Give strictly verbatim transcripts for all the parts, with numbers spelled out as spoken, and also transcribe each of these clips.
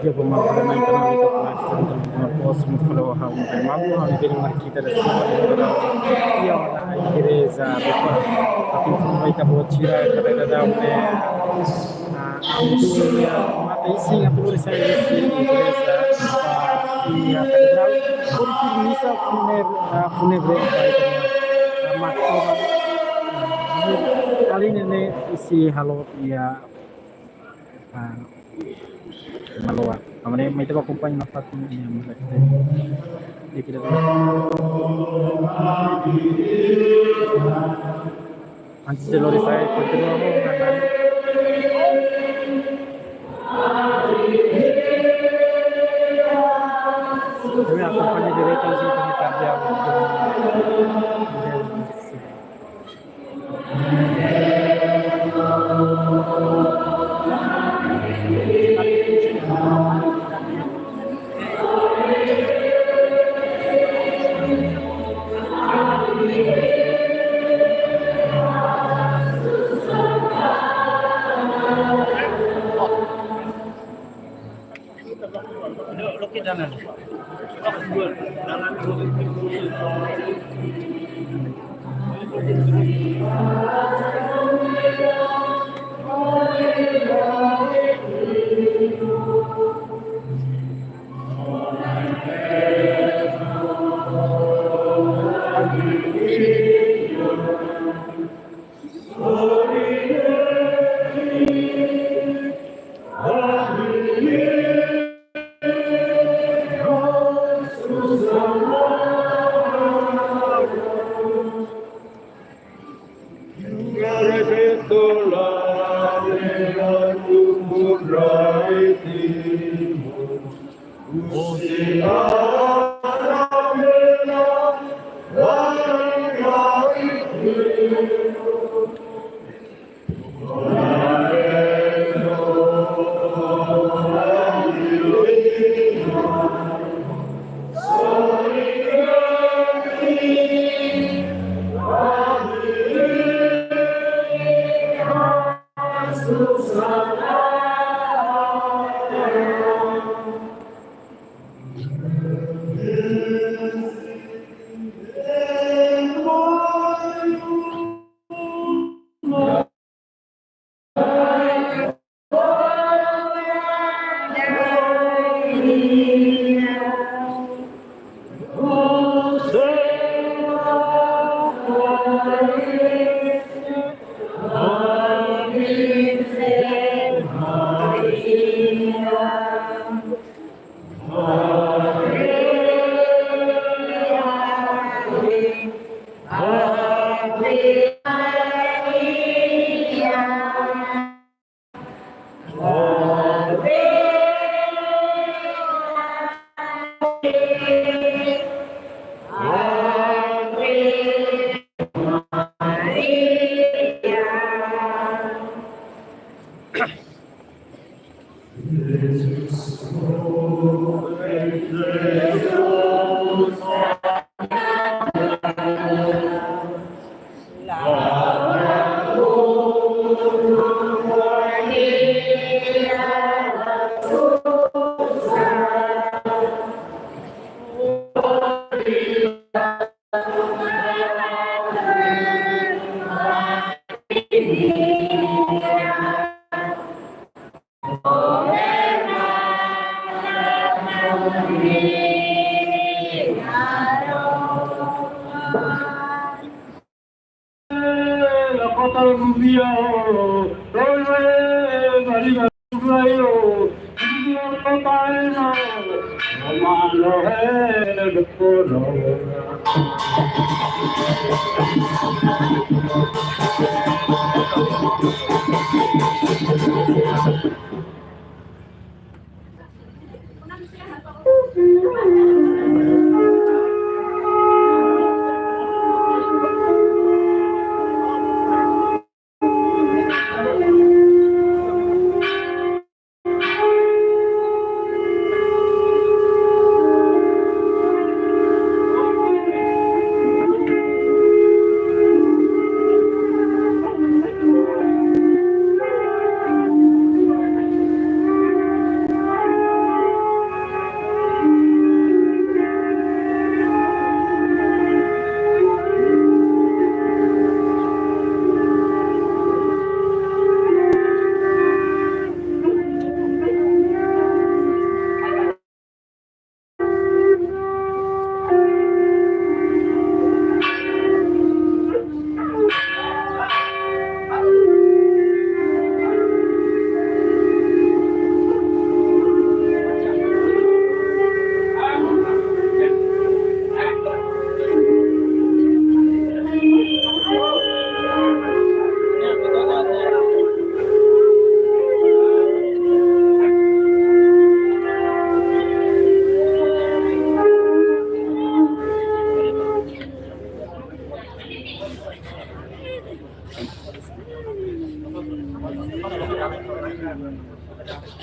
Pemain, pemain internal itu plastik dan pemain pos untuk kalau hal memang hal ini markita dari semua orang. Iya, orang igreja, betul. Tapi pemain kita buat cira, kada ada, ada, ah, dunia, mata isi, nggak perlu saya isi, igreja, ah, iya, katedral, untuk misa funer-, ah, funebre, ah, itu, ah, mak-, kali ini isi halo, iya, ah, Maloa. Amanhã, mas tava acompanhando na parte de, de, de, de, antes de lori sai, continua. Kami akompaña direto, assim, kami kerja.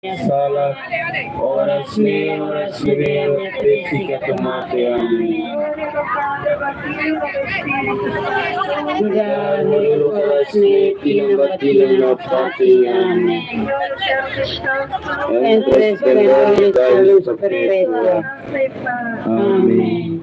sala, oras ne'e, oras ne'ebé ami presiza toma Amen. Dame o coração e pina batida na parte. Amen. Entre esplendor e luz perpétua. Amen.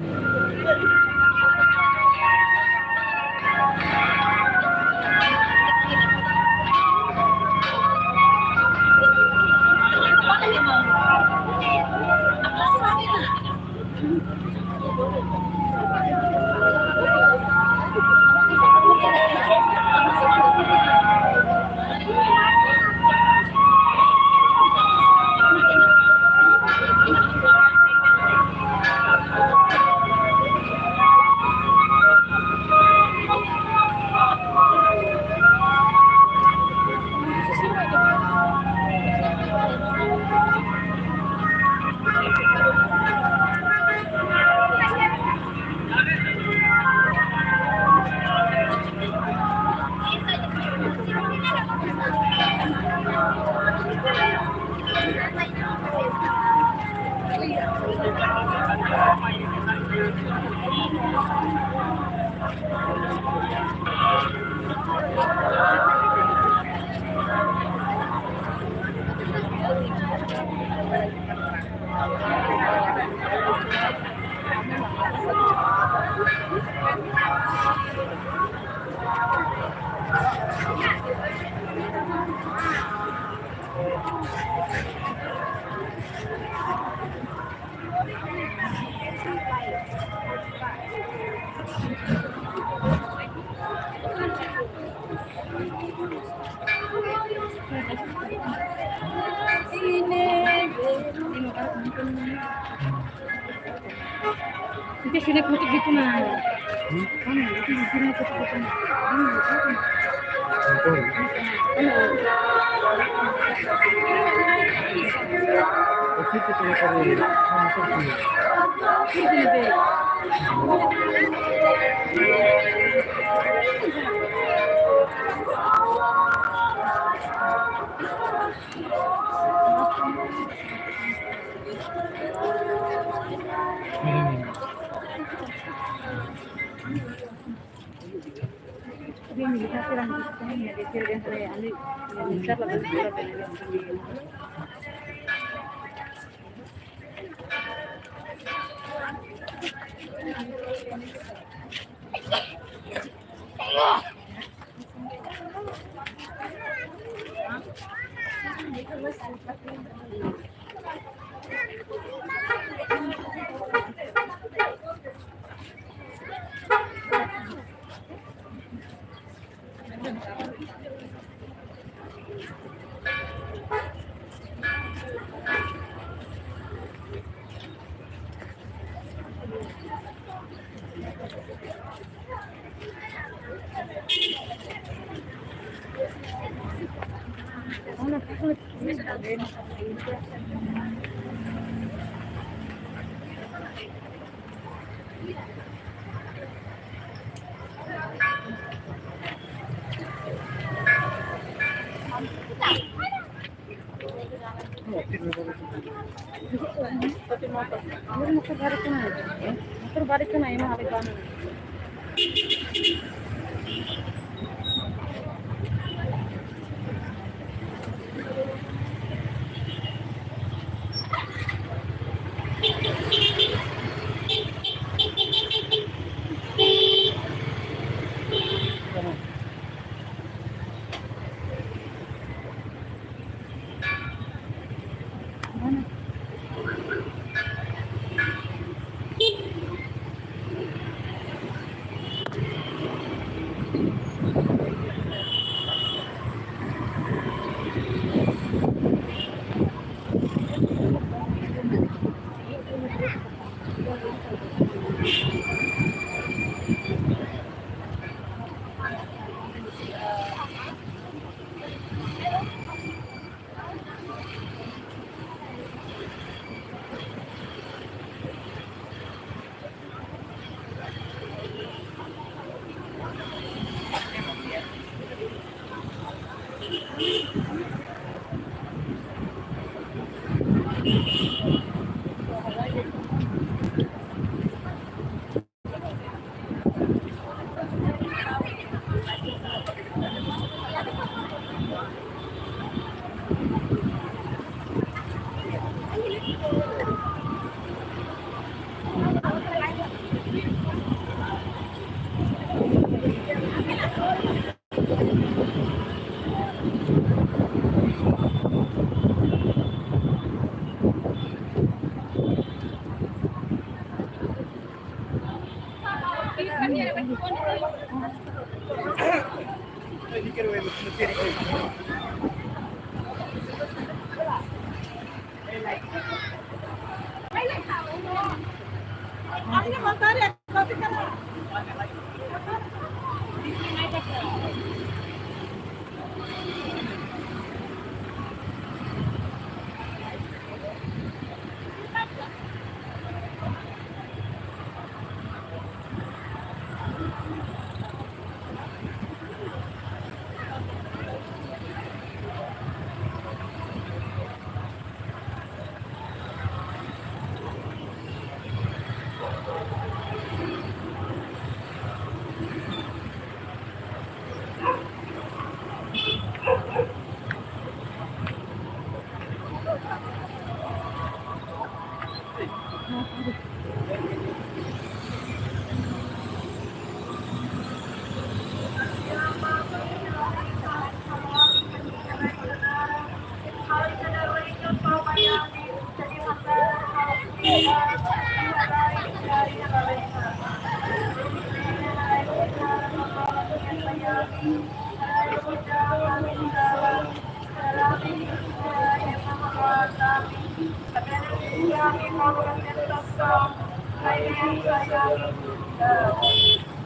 Itu sini putih gitu, nah. Hmm? Kan, itu sini putih gitu, nah. Hmm, gitu.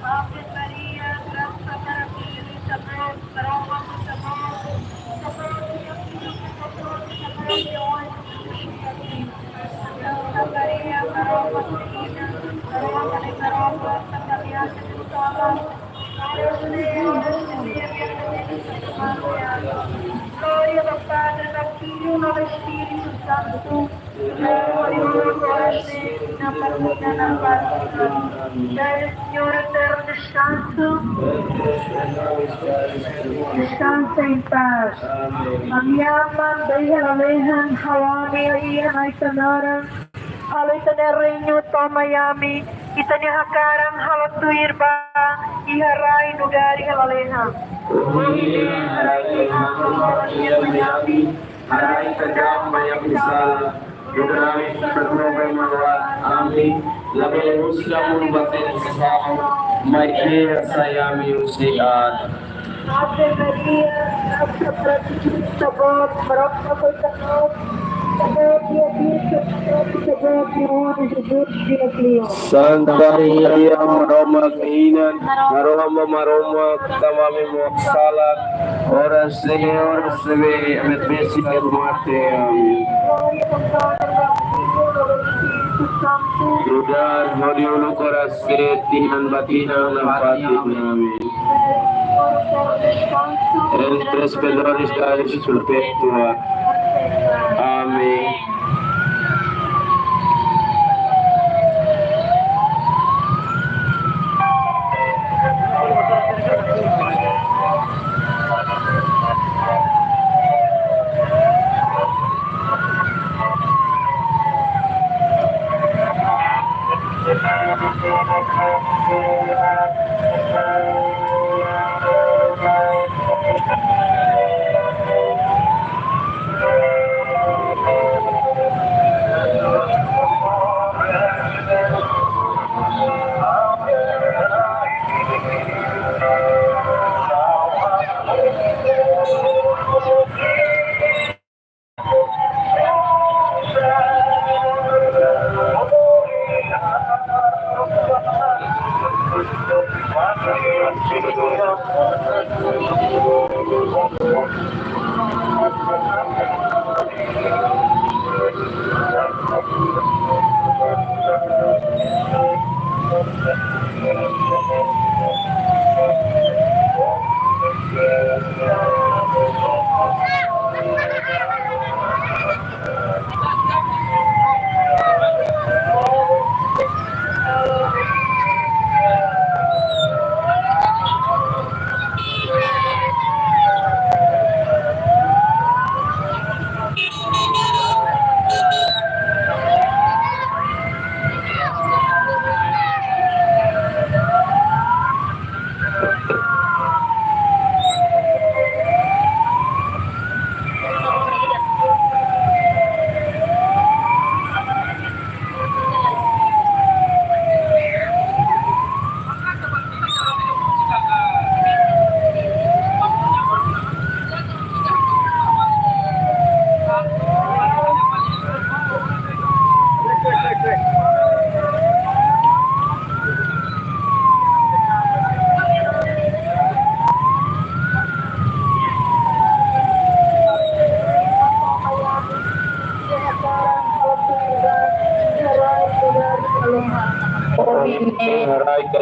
Ave Maria, grasa cheia, Señór, Santa Maria, Maromak Menina, Maromak Menina, Maromak Santa Maria, Glória ao Padre, ao Filho e ao Espírito Santo, como era no princípio, agora e sempre, na parte da parte. Dai ao Senhor o eterno descanso. Descansa em paz. Ami Aman, beiha lalehan, halo ami iha Na'i Senhora. Halo ita-nia reinu to'o mai ami, ita-nia hakaran halo tuir ba iha rai nu'udar iha lalehan. Ohin ne'e haraik ami, haraik ami, haraik ami, ami sala, nu'udar ami perdua ba ema-nia sala, ami, labele husu ami ba tentasaun, maibé hasai ami husi aat. Ave Maria, grasa cheia, Señór, Maromak Menina, Maromak Menina, Maromak Menina, Maromak Menina, Santa Maria, Maromak Menina, Maromak Menina, Maromak Menina, Maromak Menina, Maromak Menina, Señór, Señór, Señór, mate ami. Nu'udar hodi uluk oras ke tinan ba tinan nafatin ami. Entre os pecadores da perpétua. Amém.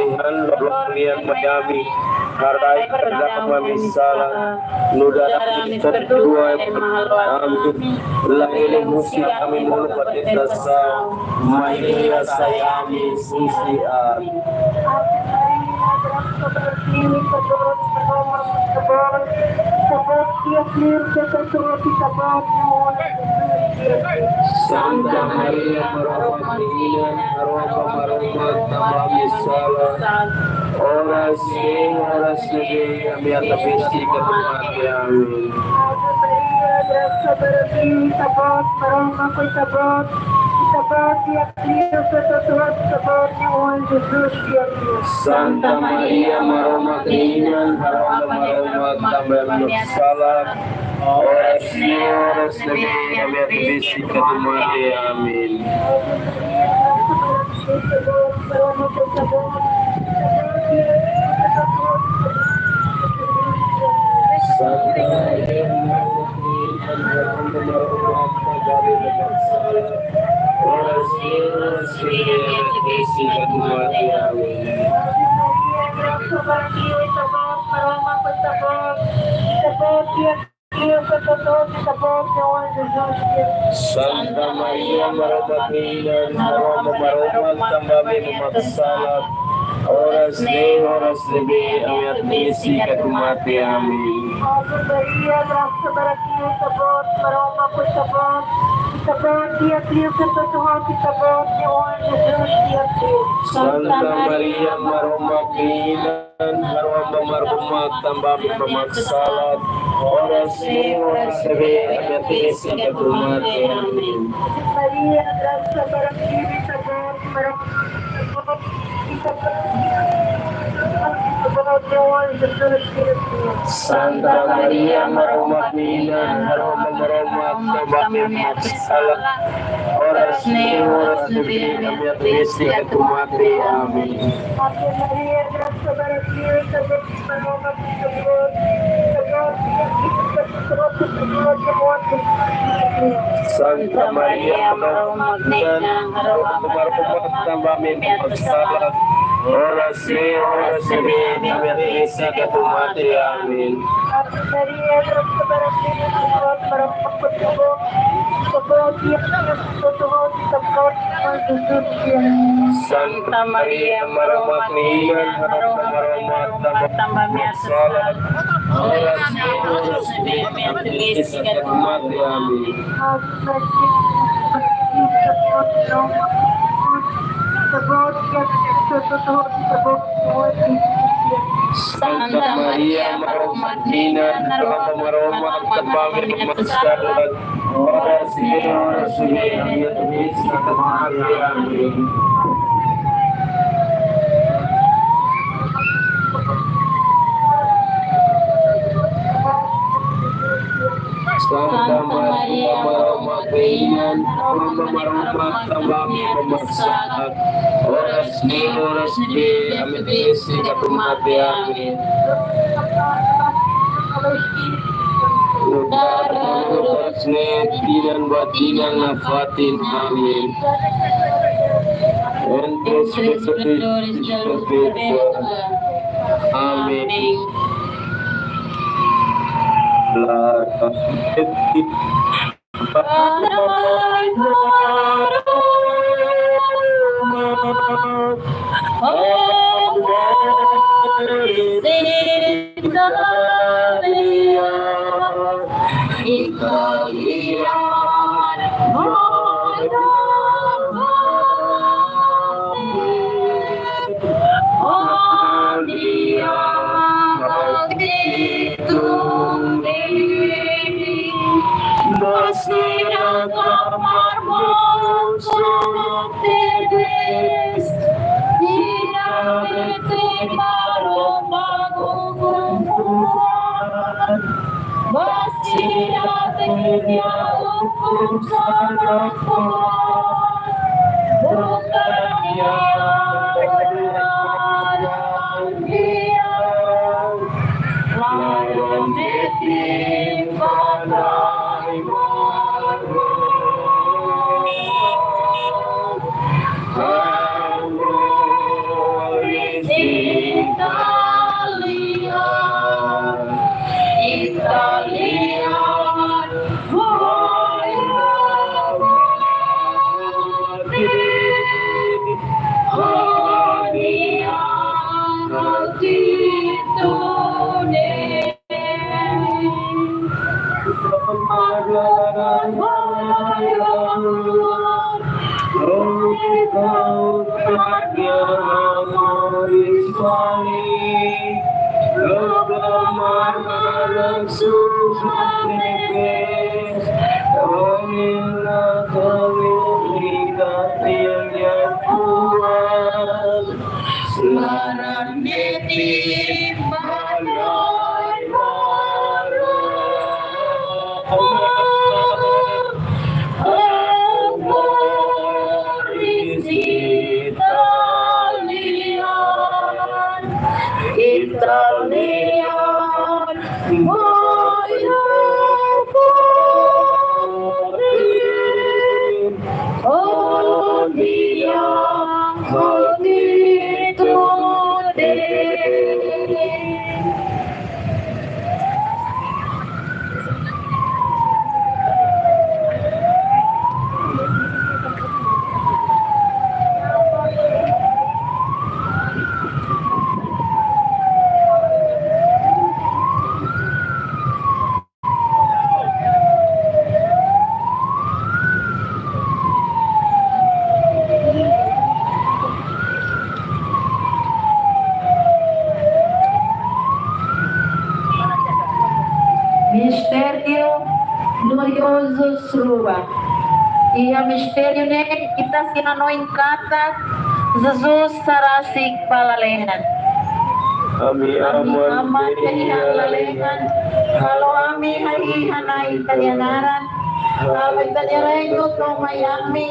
Tuhan, loloos nia mai ami, haraik perdam ami sala, nu'udar ami perdua ema halo ami. La hili husi ami monu ba tentasaun, maibé hasai ami husi aat. Santa Maria, Maromak nia inan, harohan ba Maromak, tanba ami sala, oras ne'e, oras ne'ebé ami atu besik atu mate. Amin. Ave Maria, graça para ti, ita-boot, Maromak ho ita-boot, ita-boot iha kriasaun to'o ita-boot nia oan Jesus, ya Allah. Santa Maria, Maromak nia inan, harohan ba Maromak, tanba ami mak sala, oras ne'e, oras ne'ebé ami atu besik atu mate. Amin. Santa Maria, Maromak nia inan, harohan ba Maromak, tanba ami mak sala, oras ne'e, oras ne'ebé ami atu besik atu mate. Amin. Ave Maria, graça para ti, ita-boot, Maromak ho ita-boot, ita-boot iha kriasaun to'o ita-boot nia oan Jesus, ya Allah. Santa Maria, Maromak nia inan, harohan ba Maromak, tanba ami mak sala, oras ne'e, oras ne'ebé ami atu besik atu mate. Amin. Maria, graça para ti, ita-boot, Maromak, Santa Maria, Maromak nia inan, harohan ba Maromak, tanba ami mak sala, oras ne'e, oras ne'ebé ami atu besik atu mate. Amin. Ave Maria, graça para ti, ita-boot, Maromak ho ita-boot, ita-boot iha kriasaun to'o ita-boot nia oan Jesus, ya Allah. Santa Maria, Maromak nia inan, harohan ba Maromak, tanba ami mak sala, oras ne'e, oras ne'ebé ami atu besik atu mate. Amin. Ave Maria, graça para ti, ita-boot, Maromak ho ita-boot, ita-boot iha kriasaun to'o ita-boot nia oan Jesus, ya Allah. Santa Maria, Maromak nia inan, harohan ba Maromak, tanba ami mak sala, oras ne'e, oras ne'ebé ami atu besik atu mate. Amin. Santa Maria, Maromak nia inan, harohan ba Maromak, tanba ami mak sala, oras ne'e, oras ne'ebé ami atu besik atu mate. Amin. Santa Maria, Maromak nia inan, harohan ba Maromak, tanba ami mak sala, oras ne'e, oras ne'ebé ami atu besik atu mate. Amin. Nu'udar oras ne'e, tinan ba tinan nafatin. Amin. Entre os pecadores de la perpetua. Amin. Kau tanya moris fali, logo marka langsung mateke, onina kami liga tiang ya puas. Laran neti malai mara. Italian, Italian, voy a morir. Oh, dia, oh, dia, today. Mistériu gloriozu Suruba. Iha mistériu ne'e ita sei hanoin katak Jesus sei rasik ba lalehan. Ami Aman, Aman ne'ebé iha lalehan, halo ami hahi'i hana'i ita-nia naran, halo ita-nia reinu to'o mai ami,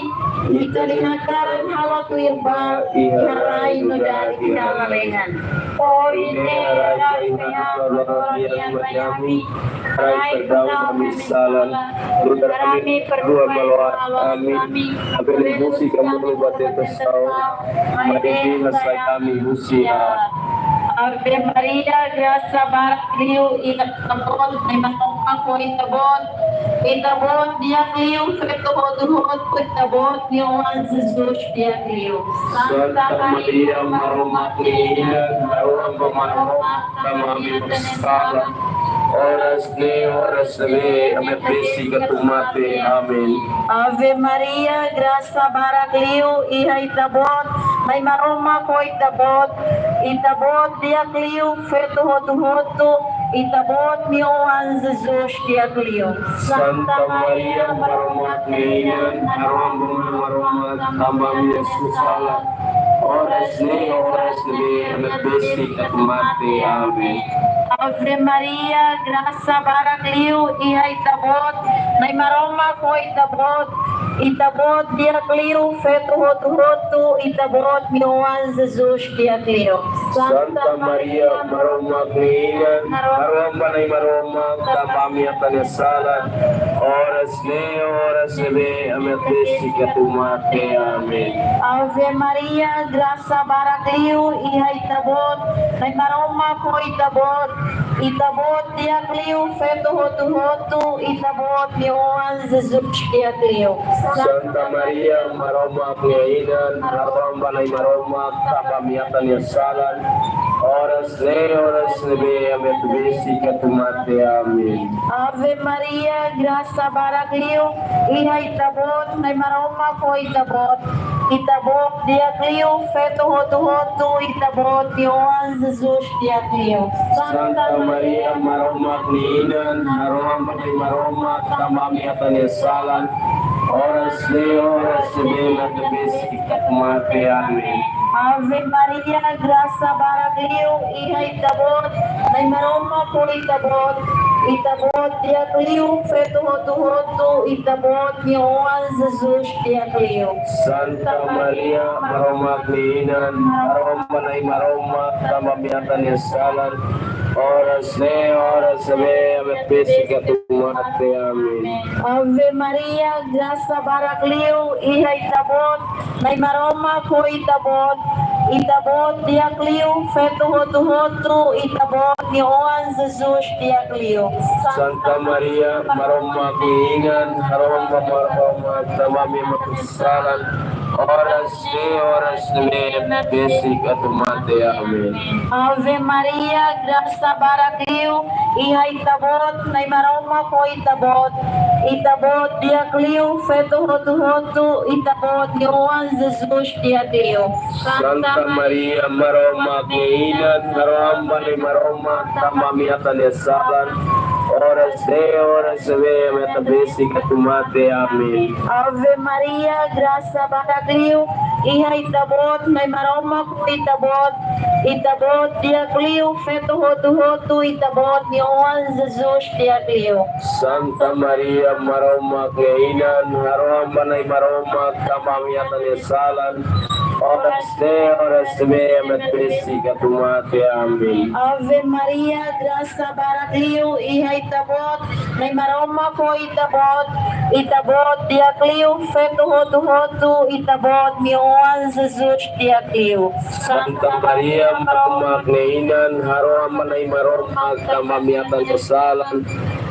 ita-nia hakarak halo tuir ba iha rai nu'udar iha lalehan. Ohin ne'e rai feriadu Natal nian mai ami, rai perdaun ami-nia sala, nu'udar ami perdua maloat ami, ne'ebé husik ami ba tentasaun, maibé hasai ami husi jahat. Ave Maria, grasa barak liu, Ita-Boot, Maromak ho Ita-Boot, Ita-Boot di'ak liu, feto hotu-hotu, Ita-Boot nia oan Jesus di'ak liu. Santa Maria, Maromak nia inan, harohan ba Maromak, tanba ami-nia sala, oras ne'e, oras ne'ebé ami besik atu mate. Amen. Ave Maria, grasa barak liu, iha Ita-Boot, Maromak ho Ita-Boot, Ita-Boot di'ak liu, feto hotu-hotu, Ita-Boot nia oan Jesus di'ak liu. Santa Maria, Maromak nia inan, harohan ba Maromak, tanba ami-nia sala, oras ne'e, oras ne'ebé ami besik atu mate. Amen. Ave Maria, grasa barak liu, iha Ita-Boot, Maromak ho Ita-Boot, Ita-Boot di'ak liu, feto hotu-hotu, Ita-Boot nia oan Jesus di'ak liu. Santa Maria, Maromak nia inan, harohan ba Maromak, tanba ami atan nia sala, oras ne'e, oras ne'ebé ami besik atu mate. Amen. Ave Maria, grasa barak liu, iha Ita-Boot, Maromak ho Ita-Boot, Ita-Boot di'ak liu, feto hotu-hotu, Ita-Boot nia oan Jesus di'ak liu. Santa Maria, Maromak nia inan, harohan ba Maromak, tanba ami atan nia sala, oras ne'e, oras ne'ebé ami besik atu mate. Amen. Ave Maria, grasa barak liu, iha Ita-Boot, Maromak ho Ita-Boot, Ita-Boot di'ak liu, feto hotu-hotu, Ita-Boot nia oan Jesus di'ak liu. Santa Maria, Maromak nia inan, harohan ba Maromak, tanba ami atan nia sala, oras ne'e, oras ne'ebé ami besik atu mate. Amen. Ave Maria, grasa barak liu, iha Ita-Boot, Maromak ho Ita-Boot, Ita-Boot di'ak liu, feto hotu-hotu, Ita-Boot nia oan Jesus di'ak liu. Santa Maria, Maromak nia inan, harohan ba Maromak, tanba ami atan nia sala, oras ne'e, oras ne'ebé ami besik atu mate. Amen. Ave Maria, grasa barak liu, iha Ita-Boot, Maromak ho Ita-Boot, Ita-Boot di'ak liu, feto hotu-hotu, Ita-Boot nia oan Jesus di'ak liu. Santa Maria, Maromak nia inan, harohan ba Maromak, tanba ami atan nia sala, Oras ne'e, oras ne'ebé ema besik atu mate. Amen. Ave Maria, grasa barak liu, iha Ita-Boot, Na'i Maromak ho Ita-Boot. Ita-Boot di'ak liu, feto hotu-hotu Ita-Boot nia oan Jesus di'ak liu. Santa Maria, Maromak nia inan, harohan ba Na'i Maromak tanba ami-atan nia salan, oras ne'e, oras ne'ebé ami-atan besik atu mate. Amen. Ave Maria, grasa barak liu, iha Ita-Boot, Na'i Maromak ho Ita-Boot. Ita-Boot di'ak liu, feto hotu-hotu Ita-Boot nia oan Jesus di'ak liu. Santa Maria, Maromak nia inan, harohan ba Na'i Maromak tanba ami-atan nia salan, oras ne'e, oras ne'ebé ami-atan besik atu mate. Amen. Ave Maria, grasa barak liu, iha Ita-Boot, Na'i Maromak ho Ita-Boot. Ita-Boot di'ak liu, feto hotu-hotu Ita-Boot nia oan Jesus di'ak liu. Santa Maria, Maromak nia inan, harohan ba Na'i Maromak tanba ami-atan nia salan,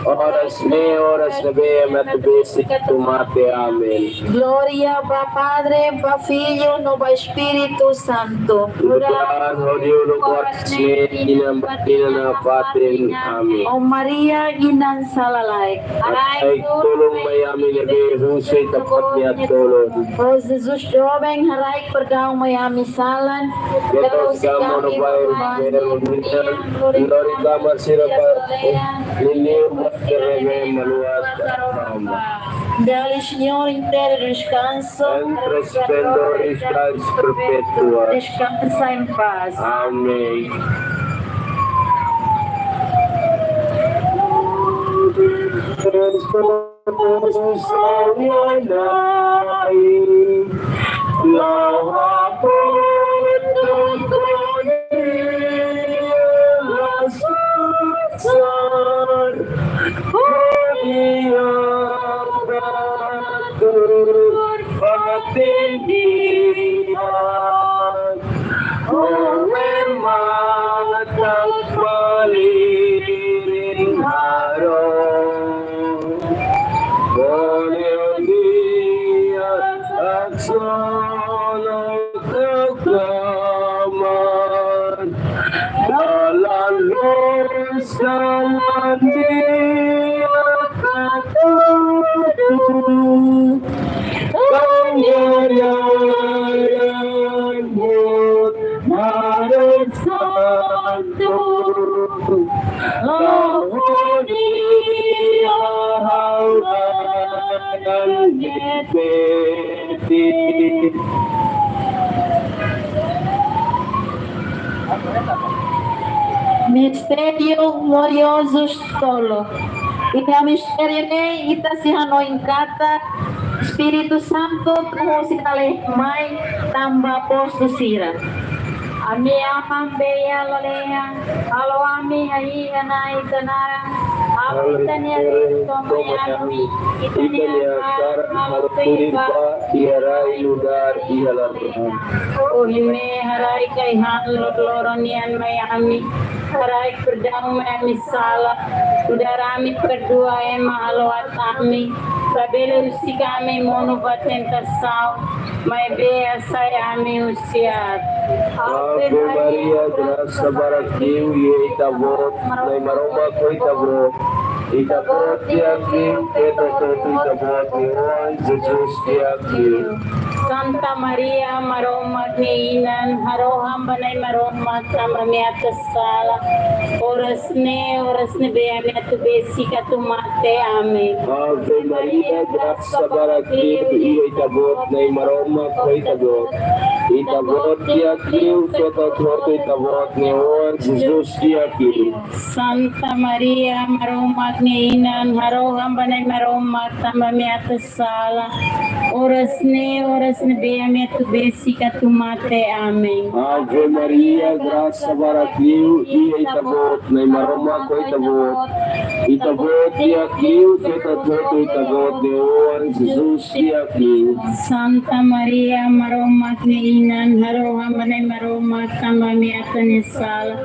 oras ne'e, oras ne'ebé ami-atan besik atu mate. Amen. Glória ba Padre, ba Filho, no ba Espíritu Santo. Nu'udar ho liur, oras ne'e, inan ba tinan nafatin. Amen. Ó Maria, inan sala-laek, haraik tulun mai ami ne'ebé husu Ita-Boot nia tulun. Ó Jesus doben, haraik perdaun mai ami salan. Keta husik ami hela ba infernu, maibé lori ami ba sira ba infernu, liuliu ba sira ne'ebé maluas. Dá-lhe, Senhor, inteiro descanso. Entre esplendor e paz perpétua. Descansa em paz. Amém. Dalan lurus, dalan di'ak, katudu. Kau nyarian buat manusia tu. Kau ni ahal dan nyeteti. Mistériu gloriozu tolu. Iha mistériu ne'e ita sei hanoin katak Espíritu Santu tun husi lalehan mai tanba apóstolu sira. Ami Aman be iha lalehan, halo ami hahi'i Na'i ita-nia naran, halo ita-nia reinu tama iha ami, ita-nia hakarak halo tuir ba iha rai nu'udar iha lalehan. Ohin ne'e haraik ai-han loroloron nian mai ami, haraik perdaun mai ami sala, nu'udar ami perdua ema halo aat ami, labele husik ami monu ba tentasaun, maibé hasai ami husi aat. Ave Maria, grasa barak liu iha Ita-Boot, Na'i Maromak ho Ita-Boot. Ita-Boot di'ak liu, feto hotu-hotu Ita-Boot nia oan Jesus di'ak liu. Santa Maria, Maromak nia inan, harohan ba Na'i Maromak tanba ami-atan sala, oras ne'e, oras ne'ebé ami atu besik atu mate. Amen. Ave Maria, grasa barak liu iha Ita-Boot, Na'i Maromak ho Ita-Boot. Ita-Boot di'ak liu, feto hotu-hotu Ita-Boot nia oan Jesus di'ak liu. Santa Maria, Maromak nia inan, harohan ba Na'i Maromak tanba ami-atan sala, oras ne'e, oras ne'ebé ami atu besik atu mate. Amen. Ave Maria, grasa barak liu iha Ita-Boot, Na'i Maromak ho Ita-Boot. Ita-Boot di'ak liu, feto hotu-hotu Ita-Boot nia oan Jesus di'ak liu. Santa Maria, Maromak nia inan, harohan ba Na'i Maromak tanba ami-atan nia sala,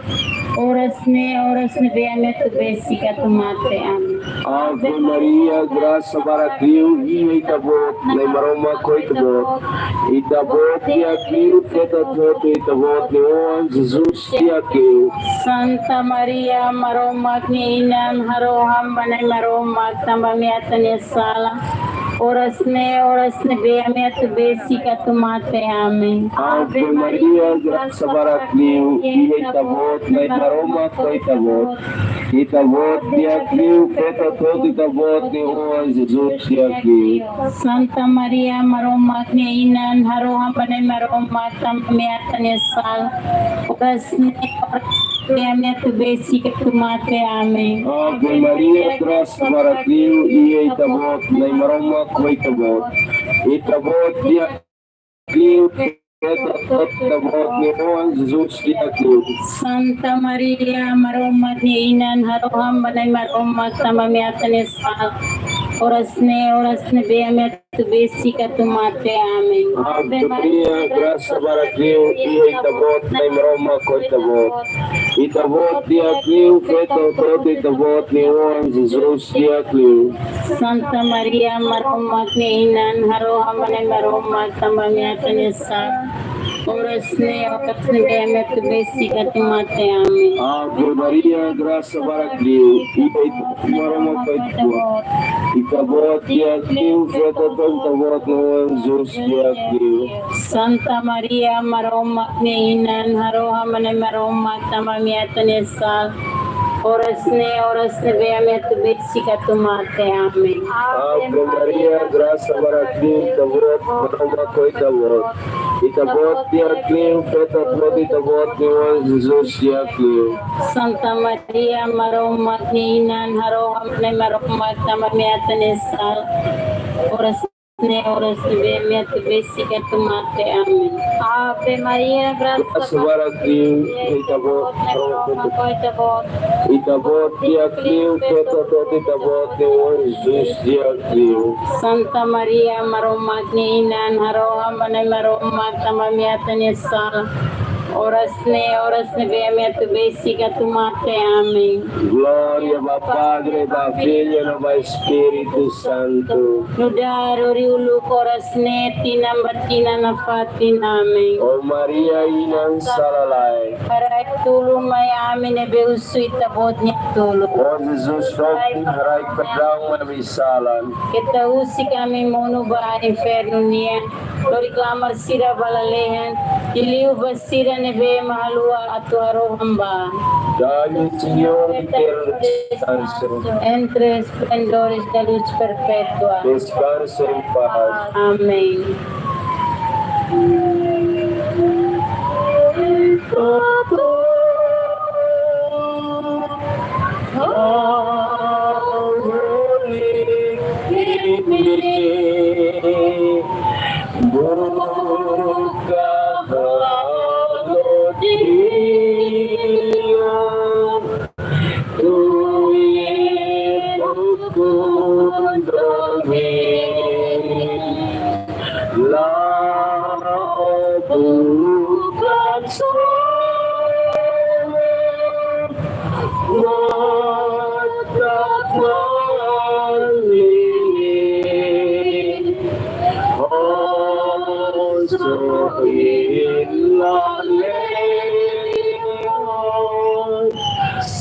Oras ne'e, oras ne'ebé ami atu besik atu mate. Amen. Ave Maria, grasa barak liu, iha Ita-Boot, Na'i Maromak ho Ita-Boot. Ita-Boot di'ak liu, feto hotu-hotu Ita-Boot nia oan, Jesus di'ak liu. Santa Maria, Maromak nia Inan, harohan ba Na'i Maromak, tanba ami atan nia sala. Oras ne'e, oras ne'ebé ami atu besik atu mate. Amen. Ave Maria, grasa barak liu, iha Ita-Boot, Na'i Maromak ho Ita-Boot. Ita-Boot di'ak liu, feto hotu-hotu Ita-Boot nia oan, Jesus di'ak liu. Santa Maria, Maromak nia Inan, harohan ba Na'i Maromak, tanba ami atan nia sala. Oras ne'e, oras ne'ebé ami atu besik atu mate. Amen. Ave Maria, grasa barak liu, iha Ita-Boot, Na'i Maromak ho Ita-Boot. Ita-Boot di'ak liu, feto hotu-hotu Ita-Boot nia oan, Jesus di'ak liu. Santa Maria, Maromak nia Inan, harohan ba Na'i Maromak, tanba ami atan nia sala. Oras ne'e, oras ne'ebé ami atu besik atu mate. Amen. Ave Maria, grasa barak liu, iha Ita-Boot, Na'i Maromak ho Ita-Boot. Ita-Boot di'ak liu, feto hotu-hotu Ita-Boot nia oan, Jesus di'ak liu. Santa Maria, Maromak nia Inan, harohan ba Na'i Maromak, tanba ami atan nia sala. Oras ne'e, oras ne'ebé ami atu besik atu mate. Amen. Ave Maria, grasa barak liu, iha Ita-Boot, Na'i Maromak ho Ita-Boot. Ita-Boot di'ak liu, feto hotu-hotu Ita-Boot nia oan, Jesus di'ak liu. Santa Maria, Maromak nia Inan, harohan ba Na'i Maromak, tanba ami atan nia sala. Oras ne'e, oras ne'ebé ami atu besik atu mate. Amen. Ave Maria, grasa barak liu, Ita-Boot, Maromak ho Ita-Boot. Ita-Boot di'ak liu, feto hotu-hotu Ita-Boot nia oan, Jesus di'ak liu. Santa Maria, Maromak nia Inan, harohan ba Na'i Maromak, tanba ami atan nia sala. Oras ne'e, oras ne'ebé ami atu besik atu mate. Amen. Ave Maria, grasa barak liu, iha Ita-Boot, Maromak ho Ita-Boot. Ita-Boot di'ak liu, feto hotu-hotu Ita-Boot nia oan, Jesus di'ak liu. Santa Maria, Maromak nia Inan, harohan ba Na'i Maromak, tanba ami atan nia sala. Oras ne'e, oras ne'ebé ami atu besik atu mate. Amen. Glória ba Padre, ba Filho, no ba Espíritu Santu. Nu'udar horiuluk, oras ne'e, tinan ba tinan, nafatin. Amen. Ó Maria, Inan sala-laek, haraik tulun mai ami ne'ebé husu Ita-Boot nia tulun. Ó Jesus doben, haraik perdaun mai ami-nia salan. Keta husik ami monu ba infernu nian, lori klamar sira ba lalehan, liuliu ba sira ne'ebé mak haluha atu harohan ba. Dai-lhe, Senhor, eterno descanso. Entre esplendores da luz perpétua. Descanse em paz. Amém.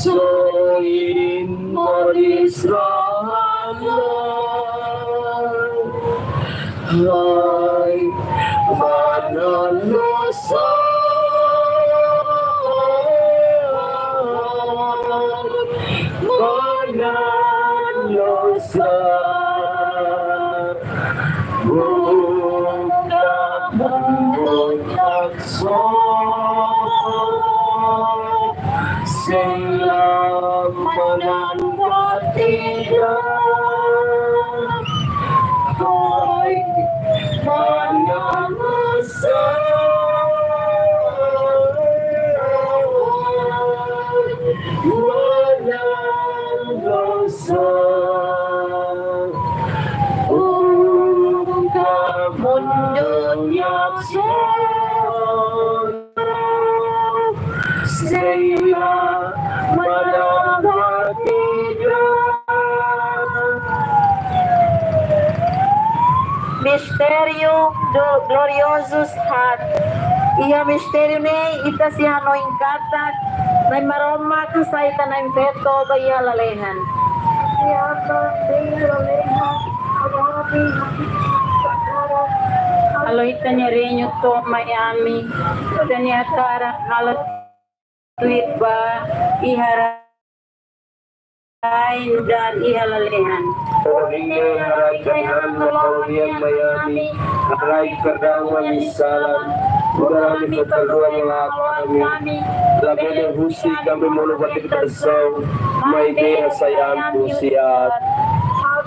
Soin moris rahana. Hai, mana losa, mana losa. Buka mundu takso. Selamat dan batida. Hai, mana masa, mana dosa. Buka mundu takso. Seilah Mistériu do glorioso hat. Iha mistériu ne'e ita sei hanoin katak Na'i Maromak hasai ita-nia feto ba iha lalehan. Halo ita-nia reinu to'o mai ami, ita-nia hakarak halo tuir ba iha rai nu'udar iha lalehan. Ohin ne'e haraik an no tau-lian mai ami, haraik perdaun ami-nia sala, nu'udar ami fó perdaun ba ami-nia sala, labele husik ami monu ba tentasaun, maibé hasai ami husi aat.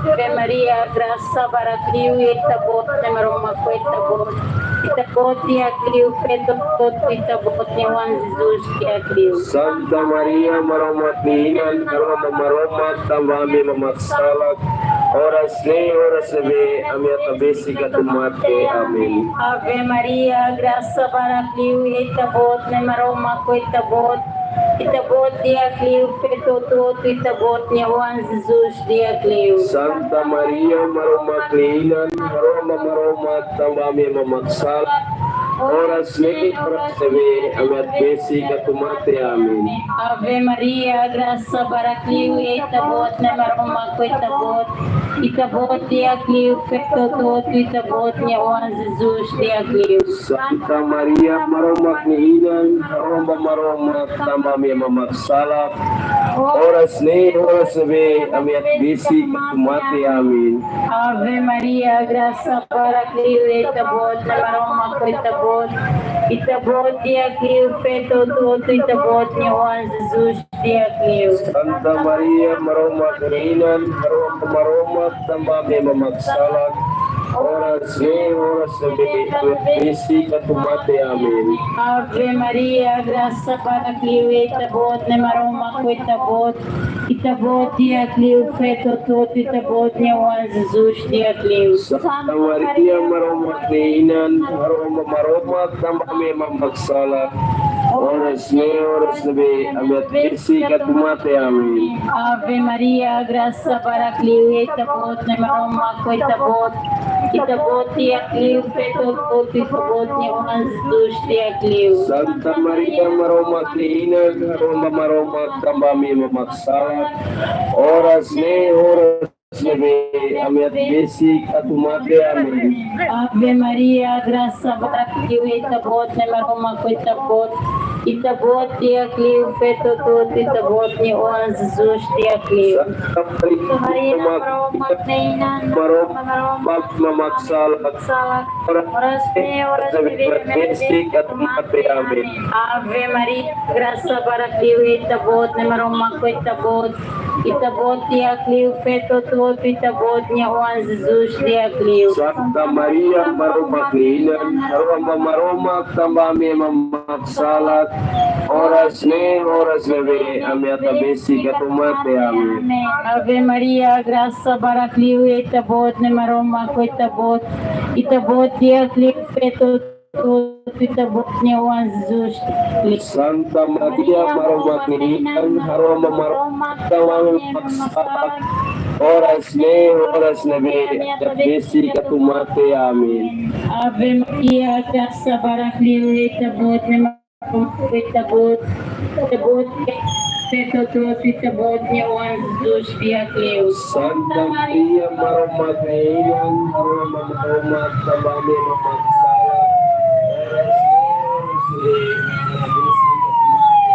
Ave Maria, grasa barak liu iha Ita-Boot, Na'i Maromak ho Ita-Boot. Ita-Boot di'ak liu feto hotu-hotu, Ita-Boot nia oan Jesus di'ak liu. Santa Maria, Maromak nia inan, harohan ba Maromak, tanba ami ema mak salak, oras ne'e, oras ne'ebé ami atu besik atu mate. Amen. Ave Maria, grasa barak liu iha Ita-Boot, Na'i Maromak ho Ita-Boot. Ita-Boot di'ak liu feto hotu-hotu, Ita-Boot nia oan Jesus di'ak liu. Santa Maria, Maromak nia inan, harohan ba Maromak, tanba ami ema mak salak, oras ne'e, oras ne'ebé ami atu besik atu mate. Amen. Ave Maria, grasa barak liu iha Ita-Boot, Na'i Maromak ho Ita-Boot. Ita-Boot di'ak liu feto hotu-hotu, Ita-Boot nia oan Jesus di'ak liu. Santa Maria, Maromak nia inan, harohan ba Maromak, tanba ami ema mak salak, oras ne'e, oras ne'ebé ami atu besik atu mate. Amen. Ave Maria, grasa barak liu iha Ita-Boot, Na'i Maromak ho Ita-Boot. Ita-Boot di'ak liu feto hotu-hotu, Ita-Boot nia oan Jesus di'ak liu. Santa Maria, Maromak nia inan, harohan ba Maromak, tanba ami ema mak salak, oras ne'e, oras ne'ebé ami atu besik atu mate. Amen. Ave Maria, grasa barak liu iha Ita-Boot, Na'i Maromak ho Ita-Boot. Ita-Boot di'ak liu feto hotu-hotu, Ita-Boot nia oan Jesus di'ak liu. Santa Maria, Maromak nia inan, harohan ba Maromak, tanba ami ema mak salak, oras ne'e, oras ne'ebé ami atu besik atu mate. Amen. Ave Maria, grasa barak liu iha Ita-Boot, Na'i Maromak ho Ita-Boot. Ita-Boot di'ak liu feto hotu-hotu, Ita-Boot nia oan Jesus di'ak liu. Santa Maria, Maromak nia inan, harohan ba Maromak, tanba ami ema mak salak, oras ne'e, oras ne'ebé ami atu besik atu mate. Amen. Ave Maria, grasa barak liu iha Ita-Boot, Na'i Maromak ho Ita-Boot. Ita-Boot di'ak liu feto hotu-hotu, Ita-Boot nia oan Jesus di'ak liu. Santa Maria, Maromak nia inan, Maromak, mak salak, oras ne'e, oras ne'ebé ami atu besik atu mate. Amen. Ave Maria, grasa barak liu iha Ita-Boot, Na'i Maromak ho Ita-Boot. Ita-Boot di'ak liu feto hotu-hotu, Ita-Boot nia oan Jesus di'ak liu. Santa Maria, Maromak nia inan, harohan ba Maromak, tanba ami ema mak salak, oras ne'e, oras ne'ebé ami atu besik atu mate. Amen. Ave Maria, grasa barak liu iha Ita-Boot, Na'i Maromak ho Ita-Boot. Ita-Boot di'ak liu feto hotu-hotu, Ita-Boot nia oan Jesus di'ak liu. Santa Maria, Maromak nia inan, harohan ba Maromak, tanba ami ema mak salak, oras ne'e, oras ne'ebé ami atu besik atu mate. Amen. Ave Maria, grasa barak liu iha Ita-Boot, Na'i Maromak ho Ita-Boot. Ita-Boot di'ak liu feto hotu-hotu, Ita-Boot nia oan Jesus di'ak liu. Santa Maria, Maromak nia inan, harohan ba Maromak, tanba ami ema mak salak, oras ne'e, oras ne'ebé ami atu besik atu mate.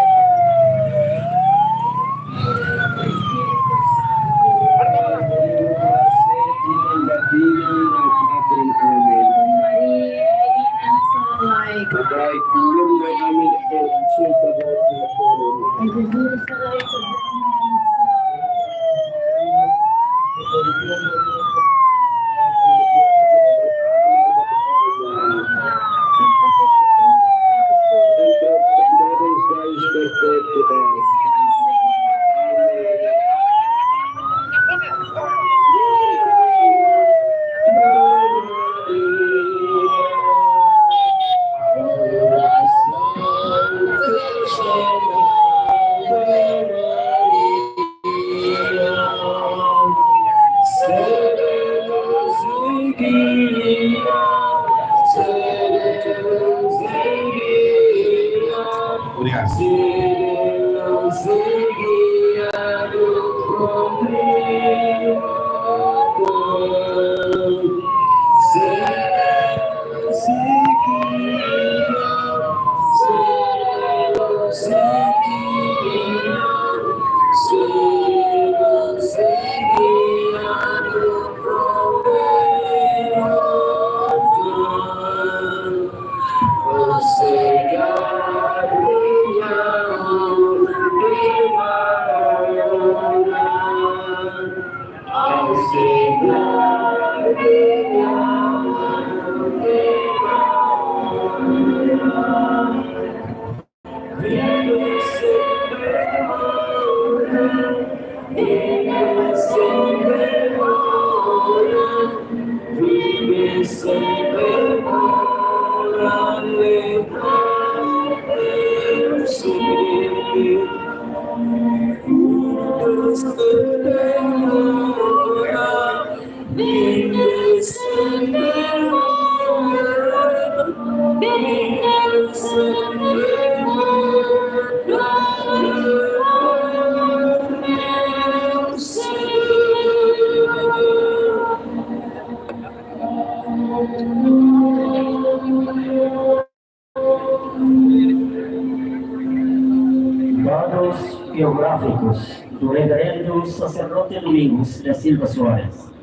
Dados biográficos do Reverendo Sacerdote Domingos da Silva Soares.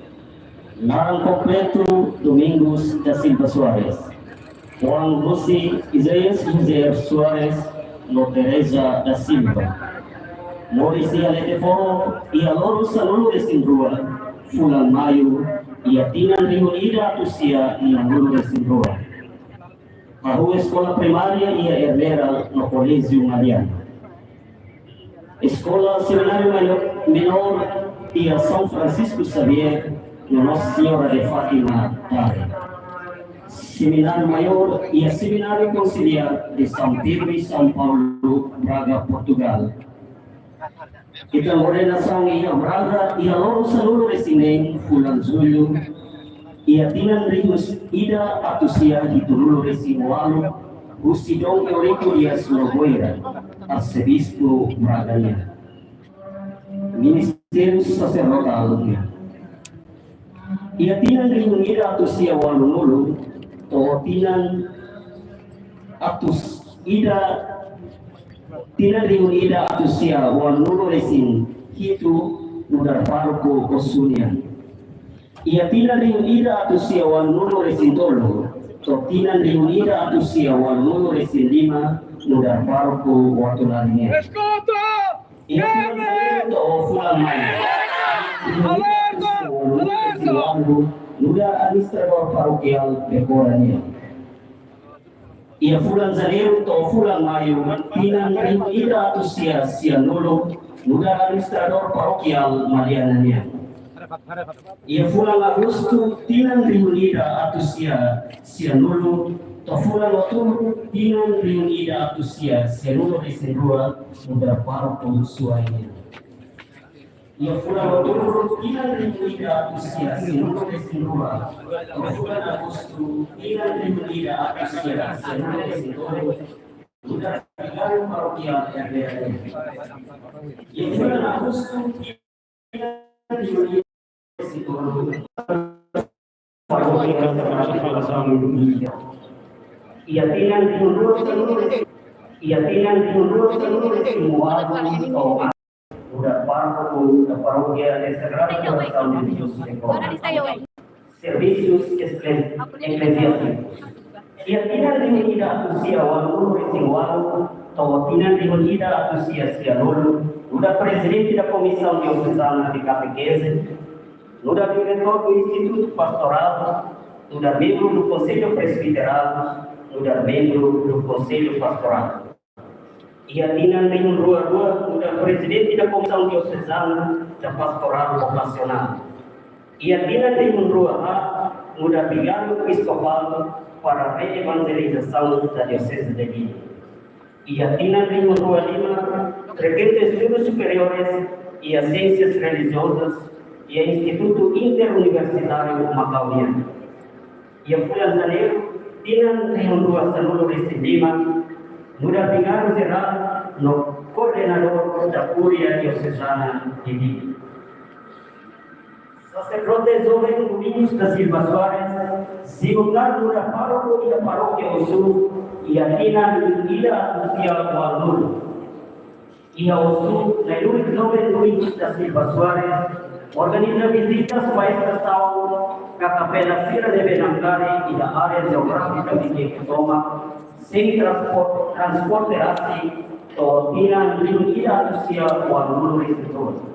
Naran kompletu: Domingos da Silva Soares. Oan husi Isaías José Soares no Teresa da Silva. Moris iha Leteforo iha loron sanulu-resin-rua fulan Maiu iha tinan rihun ida atus sia neenulu-resin-rua. Hahú eskola primária iha Ermera no Koléjiu Mariana. Eskola Semináriu Maiór, Menór iha São Francisco Xavier no Nossa Senhora de Fátima Tare. Semináriu Maiór iha Semináriu Konsiliár de São Pedro e São Paulo, Braga, Portugal. Ita ordenasaun iha Braga iha loron sanulu-resin-neen fulan Jullu iha tinan rihun ida atus sia hitunulu-resin-ualu, husi Dom Eurico Dias Nogueira, Arsebispu Braga nian. Ministériu saserdotál nian. Iha tinan rihun ida atus sia ualunulu to'o tinan atus ida, tinan rihun ida atus sia ualunulu-resin-hitu nu'udar pároku Osu nian. Iha tinan rihun ida atus sia ualunulu-resin-tolu to'o tinan rihun ida atus sia ualunulu-resin-lima nu'udar pároku Uatulari nian. Iha fulan Janeiru to'o fulan Maiu, nu'udar administradór parokiál Becora nian. Iha fulan Janeiru to'o fulan Maiu, tinan rihun ida atus sia sianulu, nu'udar administradór parokiál Mariana nian. Iha fulan Agostu, tinan rihun ida atus sia sianulu, to'o fulan Outubru, tinan rihun ida atus sia sianulu-resin-rua, nu'udar pároku Suai nian. Iha fulan Outubru, tinan rihun ida atus sia sianulu-resin-rua, to'o fulan Agostu, tinan rihun ida atus sia sianulu-resin-tolu, nu'udar vigáriu parokiál Ermera nian. Iha fulan Agostu, Iha tinan rihun rua sanulu, iha tinan rihun rua sanulu-resin-ualu, nu'udar pároku da Paróquia de Sagrado Coração de Jesus de Coro. Serviços Ecle-, Eclesiásticos. Iha tinan rihun ida atus sia ualunulu-resin-ualu to'o tinan rihun ida atus sia sianulu, nu'udar Presidente da Comissão Diocesana de Catequese, nu'udar Diretór do Instituto Pastoral, nu'udar membru do Conselho Presbiteral, nu'udar membru do Conselho Pastoral. Iha tinan rihun rua rua, nu'udar Presidente da Comissão Diocesana da Pastoral Vocacional. Iha tinan rihun rua haat, nu'udar Vigário Episcopal para a Reevangelização da Diocese de Dili. Iha tinan rihun rua lima, frekente estudos superiores iha Ciências Religiosas iha Instituto Interuniversitário Macau nian. Iha fulan Janeiru, tinan rihun rua sanulu-resin-lima, nu'udar Vigário Jerál no Coordenador da Curia Diocesana de Dili. Sacerdote joven Domingos da Silva Soares, simu nu'udar pároku iha parókia Ossu, iha tinan ida atus sia ualunulu. Iha Ossu, na'i-lulik joven Domingos da Silva Soares organiza vizitas ba estasaun ka kapela sira ne'ebé namkari iha área jeográfika Viqueque tomak, sein transpor-, transporte rasik, to'o tinan ida atus sia ualunulu-resin-tolu.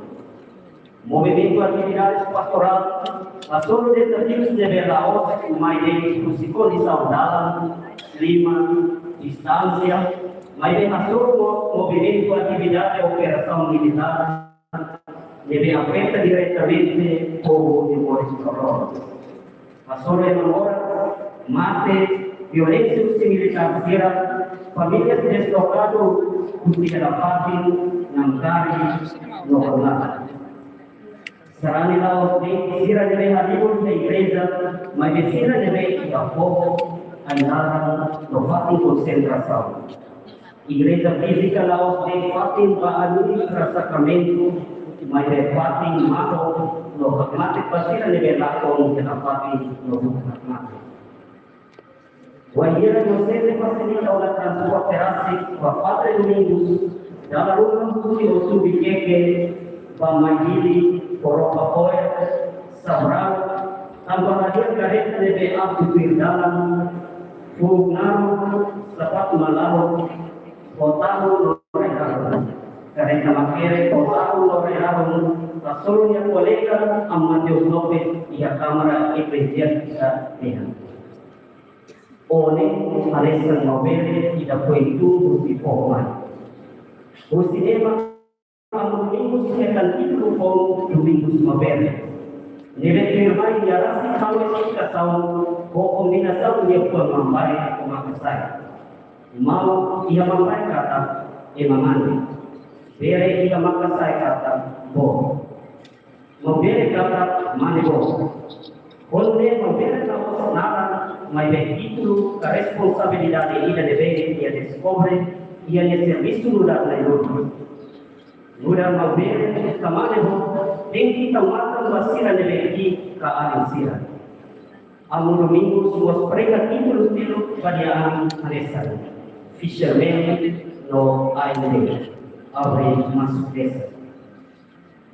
Movimentu atividades pastorál hasoru dezafius ne'ebé la'ós mai de'it husi kondisaun dalan, klima, distánsia, maibé hasoru mós movimentu atividade operasaun militár ne'ebé afeta diretamente povu de moris tororo. Hasoru ema moras, mate, violénsia husi militár sira, família deslokadu husi hela fatin, namkari no hormata. Sarani la'ós de'it sira ne'ebé halibur iha igreja, maibé sira ne'ebé iha foho, ai-laran no fatin konsentrasaun. Igreja fízika la'ós de'it fatin ba administra sakramentu, maibé fatin mate no hakmatek ba sira ne'ebé lakon iha fatin no buka mate. Wainhira José fasilita ona transporte rasik ba Padre Domingos, dala ruma husi Ossu Viqueque ba Maibili, Koropa Foer, Sabrau, tanba hadi'a karreta ne'ebé aat tuir dalan, funu naruk, sapatu malaluk, ho tahu no rai-harun. Karreta makere ho tahu no rai-harun, hasoru nia kolega Amu Mateus Lopes iha Kámara Ekleziástika dehan: Ó ne'e hanesan maubere ida foin tun husi foho mai. Husi ema Amu Domingos hetan títulu foun Domingos Maubere. Ne'ebé tuirmai nia rasik halo esplikasaun ho kombinasaun nia fuan Mambae ho Makasae. Maun iha Mambae katak ema mane. Bere iha Makasae katak vó. Maubere katak mane-boot. Ho nune'e maubere la'ós naran, maibé títulu ka responsabilidade ida ne'ebé nia deskobre iha nia servisu nu'udar na'i-lulik. Nu'udar maubere ka mane-boot tenke tau matan ba sira ne'ebé ki'ik ka alin sira. Amu Domingos mós prega títulu seluk ba nia an hanesan fisherman no A M D, abre masuk desa.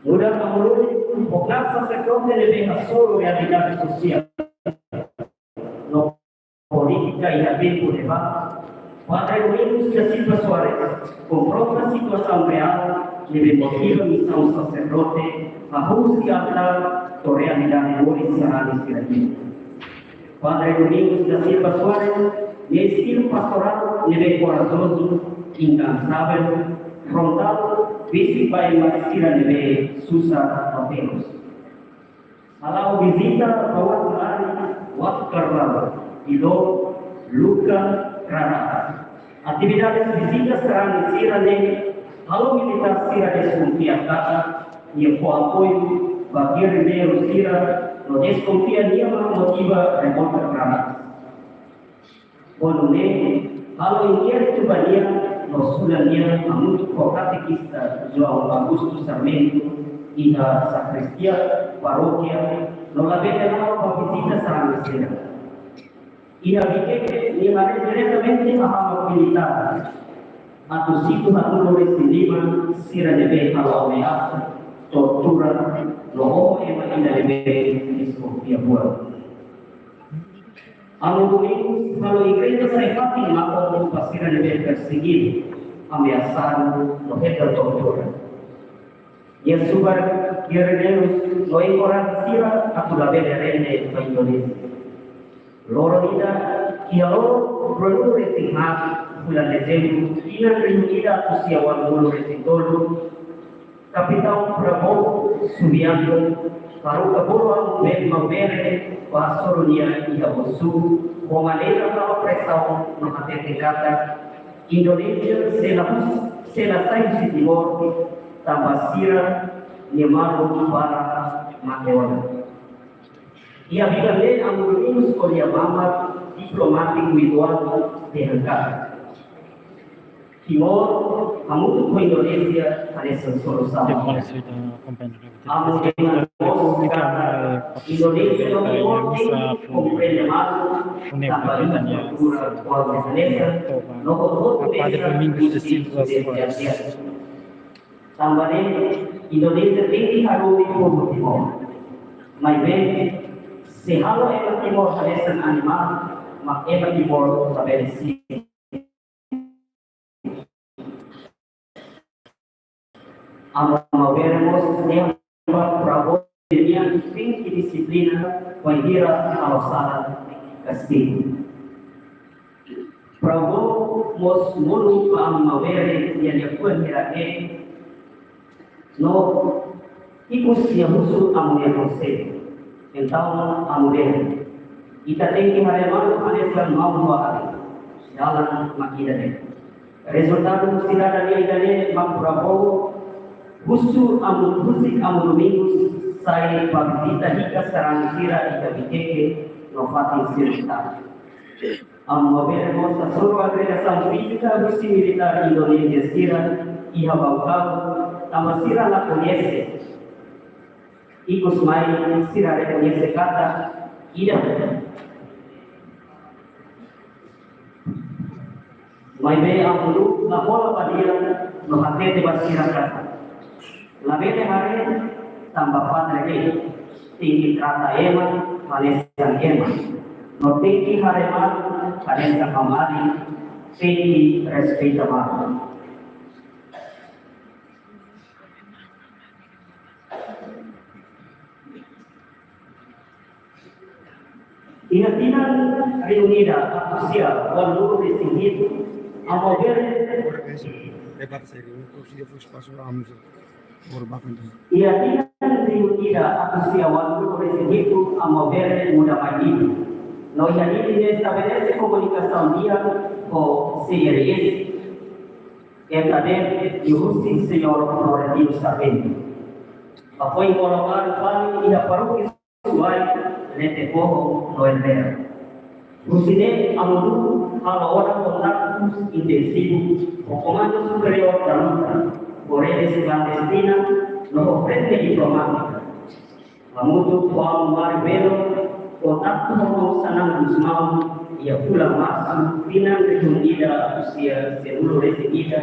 Nu'udar Amu Lulik, nu'udar saserdote ne'ebé hasoru realidade sosiál no polítika iha tempu ne'ebá, Padre Domingos da Silva Soares konfronta situasaun reál ne'ebé motiva misaun saserdote hahú husi altár to'o realidade moris sarani sira-nian. Padre Domingos da Silva Soares nia estilu pastorál ne'ebé korajozu, inkansável, frontál, besik ba ema sira ne'ebé susar no terus. Hala'o vizita ba Watu Lari, Watu Karvalu, Ilo, Luka, Kraras. Atividades vizita sarani sira-ne'e halo militár sira deskonfia katak nia fó apoiu ba gerrilleiru sira no deskonfia nia mak motiva revolta Kraras. Ho nune'e, halo inkéritu ba nia no sula nia hamutuk ho katekista João Augusto Sarmento iha sakristia parókia no labele la'o ba vizita sarani sira. Iha Viqueque nia haree diretamente hahalok militár atus hitu haatnulu-resin-lima sira ne'ebé halo ameasa, tortura no oho ema ida ne'ebé deskonfia buat. Amu Domingos halo igreja sai fatin ma'o ba sira ne'ebé persegidu, ameasadu no hetan tortura. Nia subar gerrilleiru no enkoraja sira atu labele rende ba Indonézia. Loron ida, iha loron ruanulu-resin-haat fulan Dezembru, tinan rihun ida atus sia ualunulu-resin-tolu, Kapitaun Prabowo Subianto haruka bolu Amu Maubere ba hasoru nia iha Ossu, ho maneira halo presaun no hatete katak Indonézia sei la hus-, sei la sai husi Timor, tanba sira-nia maluk barak mate ona. Iha biban ne'e Amu Domingos ko'alia mamar diplomátiku uitoan dehan katak Timor, hamutuk ho Indonézia, hanesan solusaun. Amu dehan mós katak Indonézia no Timor tenke komprende malu tanba ita kultura kual hanesan, no hotu-hotu hanesan husi Indonézia. Tanba ne'e, Indonézia tenke hadomi povu Timor. Maibé, se halo ema Timor hanesan animál, mak ema Timor labele simu. Amu Maubere mós dehan ba Prabowo nian tenke dixiplina, bainhira halo sala kastigu. Prabowo mós monu ba Amu Maubere nian nia fuan hira ke no ikus nia husu Amu nia konsellu. Entaun Amu dehan, ita tenke haree malu hanesan maun-alin. Dalan mak ida-ne'e. Rezultadu husi dada ida-ne'e mak Prabowo husu Amu, husik Amu Domingos sai ba vizita hikas sarani sira iha Vikeke no fatin sira tan. Amu Maubere mós hasoru agresaun fízika husi militár Indonézia sira iha Baucau, tanba sira la koñese. Ikus mai sira rekoñese katak ida. Maibé Amu la hola ba nia no hatete ba sira katak labele haree tanba pátria ne'e, tenke trata ema hanesan ema. No tenke haree malu hanesan maun-alin, tenke respeita malu. Iha tinan rihun ida atus sia ualunulu resin hitu, Amu Maubere. Iha tinan rihun ida atus sia ualunulu resin hitu, Amu Maubere muda mai Dili. No iha Dili nia estabelese komunikasaun di'ak ho C R S, E K D, liuhusi Señór Florentino Sarmento. Hafoin kolokadu fali iha parókia Suai, Letefoho no Ermera. Husi ne'e Amu halo ona kontaktu intensivu ho Komandu Superiór da Luta, ho redes klandestinas no ho frente diplomátika. Hamutuk ho Amu Mário Belo, kontaktu ho Xanana Gusmão iha fulan Marsu tinan rihun ida atus sia sianulu resin ida,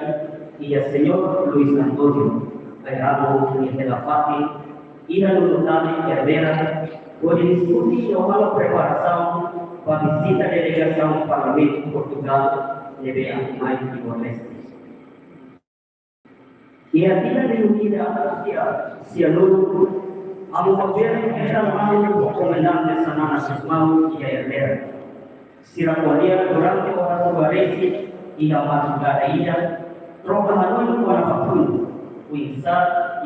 iha Señór Luis António Airamo nia hela fatin iha Nunutale, Ermera, hodi diskute no halo preparasaun ba vizita delegasaun Parlamentu Portugál ne'ebé atu mai Timor-Leste. Iha tinan rihun ida atus sia sianulu, Amu Maubere hetan malu ho Komandante Xanana Gusmão iha Ermera. Sira ko'alia durante oras rua resin iha madrugada ida, troka hanoin kona-ba funu, oinsá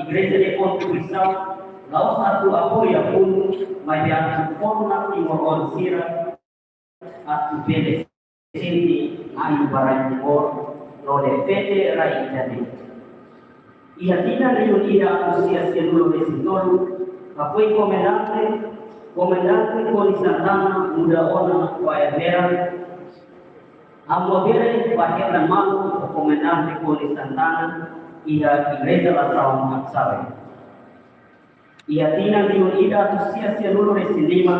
Igreja de Kontribuisaun la'ós atu apoia funu, maibé atu forma timoroan sira atu bele sente ain ba rai Timor no defende rai ida-ne'e. Iha tinan rihun ida atus sia sianulu resin tolu, hafoin Komandante, Komandante Tony Santana muda ona ba Ermera, Amu Maubere bá hetan malu ho Komandante Tony Santana iha Igreja Lasaun Atsawe. Iha tinan rihun ida atus sia sianulu resin lima,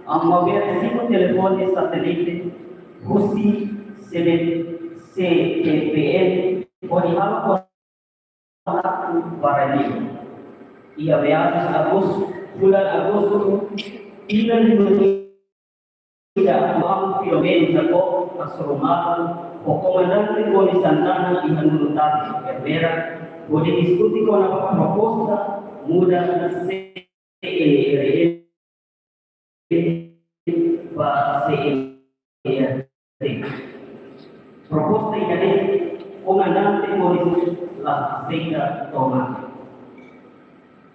Amu Maubere simu telefone satelite husi C D, C T P N, hodi halo kontaktu ba rai Dili. Iha meadus Agostu, fulan Agostu, tinan rihun ida, Amu Filomeno Jacob hasoru malu ho Komandante Tony Santana iha Nunutale, Ermera, hodi diskute kona-ba proposta muda C N R M ba C N R T. Proposta ida-ne'e Komandante Tony la aseita to'o mate.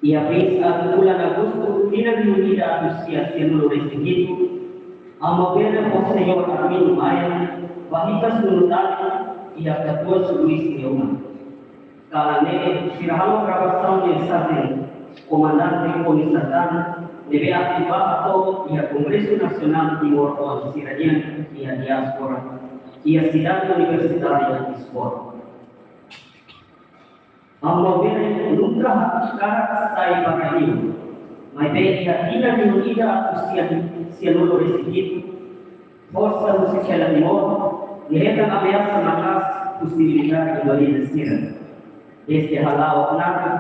Iha veinticuatro fulan Agostu, tinan rihun ida atus sia sianulu resin hitu, Amu Maubere ho Señór Armindo Maia bá hikas Nunutale iha Katuas Luis nia uma. Kalan ne'e, sira halo gravasaun mensajen Komandante Tony Santana ne'ebé atu bá hato'o iha Kongresu Nasionál Timoroan sira-nian iha diáspora, iha Sidade Universitária Lisboa. Amu Maubere nunka hakarak sai ba radiu, maibé iha tinan rihun ida atus sia, sianulu-resin-hitu, forsa husi Hela Timor, nia hetan ameasa maka'as husi militár Indonézia sira. Dezde hala'o nada,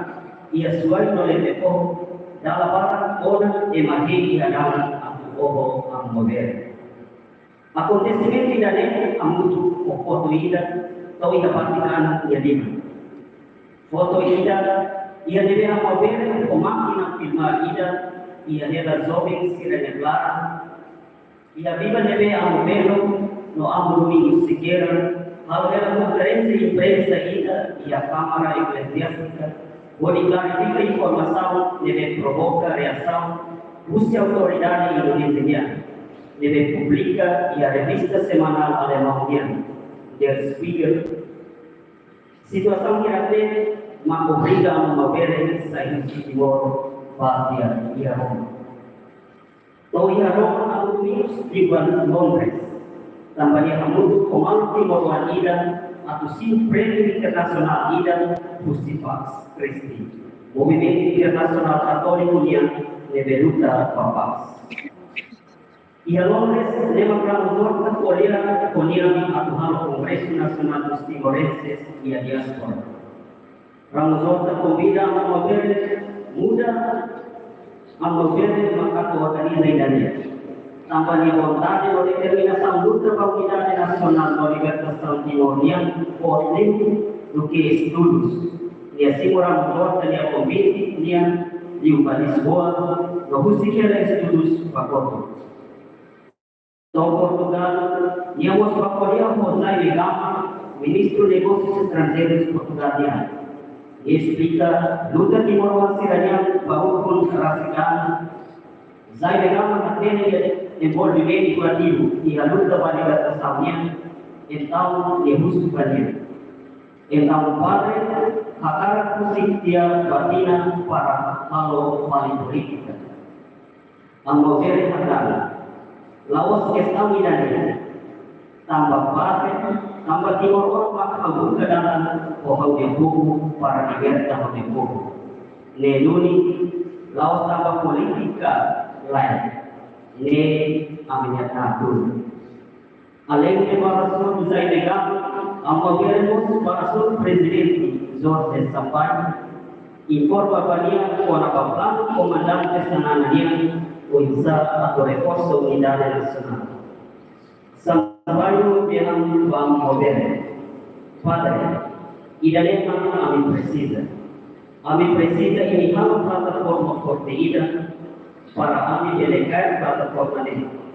iha Suai no Letefoho, dala barak ona ema hein iha dalan atu oho Amu Maubere. Akontesimentu ida-ne'e hamutuk ho foto ida, to'o iha Vatikanu nia liman. Foto ida, iha ne'ebé Amu Maubere ho mákina filmár ida, iha hela joven sira-nia klaran, iha biban ne'ebé Amu Belo no Amu Domingos Sequeira halo hela konferénsia imprensa ida iha Kámara Ekleziástika, hodi klarifika informasaun ne'ebé provoka reasaun husi autoridade Indonézia nian, ne'ebé publika iha revista semanál alemaun nian, Der Spiegel. Situasaun hirak ne'e mak obriga Amu Maubere sai husi Timor ba iha Roma. To'o iha Roma, Amu Domingos liu ba Londres, tanba nia hamutuk ho maluk timoroan ida atu simu prémiu internasionál ida husi Pax Christi, movimentu internasionál katóliku nian ne'ebé luta ba pás. Iha Londres, ne'e mak Ramos Horta ko'alia ho nia atu halo Kongresu Nasionál dos Timorenses iha Diáspora. Ramos Horta konvida Amu Maubere, muda Amu Maubere mak atu organiza ida-ne'e. Tanba nia vontade no determinasaun luta ba unidade nasionál no libertasaun Timor nian, fó tempu duké estudus. Nia simu Ramos Horta nia konvite nian liu ba Lisboa, no husik hela estudus ba kotuk. To'o Portugál, nia mós bá ko'alia ho Jaime Gama, Ministru Negósius Estranjeirus Portugál nian. Nia esplika luta timoroan sira-nian ba ukun rasik an. Jaime Gama hatene envolvimentu ativu iha luta ba libertasaun nian, entaun nia husu ba nia. Entaun padre hakarak husik tiha ba tinan para halo fali polítika. Amu Maubere hatán, la'ós kestaun ida-ne'e. Tanba padre, tanba timoroan mak habuka dalan ho ha'u-nia povu para liberta ha'u-nia povu. Ne'e duni, la'ós tanba polítika lae. Ne'e ami-nia tahan. Aleinde ba Ramos Horta, Jaime Gama, Amu Maubere mós ba Ramos Horta, Prezidente Jorge Sampaio, informa ba nia kona-ba planu komandante Xanana nian, oinsá atu reforsa unidade nasionál. Sampaio dehan ba Amu Maubere, padre, ida-ne'e mak ami presiza. Ami presiza imi halo plataforma forte ida, para ami bele kaer plataforma ne'e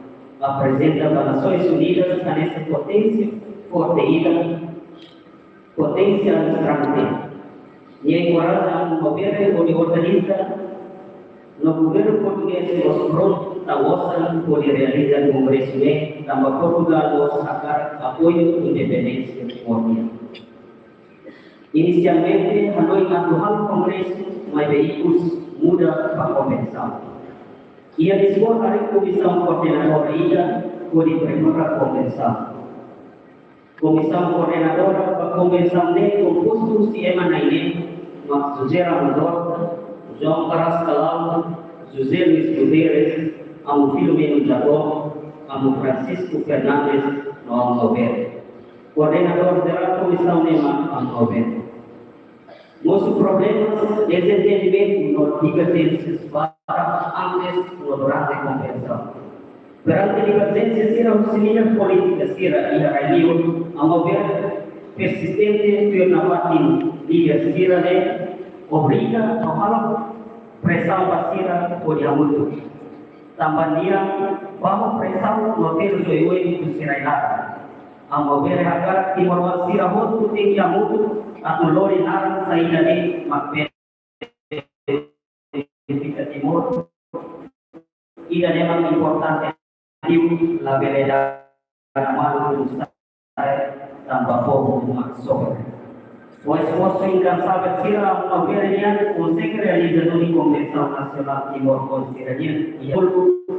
aprezenta ba Nasoins Unidas hanesan poténsia forte ida, poténsia alustrante. Nia enkoraja Amu Maubere hodi organiza, no governu portugés mós prontu tau osan hodi realiza kongresu ne'e, tanba Portugál mós hakarak apoiu independénsia Timor nian. Inisialmente, hanoin atu halo kongresu, maibé ikus muda ba konvensaun. Iha Lisboa harii komisaun koordenadora ida hodi prepara konvensaun. Komisaun koordenadora ba konvensaun ne'e kompostu husi ema na'in-neen, mak José Ramos Horta, João Carrascalão, José Luís Guterres, Amu Filomeno Jacó, Amu Francisco Fernandes, no Amu Maubere. Koordenadór jerál komisaun ne'e mak Amu Maubere. Mosu problemas, dezentendimentu no diverjénsias barak antes no durante konvensaun. Perante diverjénsia sira husi líder polítika sira iha rai-liur, Amu Maubere persistente tuir nafatin líder sira ne'e, obriga no halo presaun ba sira hodi hamutuk. Tanba nia, bahu presaun no terus oioin husi rai-laran. Amu Maubere hakarak timoroan sira hotu tenke hamutuk atu lori naran saida de'it mak bele unifika Timor. Ida-ne'e mak importante, labele dada malu sai tanba povu mak sofre. Ho esforsu inkansável sira, Amu Maubere nian konsege realiza duni Konvensaun Nasionál Timor Oan sira-nian iha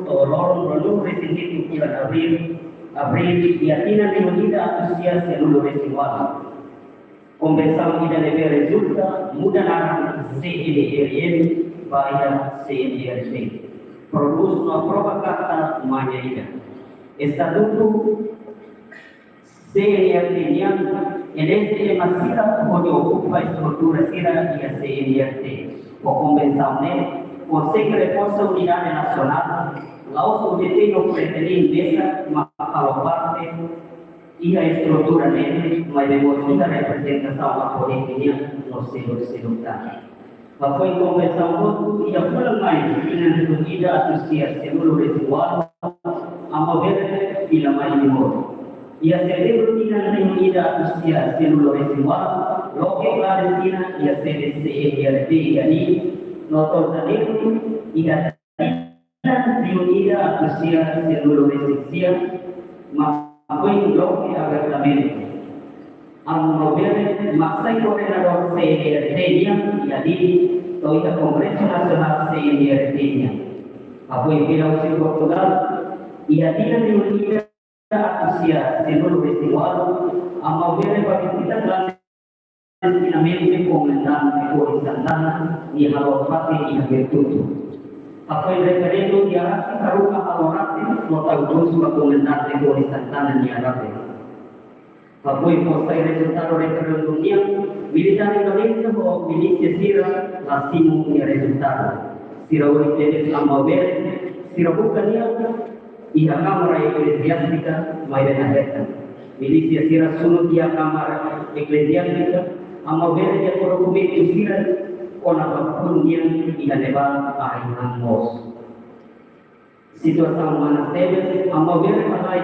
loron ruanulu-resin-hitu fulan Abríl, Abríl, iha tinan rihun ida atus sia sianulu-resin-ualu. Konvensaun ida ne'ebé rezulta muda naran C N R M ba iha C N R T. Prodús no aprova karta manja ida. Estatutu C N R T nian, N S M sira hodi okupa estrutura sira iha C N R T. Ho konvensaun ne'e, konsege reforsa unidade nasionál, la'ós U T T no Fretilin mesak mak halo parte iha estrutura ne'e, maibé mós iha reprezentasaun apoiu nian no seluk-seluk tan. Hafoin konvensaun hotu iha fulan Maiu tinan rihun ida atus sia sianulu resin ualu, Amu Were fila mai Timor. Iha Setembru tinan rihun ida atus sia sianulu resin ualu, loke klarezia iha sede C N R T iha Dili, no to'o Janeiru iha tinan rihun ida atus sia sianulu resin sia, mak foin loke abertamente. Amu Were mak sai koordenadór C N R T nian iha Dili, to'o iha Kongresu Nasionál C N R T nian. Hafoin fila husi Portugál, iha tinan rihun ida atus sia sianulu resin ualu, Amu Were bá vizita klandestinamente Komandante Kori Santana nia haluha fatin iha Betutu. Hafoin referendu nia rasik haruka halo rate no tau dus ba Komandante Kori Santana nia rate. Hafoin fó sai rezultadu referendu nian, militár Indonézia ho milísia sira la simu nia rezultadu. Sira urik tebes Amu Were, sira buka nia iha Kámara Ekleziástika, maibé la hetan. Milísia sira sunu iha Kámara Ekleziástika, Amu Were nia dokumentu sira kona-ba funu nian iha ne'ebá ahi-han moos. Situasaun manas tebes, Amu Were halai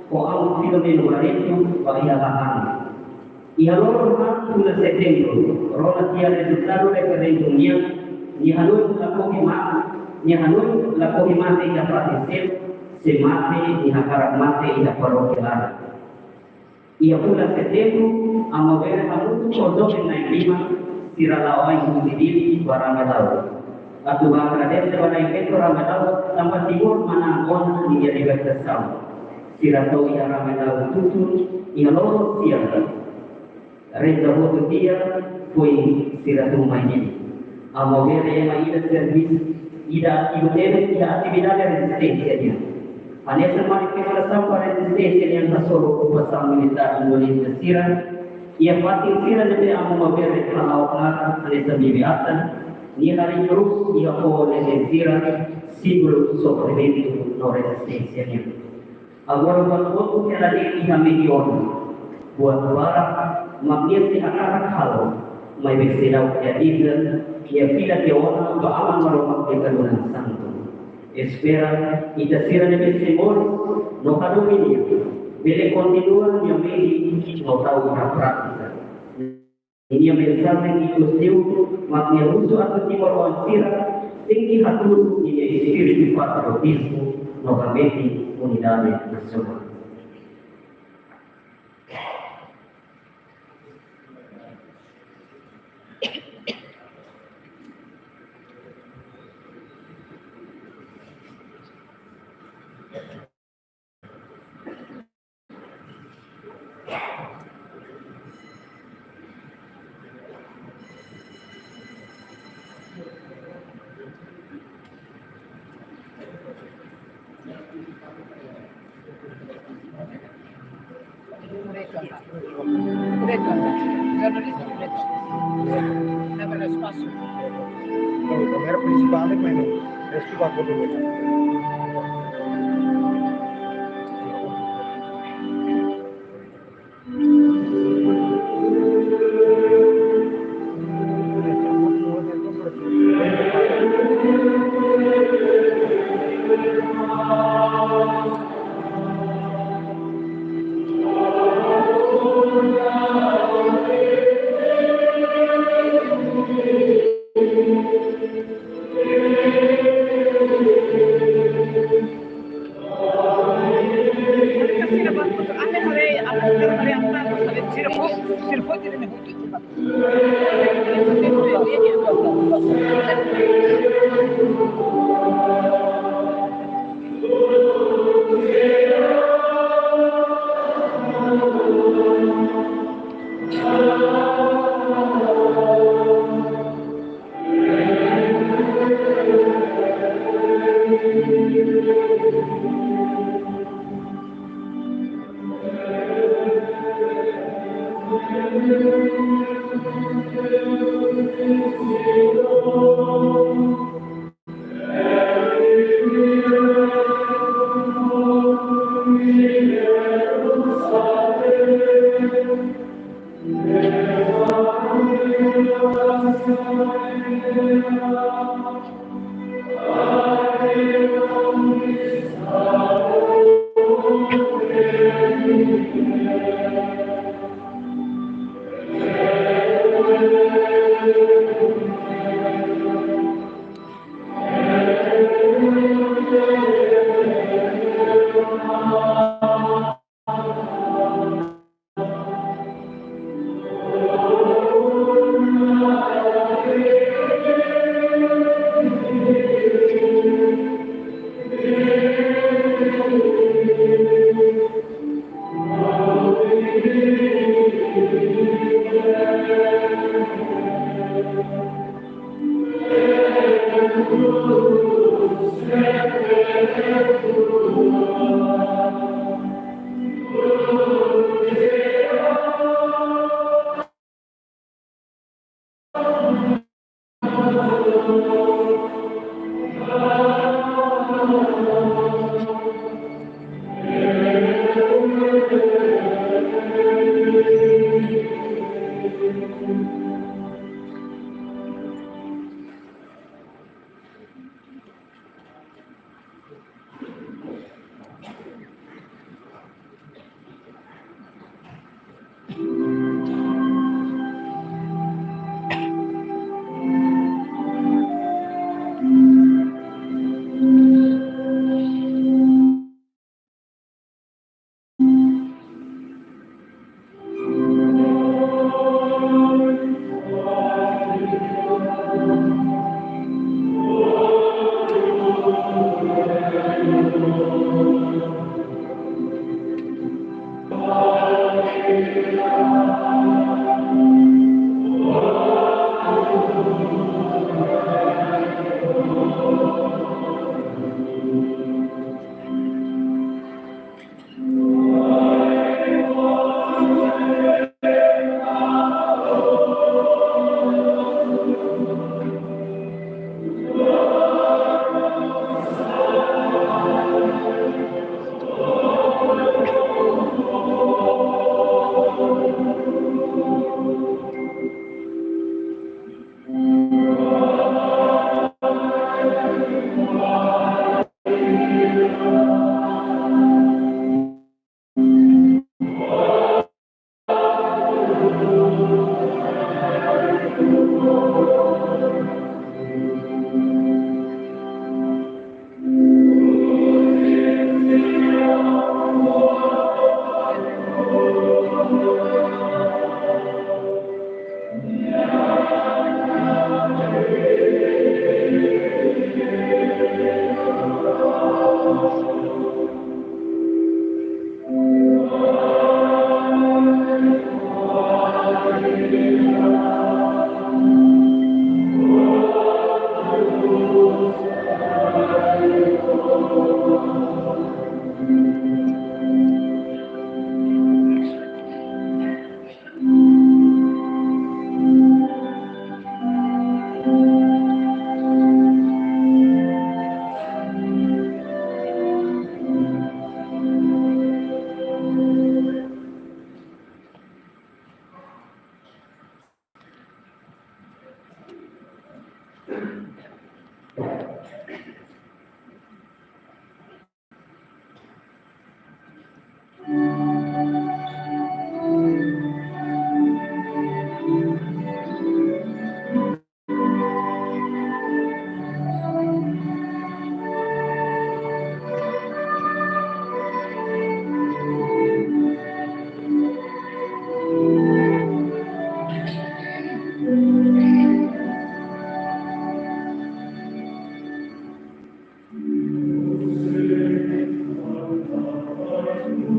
ho Amu Filomeno Barreto ba iha lahan. Iha loron haat fulan Setembru, rona tiha rezultadu referendu nian, nia hanoin lakohi mate, nia hanoin lakohi mate iha fatin seluk, se mate nia hakarak mate iha parókia laran. Iha fulan Setembru, Amu Were hamutuk ho joven na'in lima sira la'o ain husi Dili ba Ramelau, atu bá agradese ba Nai Feto Ramelau tanba Timor manán ona nia libertasaun. Sira to'o iha Ramelau tutun iha loron siang. Reza hotu tiha, foin sira tun mai Dili. Amu Were ema ida servisu, ida ativu tebes iha atividade rezisténsia nian. Hanesan manifestasaun ba rezisténsia nian hasoru okupasaun militár Indonézia sira, iha fatin sira ne'ebé Amu Were hala'o knaar hanesan bibi-atan, nia harii krús iha foho neten sira, símbolu sofrimentu no rezisténsia nian. Agora buat hotu hela de'it iha mehi ona. Buat barak mak nia sei hakarak halo, maibé seidauk realiza, nia fila tiha ona ba Aman Maromak nia kadunan santu. Espera, ita sira ne'ebé sei moris no hadomi nia, bele kontinua nia mehi no tau iha prátika. Nia mensajen ikus liu mak nia husu atu timoroan sira tenke hatudu ninia espíritu patriotizmu no hametin unidade nasionál. Kámera prinsipál ne'e, mas restu ba kodo.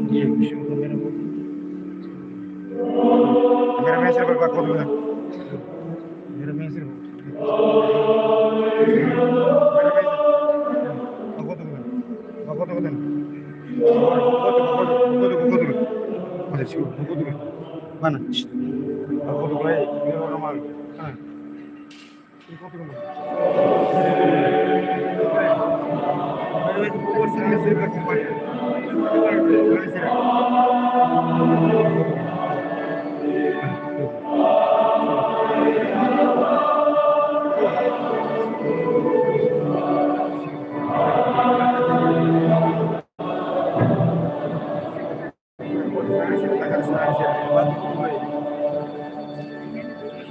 Iya, pusing kamera. Kamera mesra berapa kuat, kamera mesra. Kamera mesra. Aku tuh, aku tuh, aku tuh. Aku tuh, aku tuh, aku tuh, aku tuh. Mana sih? Aku tuh, aku tuh. Mana? Aku tuh, mulai. Ini normal. Mana?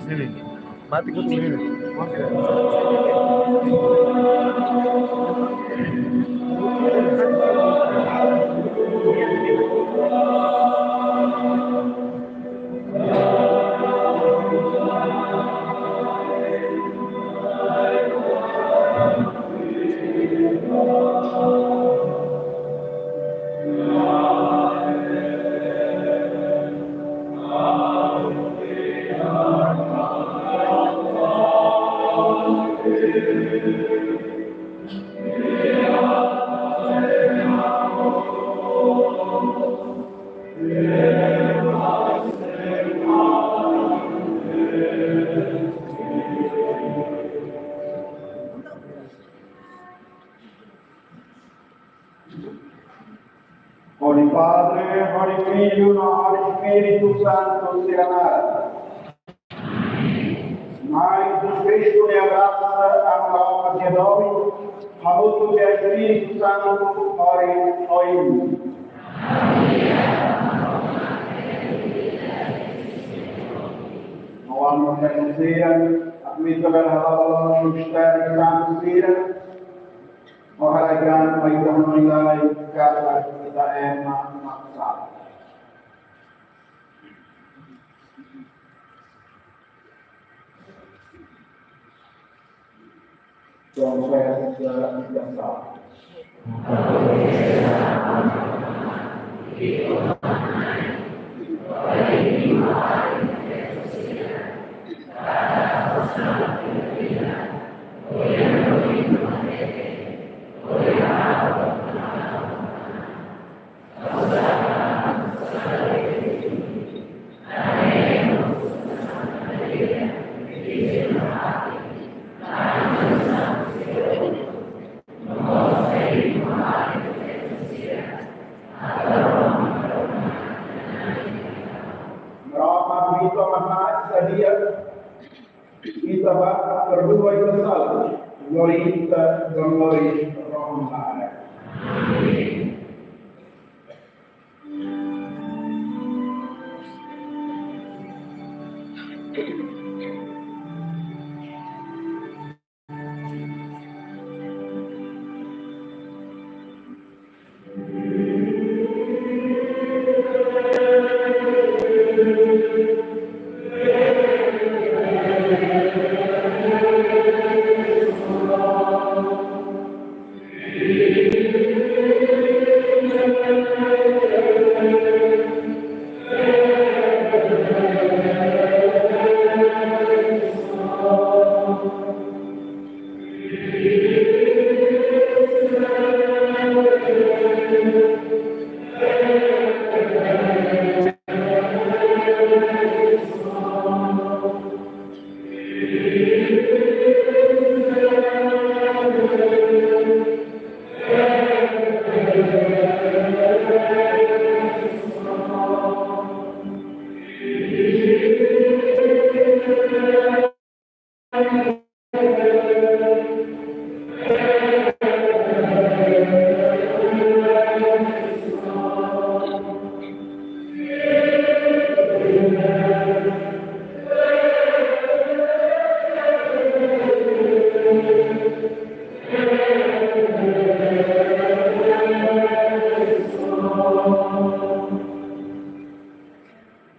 Sini. Mati ku tuh ini. Hodi Padre, hodi Filho, no hodi Espíritu Santu sira naran. Na'i Jesus Kristu nia grasa, Aman Maromak nia domin, hamutuk ho Espíritu Santu, hodi oin. Maun-alin sira, atu ita bele hala'o ba mistériu santu sira, no haraik-an mai ita hanoin lai katak ita ema mak sala. Konfesa ita sala. Maromak, ita mak sadia, ita bá perdua ita sala, lori ita ba moris rohan-laek.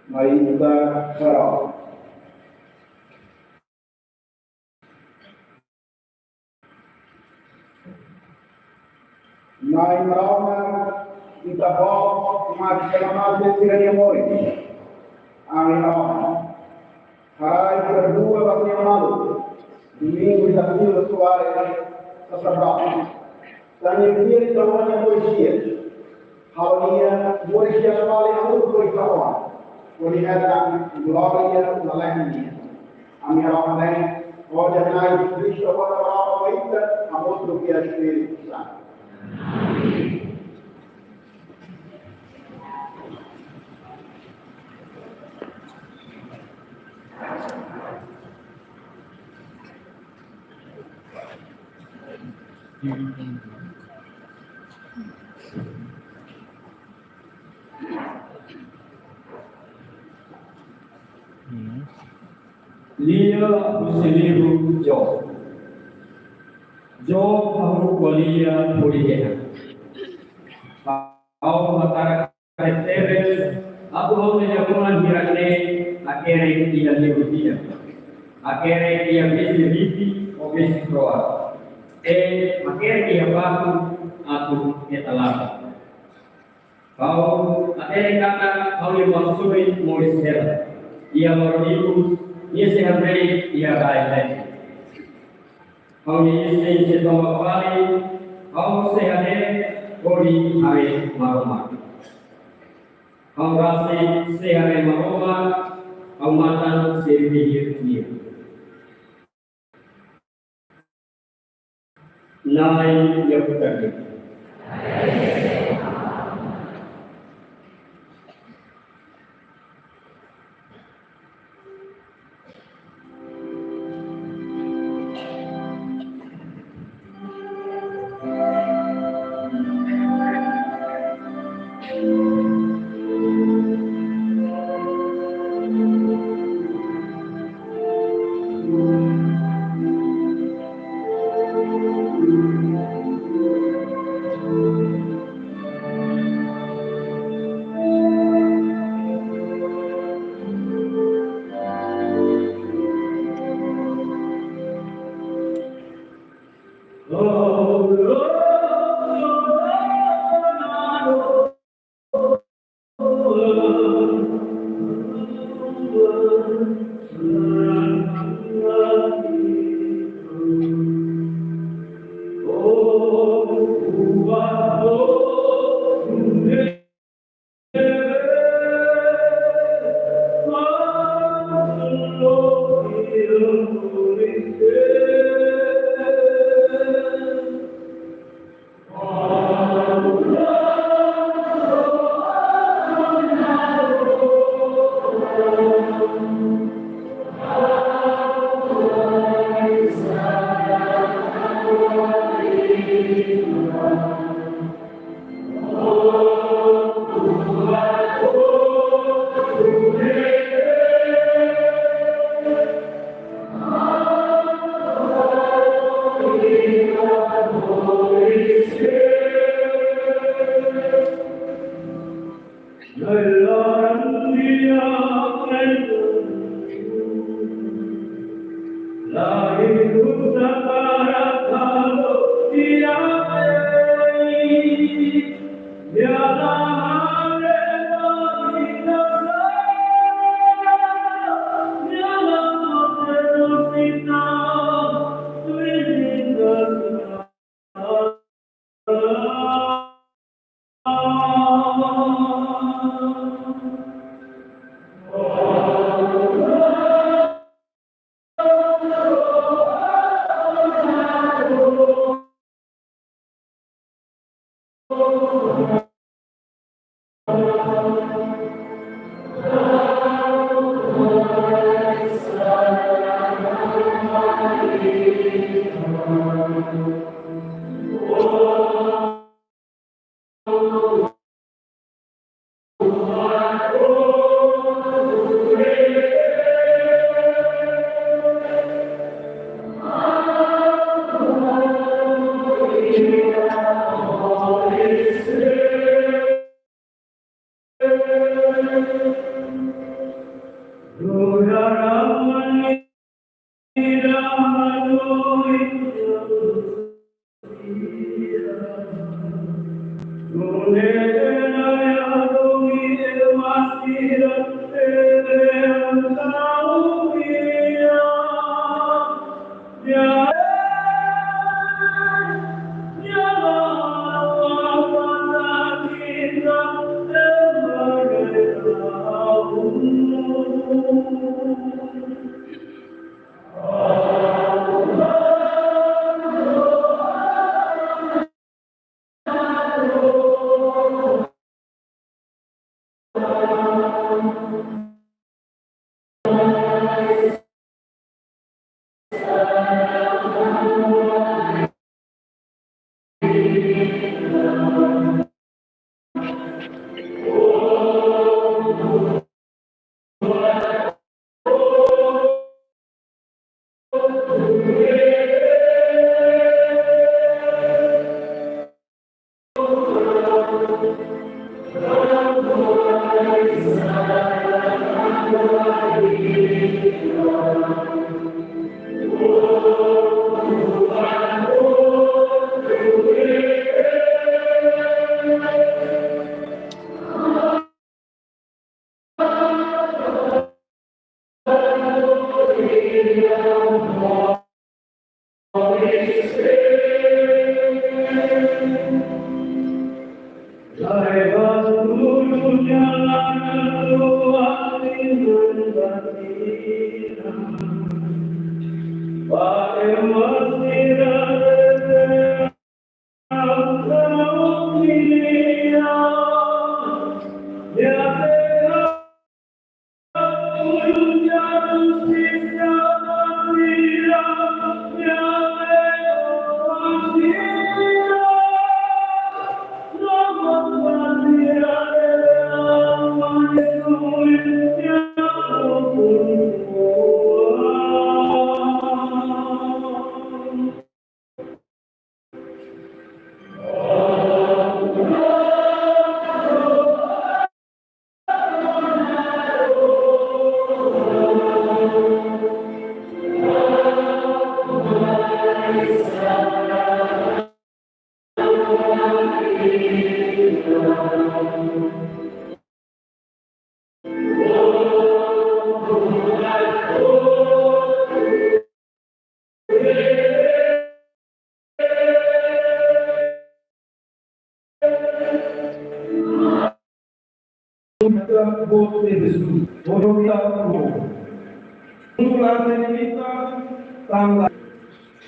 Mai ita haree. Na'i Maromak, Ita-Boot mak selamat sira-nia moris. Amen. Haraik perdua ba nia maluk Domingos da Silva Soares, saserdote. Tanba nia fiar Ita-Boot nia moris di'ak, halo nia moris di'ak fali hamutuk ho Ita-Boot, hodi hetan glória lalehan nian. Ami haree ona, oja Na'i Kristu agora ba ita, hamutuk ho Espíritu Santu. Lia husi livru Job. Job haruka lia hodi dehan: Ha'u hakarak tebes atu ha'u-nia liafuan hirak-ne'e hakerek iha liur di'ak, hakerek iha besi riti ou besi kro'at, i hakerek iha fatuk atu hetan laran. Ha'u hatene katak ha'u-nia maluk sorin moris hela, i ha'u-nia maluk ikus nia sei hamriik iha rai leten. Ha'u-nia isin sei tomak fali, ha'u sei hadeer hodi haree Maromak. Ha'u rasik sei haree Maromak, ha'u-nia matan sei rihir Nia. Na'i Yahuda.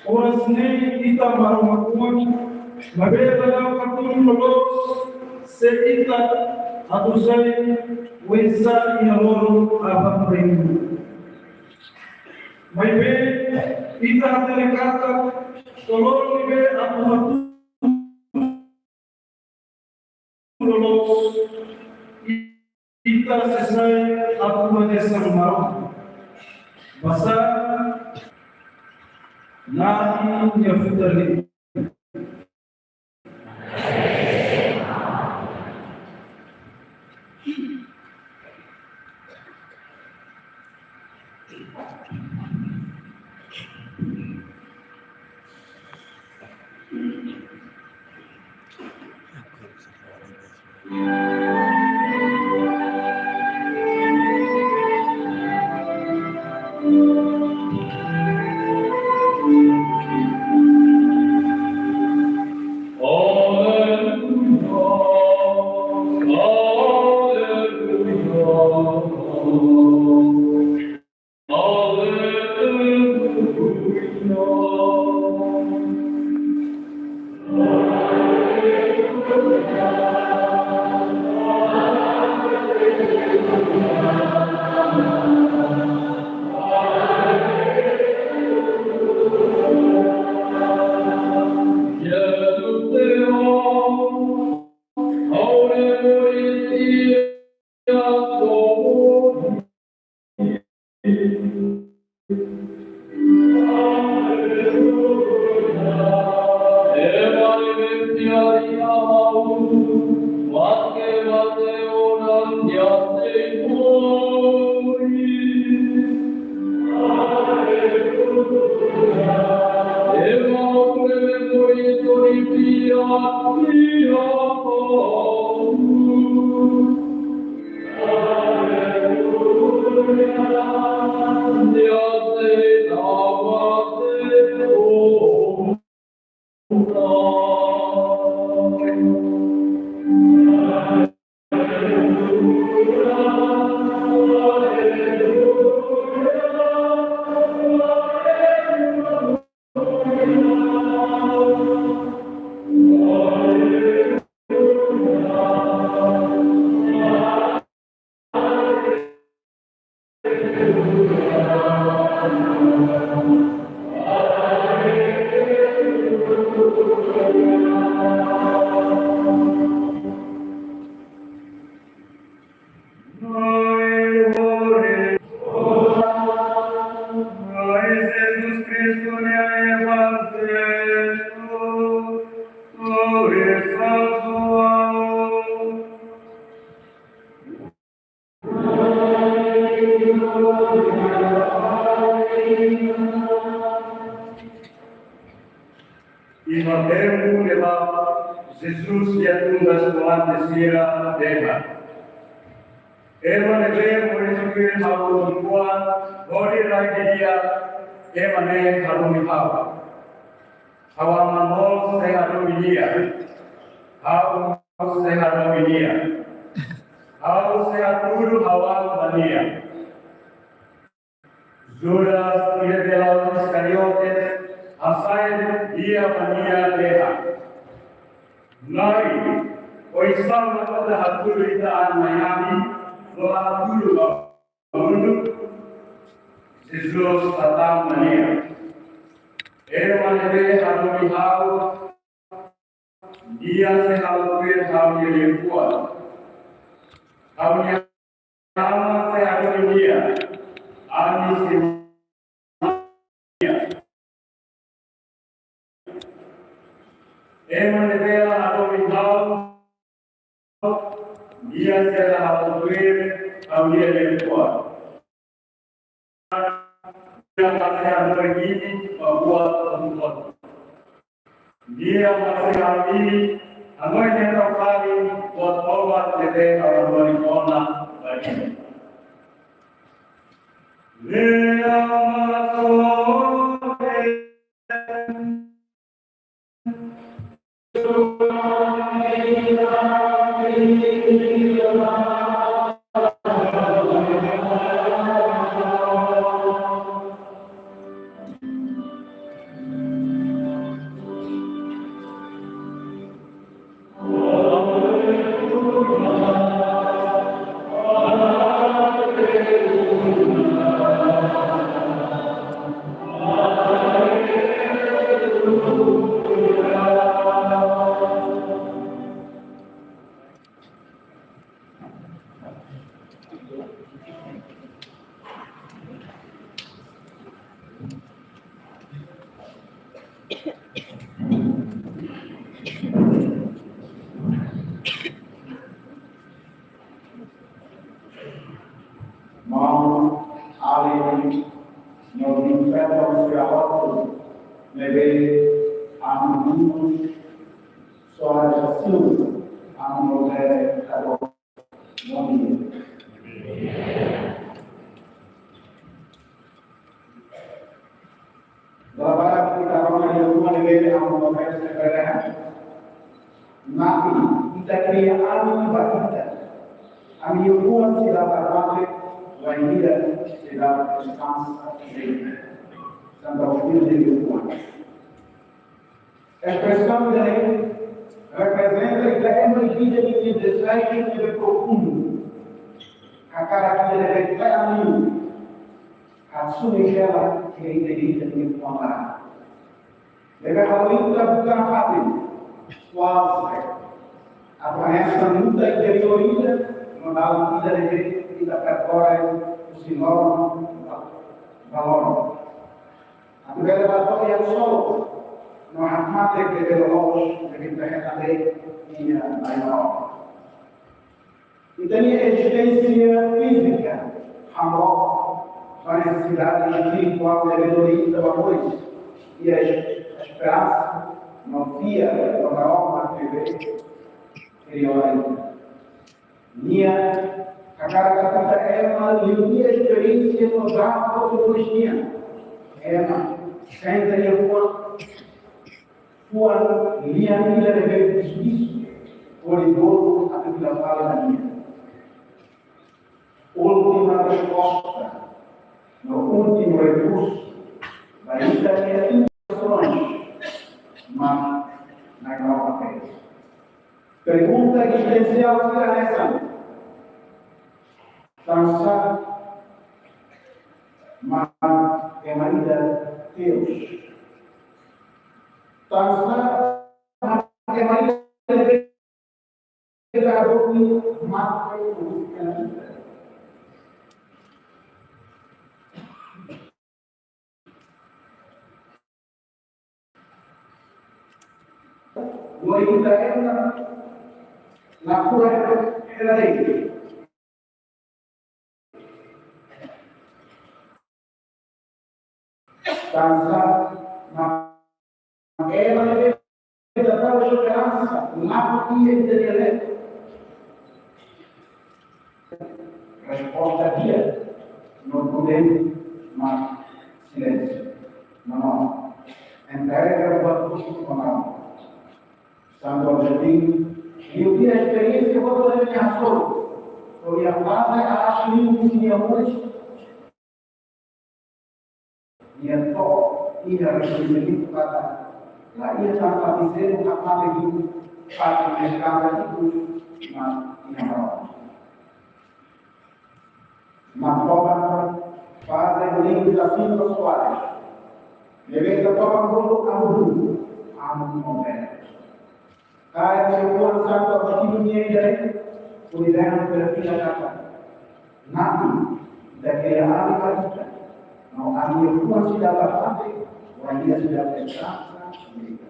Oras ne'e ita Maromak oan, maibé dadaun katun loloos, se ita atu sai oinsá iha loron aban-bainrua. Maibé ita hatene katak to'o loron ne'ebé atu hatún loloos, ita sei sai atu hanesan Maromak. Basá Na'i nia futar liman. Iha tempu ne'ebá, Jesus nia tun ba eskolante sira dehan: Ema ne'ebé moris tuir ha'u-nia liafuan, hodi rai didi'ak, ema ne'e hadomi ha'u. Ha'u Aman mós sei hadomi nia. Ha'u mós sei hadomi nia. Ha'u sei hatudu ha'u-nia an ba nia. Judas, filho de Laos Iscariotes, hasai di'ak ba nia dehan: Na'i, oinsá mak ita hatudu ita-nia an mai ami, no la hatudu ba mundu? Jesus hatán ba nia: Ema ne'ebé hadomi ha'u, nia sei halo tuir ha'u-nia liafuan. Ha'u-nia Aman sei hadomi nia, ami sei hadomi nia. Ema ne'ebé la hadomi ha'u, nia sei la halo tuir ha'u-nia liafuan. Nia sei hadomi imi ba buat hotu-hotu. Nia sei hadomi imi Hanoin hela fali buat boot ne'ebé Aman Mari fó ona ba ita. Nia mak soe. Maun alin no infekta sira hotu ne'ebé ami dunus soara Jasil, ami no bere kado. Bom dia. Dala barak ita rona iha uma ne'ebé ami no bere se bere. Na'i, ita kria ami ba ita. Ami iha uma sira atu mate, wainhira sira deskansa de'it. Santa Otília iha uma. Espresaun ida-ne'e reprezenta ida-ne'e ema ida-ne'e nia dezeju ida profundu. Hakarak ida-ne'e ita ami asume hela ida-ne'e nia fuan laran. Ne'ebé halo ita buka fatin, kuaze atu hanesan luta interiór ida, no dala ida-ne'e ita perkorre husi loron ba loron. Atu bele bá to'o iha solo, no hakmatek ne'ebé loloos, ne'ebé ita hetan de'it iha Nai Maromak. Ita-nia ezisténsia fízika hamrook ba nesesidade espirituál ne'ebé lori ita ba moris iha esperansa no fiar ba Maromak ne'ebé kriou ita. Nia hakarak atu ita ema liuliu esperiénsia no drama hotu-hotu nian. Ema senta iha fuan, fuan lian ida ne'ebé bisu-bisu, hodi bolu atu ita fali ba nia. Última resposta, no últimu rekursu ba ita-nia intensaun, mak Nai Maromak. Pergunta ezistensiál sira hanesan: tansá mak ema ida teus? Tansá mak ema ida teus? Agora ita ema la kura hela de'it. Tansá mak ema ne'ebé ita tau esperansa, mak iha ita-nia leet? Resposta di'ak no prudente mak silénsiu. Não, não. Entrega buat husi Maromak. Santo Agostinho, nia iha esperiénsia boot ne'ebé nia hasoru. To'o iha faze aas liu husi nia moris, nia to'o iha rekoñesimentu katak la iha tan fatin seluk hakmatek liu, fatin deskansa liu, mak iha Maromak. Mak toman Padre Domingos da Silva Soares, ne'ebé ita toman bolu Amu Dungu, Amu Mobile. Karik iha fuan Santo Agostinho nian ida-ne'e, hodi dehan perfila katak: Na'i, ita kria ami ba ita, no ami iha fuan sira atu mate, wainhira sira deskansa de'it.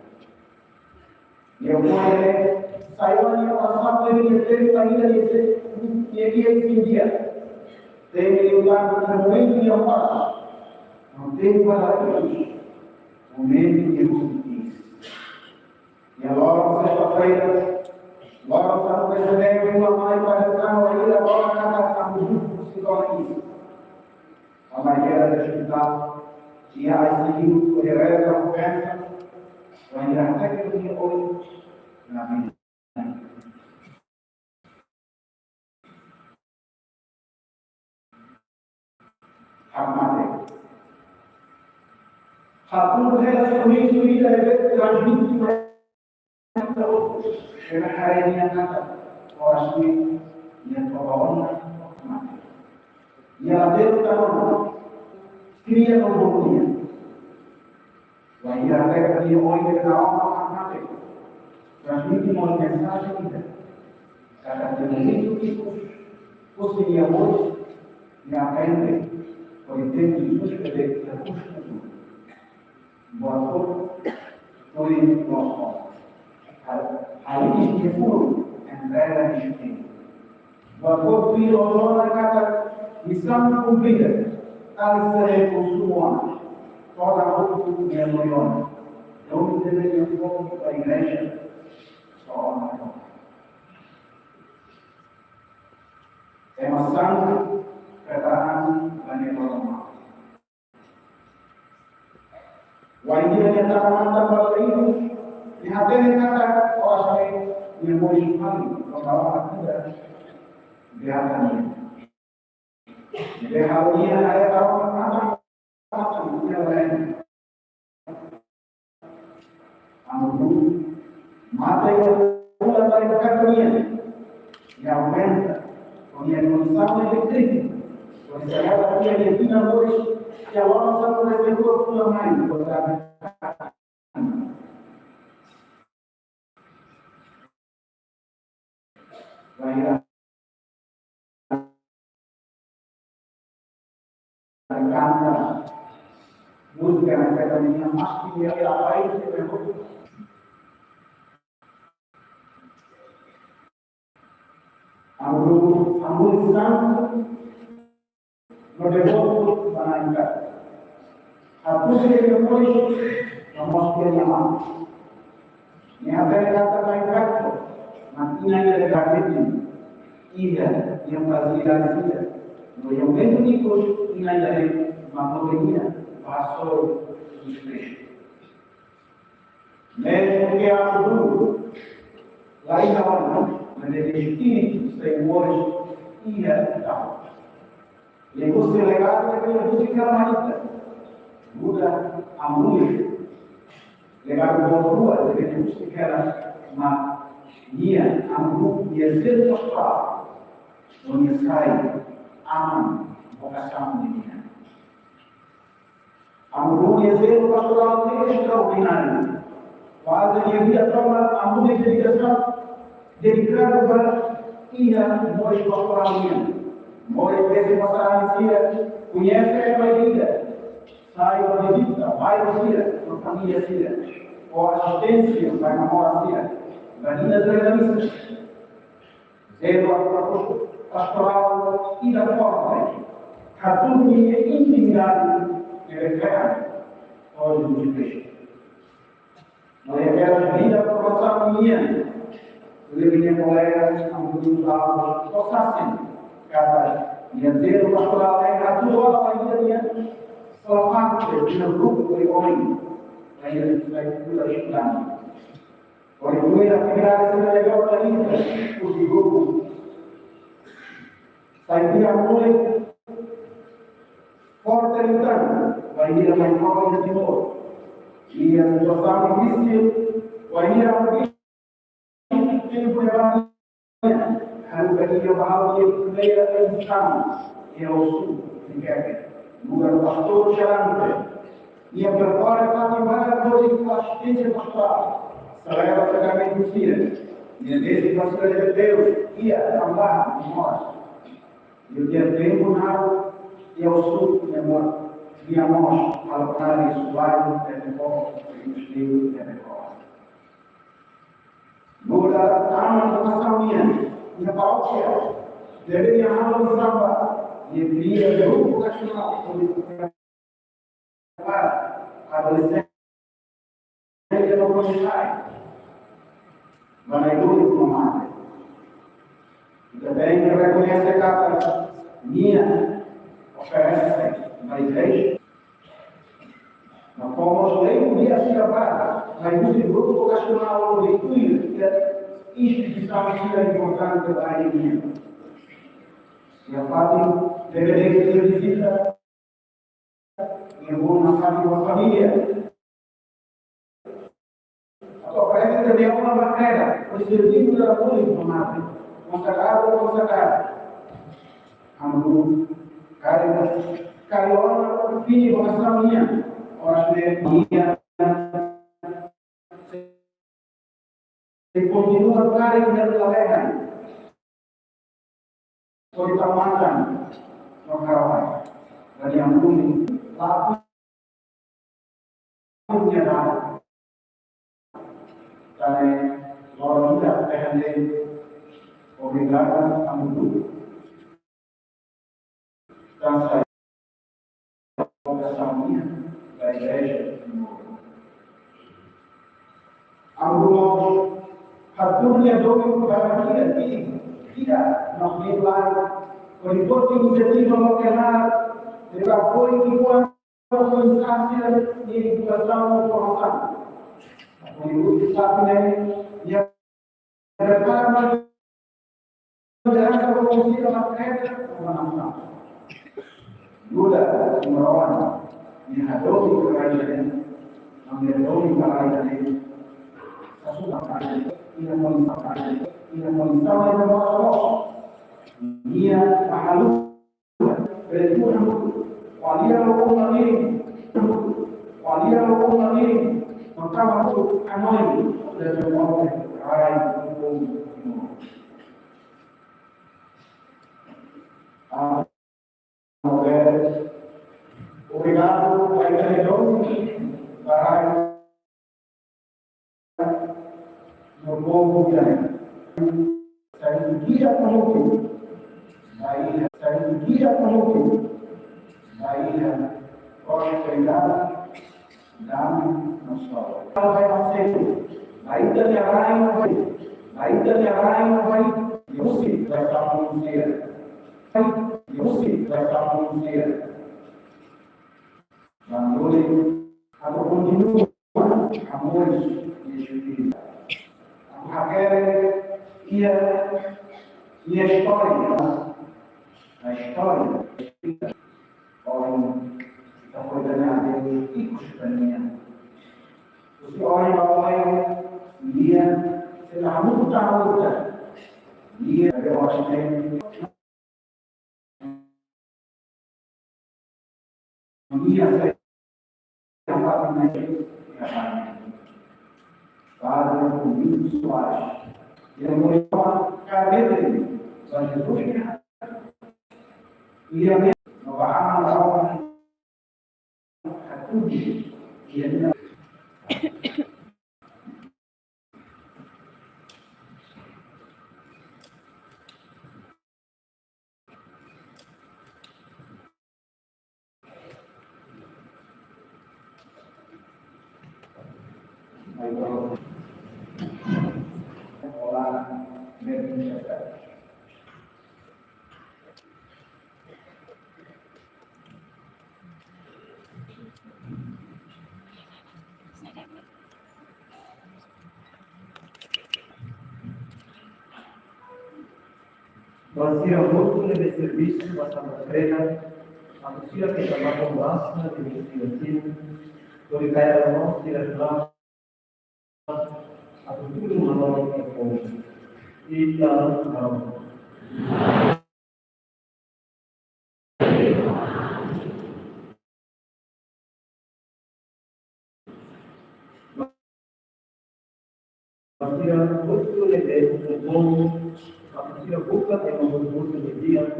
Nia fuan ne'e sai ona iha orasaun ne'ebé nia temi ba ida-ne'e, nia iha isin di'ak. Temi liután momentu nia moras, no temi ba ladún momentu nia husi iis. Iha loron sesta-feira, Loron sanulu-resin-neen, Maromak mai para sana, wainhira loron katak Amu Ruku husi to'o iha. Maromak iha respeitu, iha I C U, iha reza, pensa, wainhira hateke nia oin, na vida. Hakmatek. Hatudu hela suri-suri ida ne'ebé transmite ba ita hotu, ema haree nia katak oras ne'e nia toba ona, mate. Nia labele tama ona, kria no bom nia. Wainhira hateke nia oin, nia toba ona, mate. Transmite mós mensajen ida katak nia momentu ikus, husi nia moris, nia aprende, hodi temi Jezús, bele ita kustu. Buat hotu, tuir loos ona. Hal, hal ini nia funu entrega nia espíritu. Buat hotu tuir loos ona katak misaun kumprida, kali sere konsumu ona. Toda hotu nia moris ona. Duni dele nia foin ba igreja, só ona. Ema santu, prepara ba nia loromatan. Wainhira nia tama matan ba ikus, nia hatene katak oras ne'e nia moris fali, no Maromak ida bele hatene nia. Nia bele halo nia haree Maromak matan-matan, nia lain. Amu Ruku mate iha fulan ba infiernu nian. Nia aguenta, ho nia kondisaun ne'ebé krítiku. Hodi selebra nia tinan moris, iha loron sanulu-resin-rua fulan Mai, buat Bainhira kanta múzika ne'ebé ita-nia maski nia ela pai, ita-nia múzika. Amu, amu santu, no devotu ba Na'i Feto. Hatudu nia moris, no mós nia aman. Nia hatene katak Na'i Feto mak inan ida ne'ebé iha, iha fasilidade ida. No iha momentu ikus inan ida ne'e mak lori nia ba hasoru Jezús Kristu. Mezmu ke Amu Ruku la iha ona, mas nia espíritu sei moris iha ita. Liuhusi legadu ne'ebé nia husi kera mai ita, muda amu nia. Legadu boot rua ne'ebé nia husi kera mai nia, Amu Ruku nia zelu pastorál, no nia sai aman vokasaun nia. Amu Ruku nia zelu pastorál ne'e estraordináriu. Faze nia vida tomak, Amu Ruku nia dedikasaun, dedikadu ba iha moris pastorál nian. Moris dezde pasaran sira, koñese ema ida, sai ba vizita bairru sira, no família sira, fó asisténsia ba namoras sira, ba nia reza misa. Zelu pastorál ida forte, hatudu nia intimidade ne'ebé kle'an ho Jezús Kristu. No iha vida formasaun nian, liuliu nia kolega Amu Ruku Alves, fó sasin katak nia zelu pastorál ne'e hatudu ona ba ida nia, só parte nia grupu oioin, ba ida nia estudante. Hodi tuir atividade sira ne'ebé organiza husi grupu. Sai tiha mulai forte liután, bainhira mai Covid-dezenove. Iha situasaun difisil, bainhira tempu ne'ebá, haruka nia ba halo nia primeira missão iha Osu, Viqueque. Nu'udar pastór xerante, nia perkore fatin barak hodi asisténsia pastorál, selebra sakramentu sira, nia dezde ba sira ne'ebé iha tambahan no moras. Nia iha tempu naruk iha Osu, nia mós, nia mós halo análise suai, tempo, tempo, tempo. Nu'udar aman vokasaun nian, iha parókia ne'ebé nia halo missão ba, nia kria grupu vokasionál hodi prepara adolexente no komunidade. Ba nai-lulik no mate. Ita tenke rekoñese katak nia oferese ba igreja. No komo lei nia sira ba, mai husi grupu vokasionál no de kuir, ke instituisaun sira importante ba nia. Sira fatin deve de vizita, irmaun nafatin ba família. Atu oferese ita-nia uma ba kreda, hodi serbidu ba nai-lulik no mate, konsagradu, konsagradu. Amu, karik, karik ona fini vokasaun nian, oras ne'e nia sei kontinua karik iha lalehan. Hodi tau matan no harapan ba nia amu, la punya dada. Tane loron ida, pehande, obrigadu, amu. Tanba sá? Vokasaun nian ba igreja. Amu, hatudu nia domin ba nia, nia, nia, no nia lai. Hodi foti inisiativa lokál, de apoiu ki'ikoan, foin-sa'e sira-nia edukasaun no formasaun. Hodi uza sabe ne'e, nia prepara lideransa ba sira ba kreda no ba nasaun. Nu'udar Maromak nia hadomi ba rai ida-ne'e, no nia hadomi ba rai ida-ne'e. Sasudah kali, nia moni sakali, nia moni sama nia moni. Nia mahaluk. Ko'alia ho uma ne'e, ko'alia ho uma ne'e, maka ha'u hanoin, dan ha'u rai, ah, obrigadu, obrigadu, obrigadu, no povu ida-ne'e. Sai guia para o povo. Sai, sai guia para o povo. Sai, prosperidade, dame no sol. Ela vai nascer. Vai ter a rainha, vai. Vai ter a rainha, vai. E o sim vai estar com você. Vai, e o sim vai estar com você. Vamos ler. Agora continua. Amores de Espírito. Hakerek iha, iha istória. Na istória, ohin ita foin ganhar de ikus tania. Husi ohin ba ohin, nia sei la hamutuk tan, nia de ohin. Nia sai Padre Domingos Soares. Nia mós kareta ba Jesus. Nia mós no ba aman lawan hatudu. Nia Ba sira hotu ne'ebé servisu ba Santa Kreda, atu sira ke tama ho basa de sira sira, hodi kaer mós sira kla, atu tudu manorin ke pon. Ita, amen. Ba sira hotu ne'ebé hotu, ba sira buka ema hotu-hotu ne'e di'ak,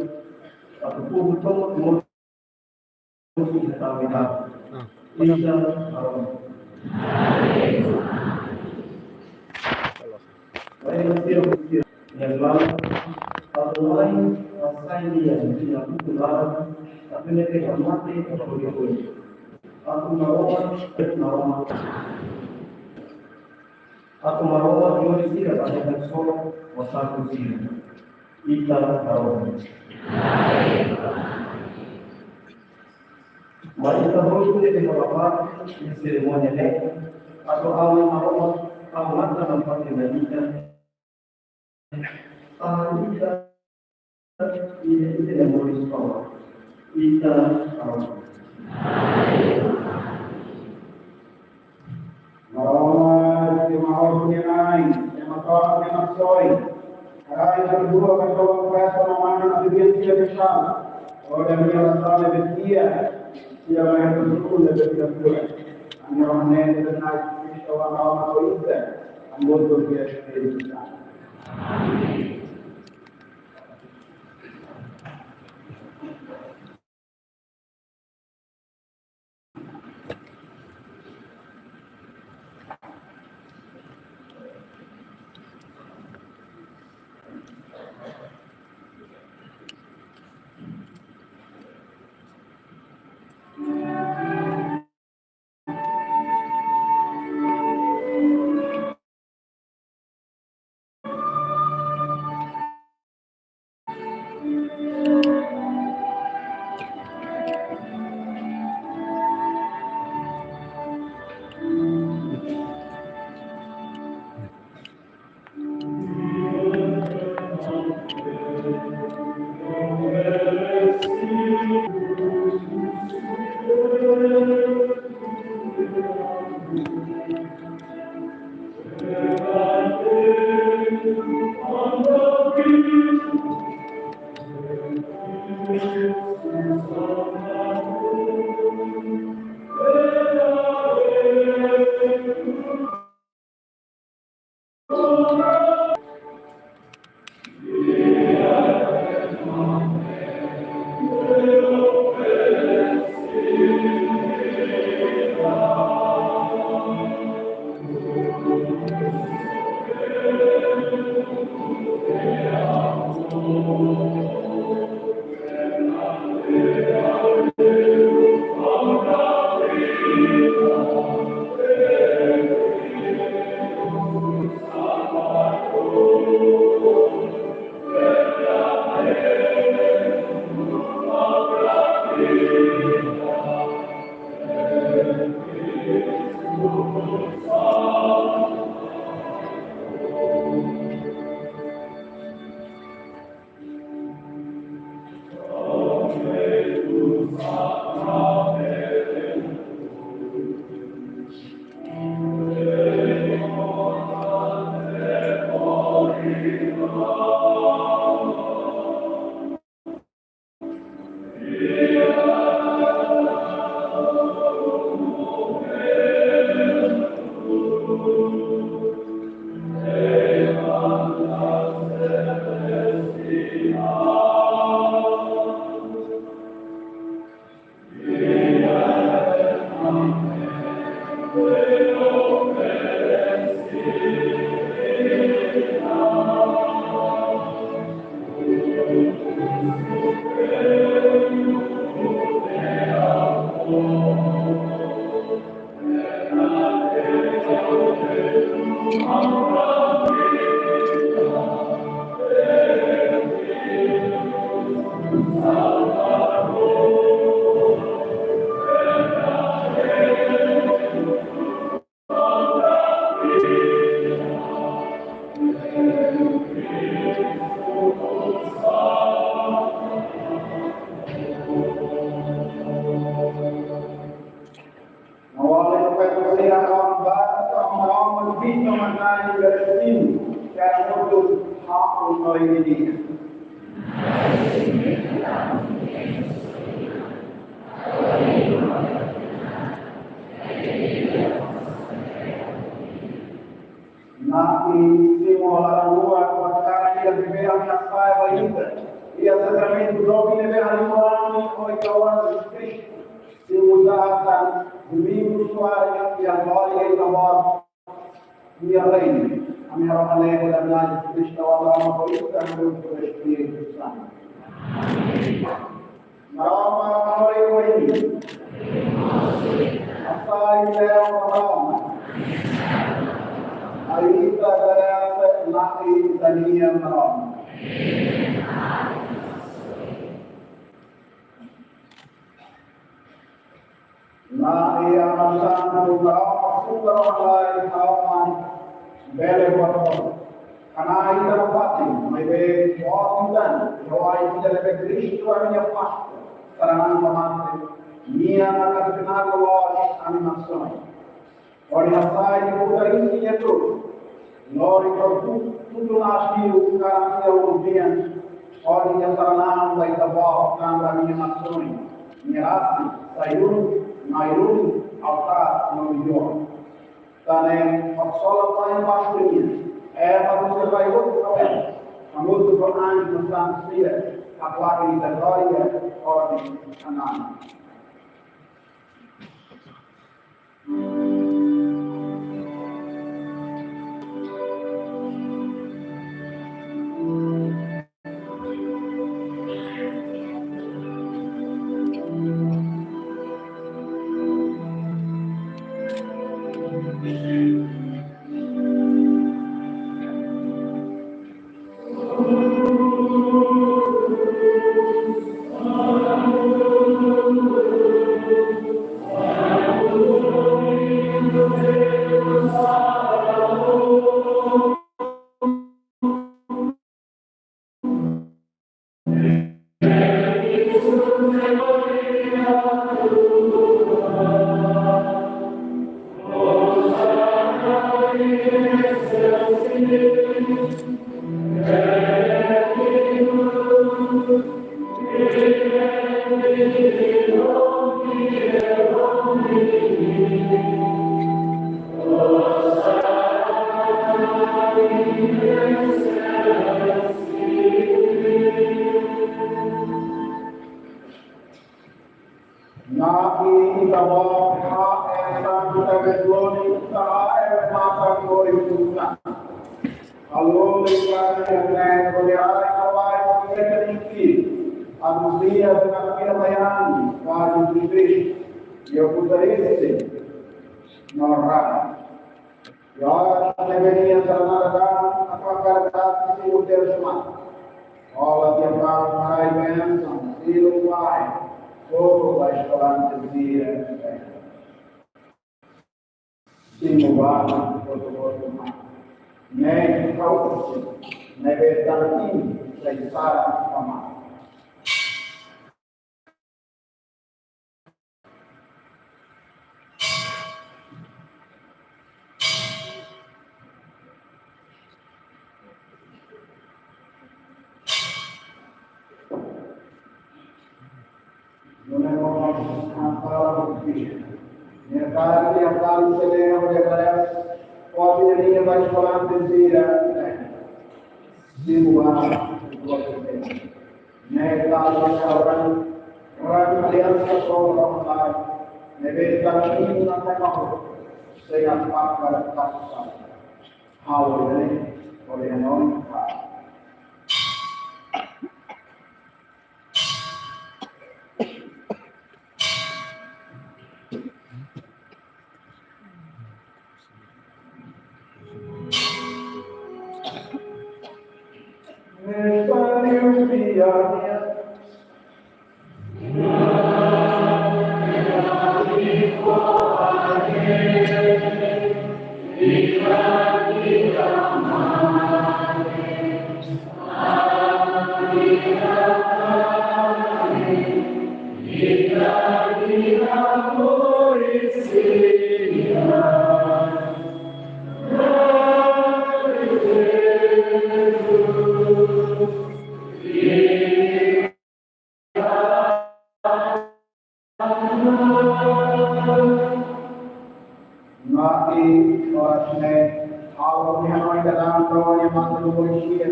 atu povu tomak mós hotu ne'e tau ita. Ah, ita, amen. Baik, ba sira hotu ne'e, yang lalu, atu lain, asai dia, dia buku larang, atu ne'e ke mate, atu ne'e ke. Atu Maromak, Maromak. Atu Maromak, Maromak, sira, Osaku sira. Ita harohan. Mari ita hotu ita harohan iha serimónia ne'e, atu Aman Maromak tau matan-matan iha ita. Tahan ita, ita, ita yang harus tahu. Ita harohan. Maromak, ema hotu nia Na'i, ema to'o ema soin. Rai kedua kedua kuasa mamana di dia dia besar. Oda nia rasane betia, dia mai bersyukur dan bersyukur. Anda mana yang benar, Kristo wa Roma ko ita, anggota dia Espiritu Santo. Maromak, Pai, Aman, Aman, Aman, Espíritu Santo, Aman, Aman, Espíritu Santo, Aman, Aman, Espíritu Santo. Na'i, simu laran-luak, buat kami yang dibilang nasai bayi. Iha sakramentu domin ne'ebé halimar ami, Oe Kawan Jesus Kristu. Simu data domingu suari, iha glória i amor. Iha lei, ami harohan Na'i, Na'i Jesus Kristu, Aman, Aman, Espíritu Santo. Maromak, Maromak, Maromak. Hasai Maromak. Ai ita grasa Na'i ita-nia Maromak. Na'i Aman Santu, Maromak subar, Maromak lai, Maromak bele buat hotu. Hanesan ita-nia fatin, maibé buat ita, Na'i, ita ne'ebé Kristu ami-nia Páskua, tanang ba mate, Nia maka finál loos ami-nia nasaun. Hodi hasai buta isi nia tu. Lori ko tu, tutu nasi u karan sia urubian. Hodi nia sarana ba ita-boot tanba nia nasaun. Nia rasik, sai uluk, mai uluk, altar, no idioma. Tan ne'e, hodi sola pañu bastu nian. Ema tu se vai ut, awen. Hamutuk ho anju no santu sira. Haklaken ita glória, hodi anana. Na'i Ita-Boot hanesan Ita-nia glória, Ita hanesan matan-kori tutan. Halo lengkap dengan glória Ita-Boot, Ita-nia anu sia dengan pia mayang, bagi Kristu, ia putar isi, norang. Ya, ne'ebé nia sarana dalan, apakah dalan simu terus ma? Ola tiap malam marai bensaun, simu pai, koko ba eskolante sira. Simu ba, koko koko ma. Ne'e kau kursi, ne'ebé tan ini, sai sara ma. Ne'e tau sekarang, orang aliansa pro orang lain, ne'ebé tau ini nak tengok, saya pakar paksa. Halo ini, oleh non, Na'i, oras ne'e, ha'u-nia hanoin dalan to'o nia matan-kori sira.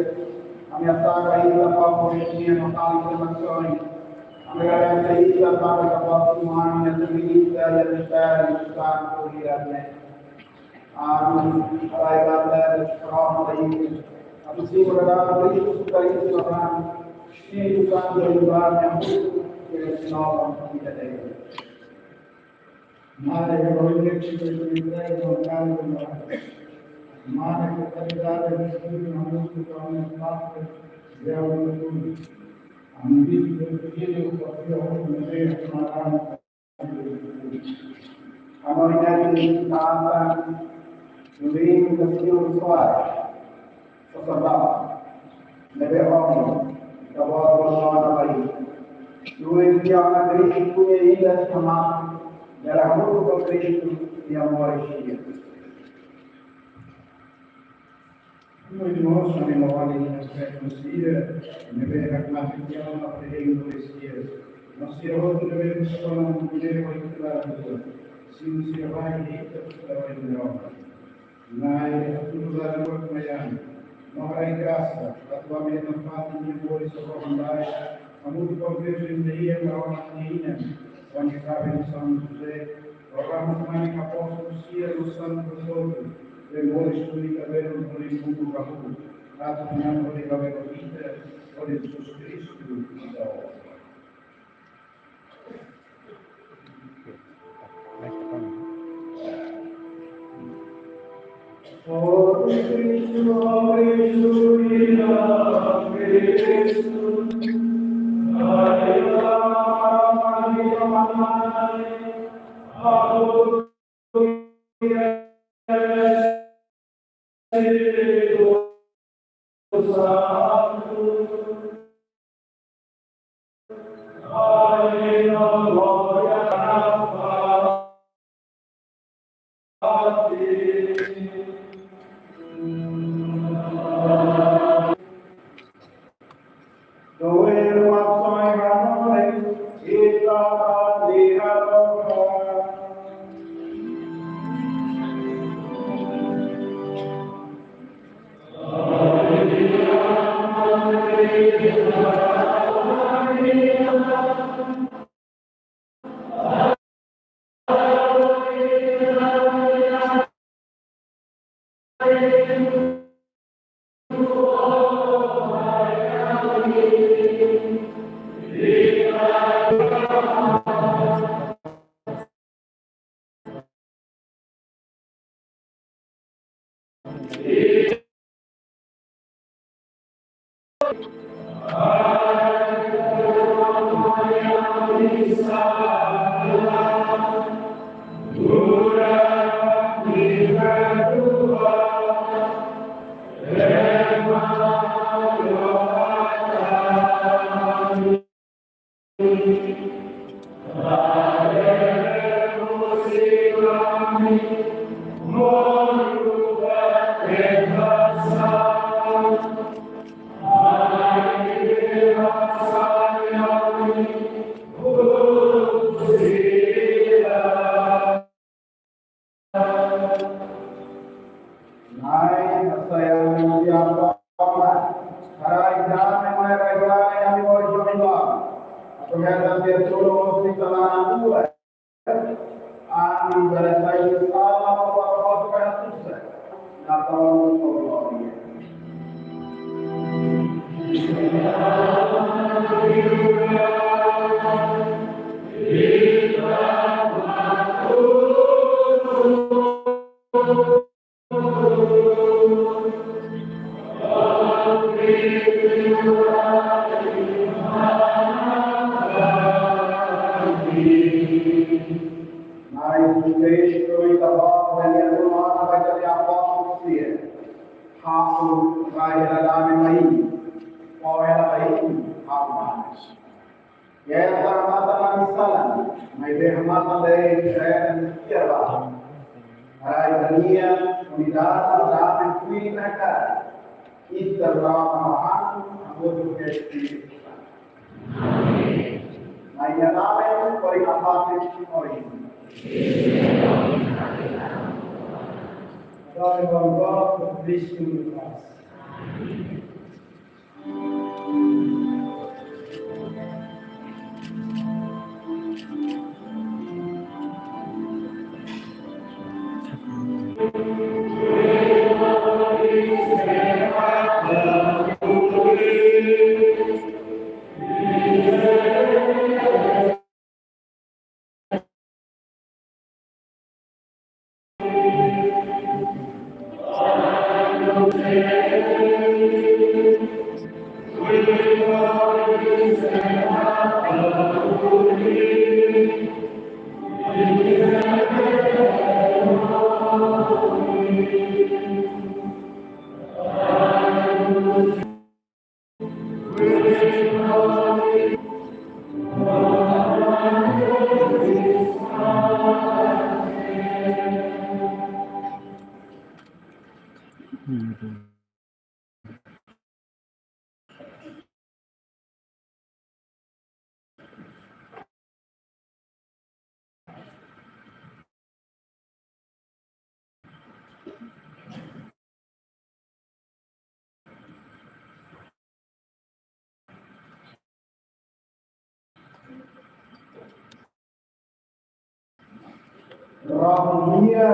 Ami hasai ba Ita ba Ita-nia nasaun. Ami agradese Ita ba Ita-nia nasaun, Ita-nia mistério santu, Ita-nia Amen. Pai, Pai, Pai, Pai, Pai, Pai, Pai, Espíritu Santo, Pai, Pai, Pai, Pai, Pai, Mana ke kalidade de estudu na múzika, na parte de aula. Ami bispu Virgílio, papel, Amor yang kita Domingo Castillo Soares, sacerdote, ne'ebé ohin ita-boot bolu ona ba ita. Tuir tiha ona Kristu nia ida, sama, dala hamutuk ho Kristu nia moris. Irmaun, ami movali iha fé sira ne'ebé hakmatek tiha ona ba Kristu. Sira hotu ne'ebé eskola mulher ho ita, sira vai ita para o Na'i, atu nu'udar buat mayan, no harii grasa, atu ami hetan fatin nia moris ho rohan-laek, hamutuk ho Virjen Maria, Maromak nia inan, ho nia kaben São José, ho Ramos mane apóstolu sira no santu hotu, ne'ebé moris tuir kabelun hodi mundu hahú, atu ami hodi bá ba ita, hodi Jesus Kristu, ita-boot. Na'i, hasai ami-nia Aman, harii dame mai ba ita-nia moris ohin loron. Atu hetan Dia tolu hosi tanah ura. Ami bele sai sala ba buat hotu ka susar. Natal no glória. Na'i Jesus Kristu, ita-boot bele ruma ba ita-nia apóstolu sira. Ha'u rai hela dame mai, fó hela ba imi ha'u-nia dame. Ita-nia matan la salan, maibé matan la iha tiha ba. Harii ita-nia unidade, dame, kuida, kara. Ita rona ba Aman, Aman no Espíritu Santu. Amen. Na'i nia dame, kori apate, kori. Dame ba Aman, Kristu nia pás. Ramunia,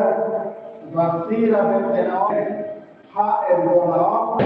Basira Betenau, H R Bonao.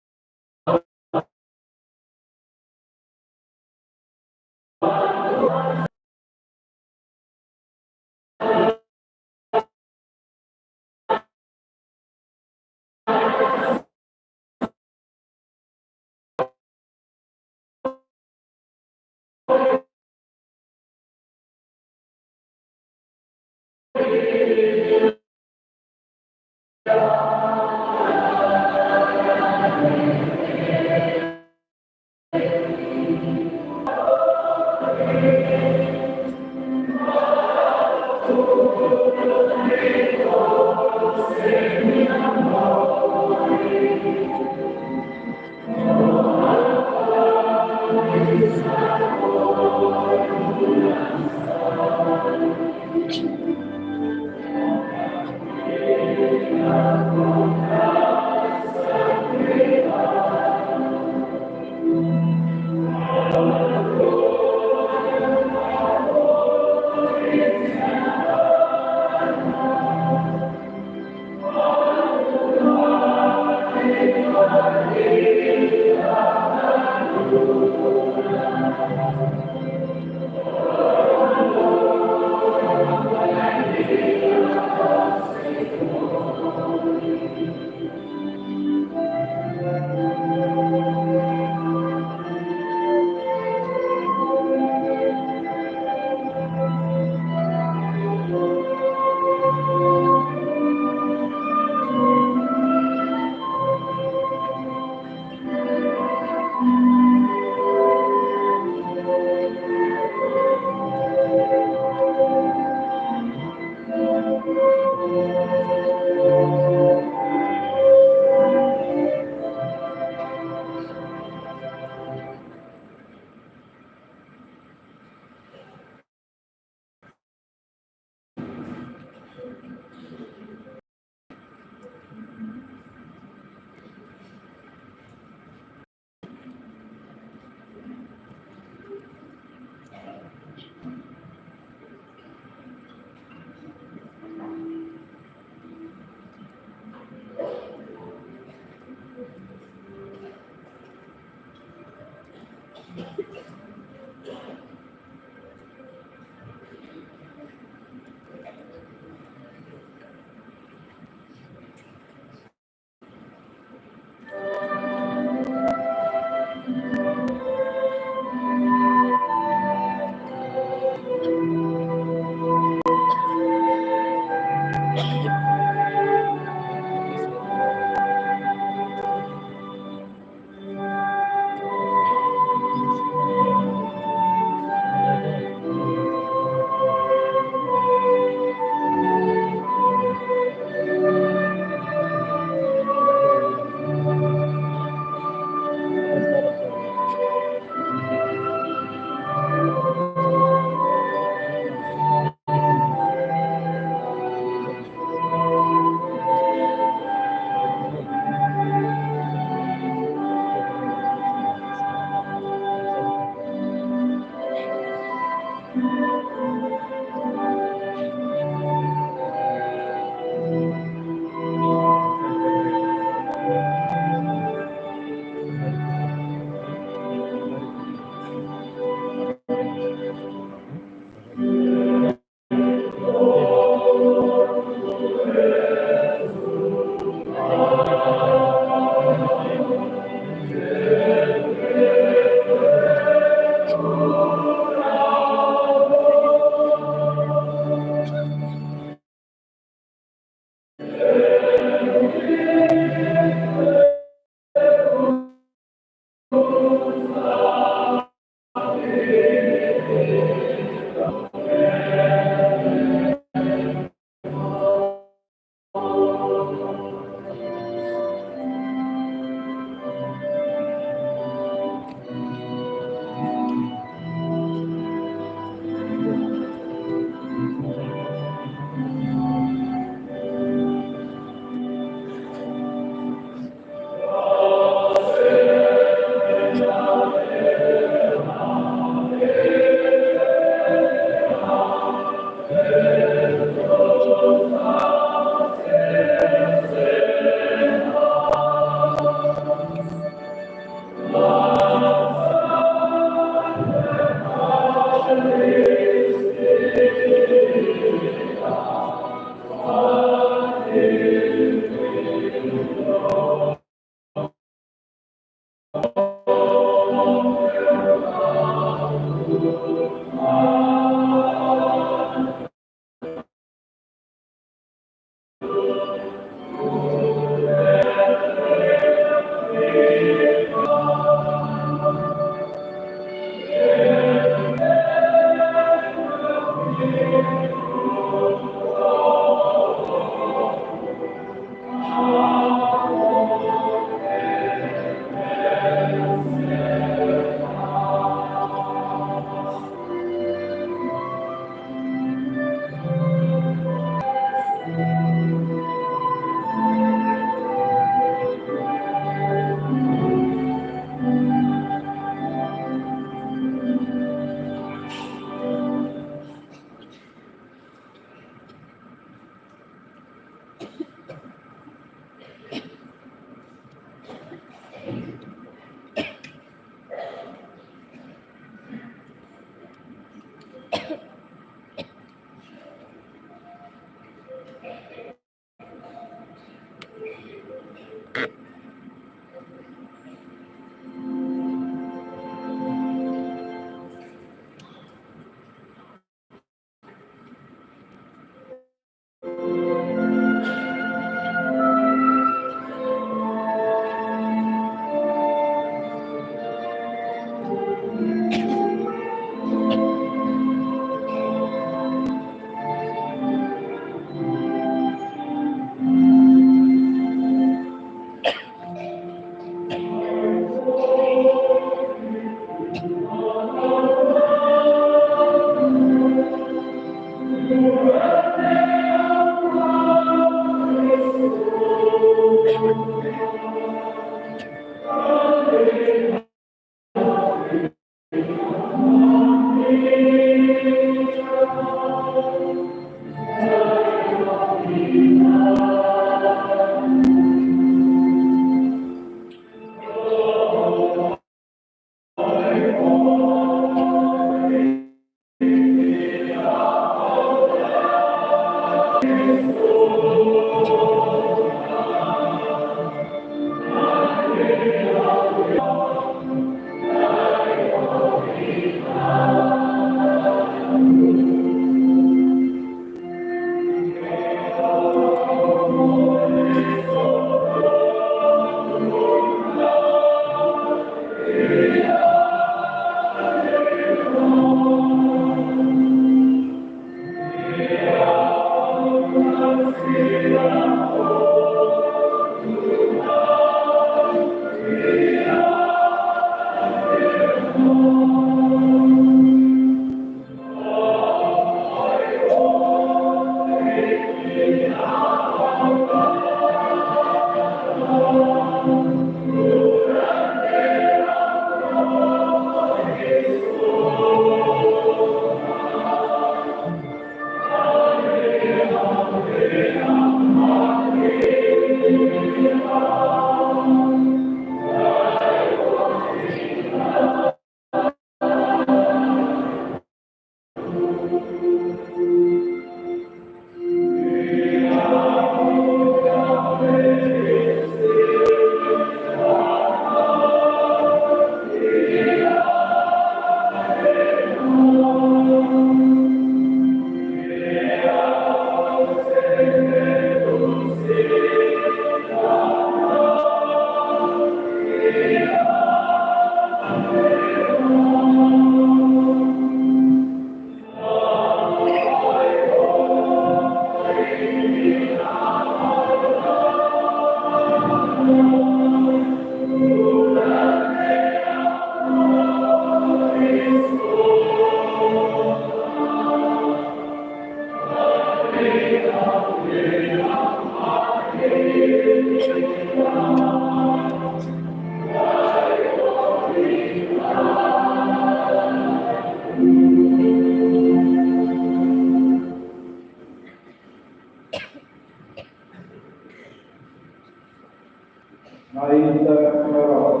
Mai ita berdoa.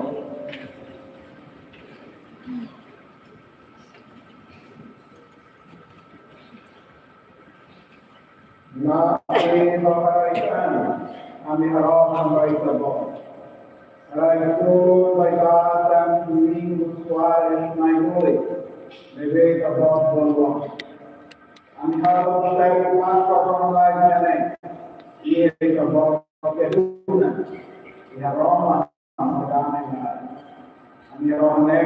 Na'i Bapa rai-an, ami harohan ba Ita-Boot. Rai-an ba Ita-Boot, Domingu Suari mai hori, ne'ebé Ita-Boot bolu. Ami halo mistério Páskua ho rai-an ne'e, i Ita-Boot perdua, i harohan ami-nia dame. Ami harohan ne'e,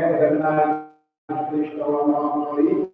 Tuhan Kristu, ami harohan.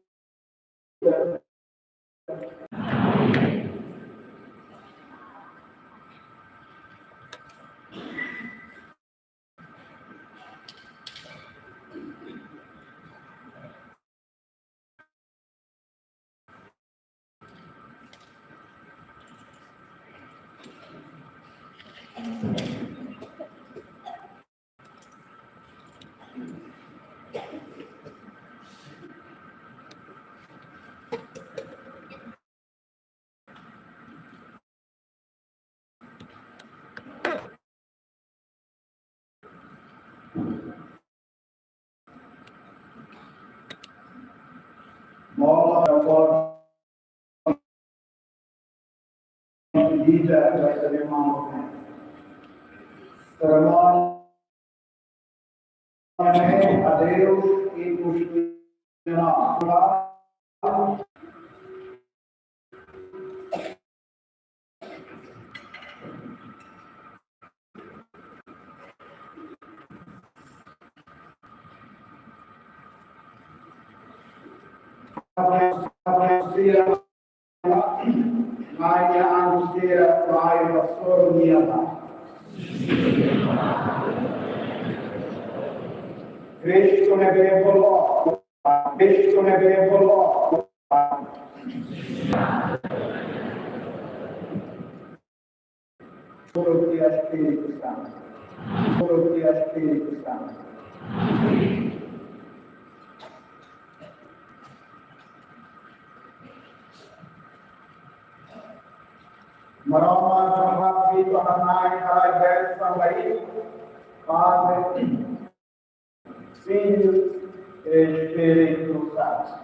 Mola, mola. Vida, vai saber mal. Sermão. Adeus e cuspirá. Maia angustia, maia pastor niaba. Kristu ne'ebé bolo, Kristu ne'ebé bolo. Fruto do Espírito Santo. Fruto do Espírito Santo. Maromak, Maromak, Kristu, Anak, Anak, Anak, Padre, Filho e Espírito Santo.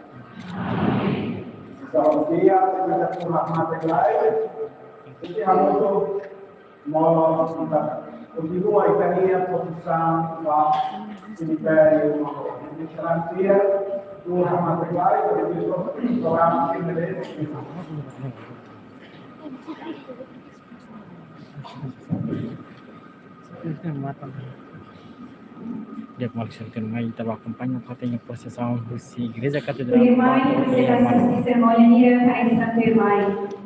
Então, dia, obrigado por arrumar a live. E que a moto, molo, kontinua ita-nia pozisaun ba simitériu. Dia, por arrumar a live, programa que merece. Di'ak, maluk sira, tuirmai ita bá akompaña parte prosesaun husi Igreja Katedrál. Tuirmai, ba, sira ba, asiste serimónia nian, hanesan tuirmai.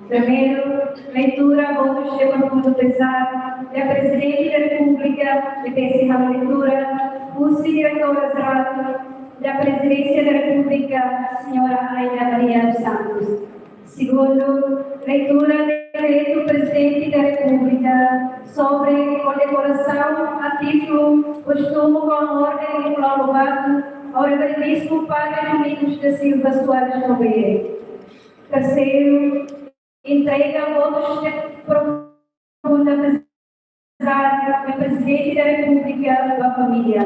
Primeiru, leitura votus de profundo pesar, da Prezidente da Repúblika, de P C H leitura, husi Diretora Jerál da Prezidénsia da Repúblika, Señora Aida Maria dos Santos. Segundu, leitura dekretu Prezidente da Repúblika sobre kondekorasaun a títulu póstumu ho orden Nicolau Lobato ao Reverendíssimo Padre Domingos da Silva Soares Gouveia. Terseiru, entrega votus de profunda da Prezidente da Repúblika ba família.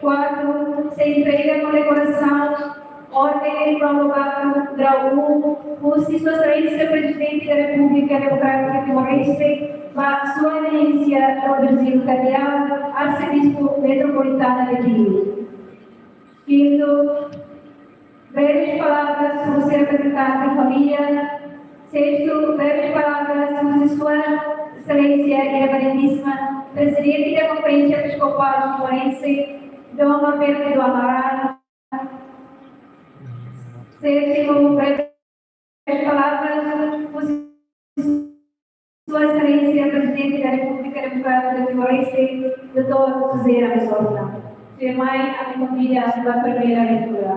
Kuartu, sei entrega kondekorasaun Orden Nicolau Lobato, grau um, husi Sua Exelénsia Prezidente da Repúblika Demokrátika Timor-Leste, ba Sua Eminência Dom Virgílio Cardeal, Arsebispu Metropolitana de Dili. Kintu, breves palavras husi reprezentante família. Sestu, breves palavras husi Sua Exelénsia Reverendíssima Prezidente da Konferénsia Episkopál Timorense, Dom Norberto do Amaral. Sétimu, breves palavras husi Sua Exelénsia Prezidente da Repúblika Demokrátika Timor-Leste, doutór José Ramos Horta. Tuirmai, ami konvida ba primeira leitura.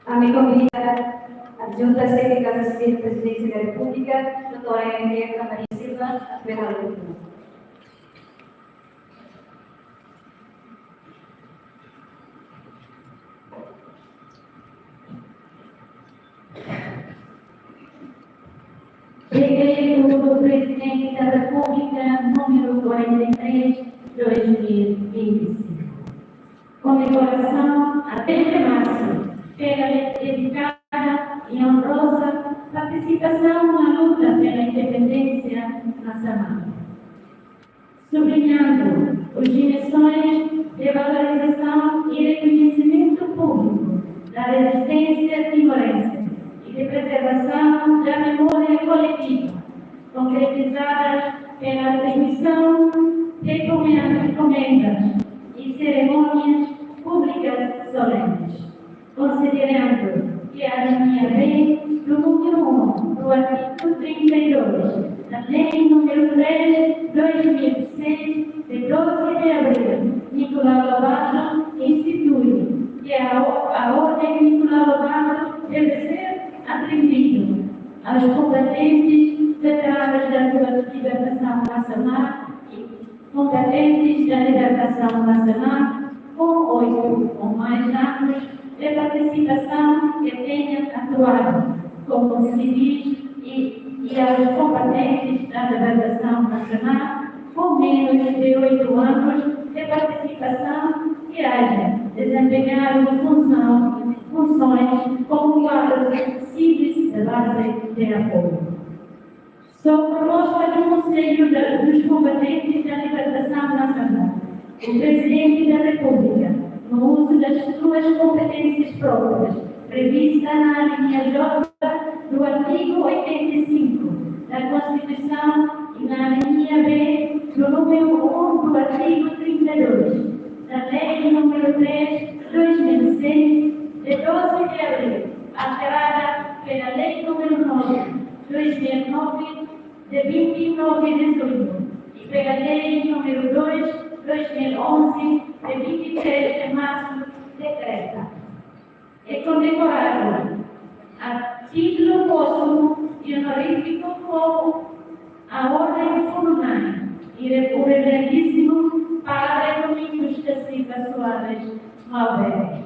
Ami konvida Adjunta Xefe Kaza Sivil Prezidénsia da Repúblika, doutora Henrietta Maria Silva, atu halo leitura. Dekretu do Prezidente da Repúblika número quarenta e três, dois mil e vinte e cinco. Condecoração a Pedro Márcio pela dedicada e honrosa participação na luta pela independência nacional. Sublinhando as dimensões de valorização e reconhecimento público da resistência timorense e de preservação da memória coletiva, concretizadas pela atribuição de encomen-, encomendas e cerimónias públicas solenes. Considerando que a harmonia vem do número um do artigo trinta e dois A Lei número três, dois mil e seis, de doze de abril, Nicolau Lobato institui que a, a Ordem Nicolau Lobato deve ser atribuído aos combatentes, veteranos da libertação nacional e combatentes da libertação nacional com oito ou mais anos de participação que tenha atuado como civis e, e aos combatentes da libertação nacional com menos de oito anos de participação que haja desempenhado função, funções como quadros civis de base de apoio. Sob proposta do Conselho da, dos Combatentes da Libertação Nacional, o Presidente da República, no uso das suas competências próprias, prevista na alínea J do artigo oitenta e cinco da Constituição e na alínea B do número um do artigo trinta e dois da Lei número três, dois mil e seis, de doze de abril, alterada pela Lei número nove, dois mil e nove, de vinte e nove de junho, e pela Lei número dois, dois mil e onze, de vinte e três de março, decreta. É condecorado a título póstumo e honorífico com a Ordem FUNAI e o Reverendíssimo Padre Domingos da Silva Soares Malbec.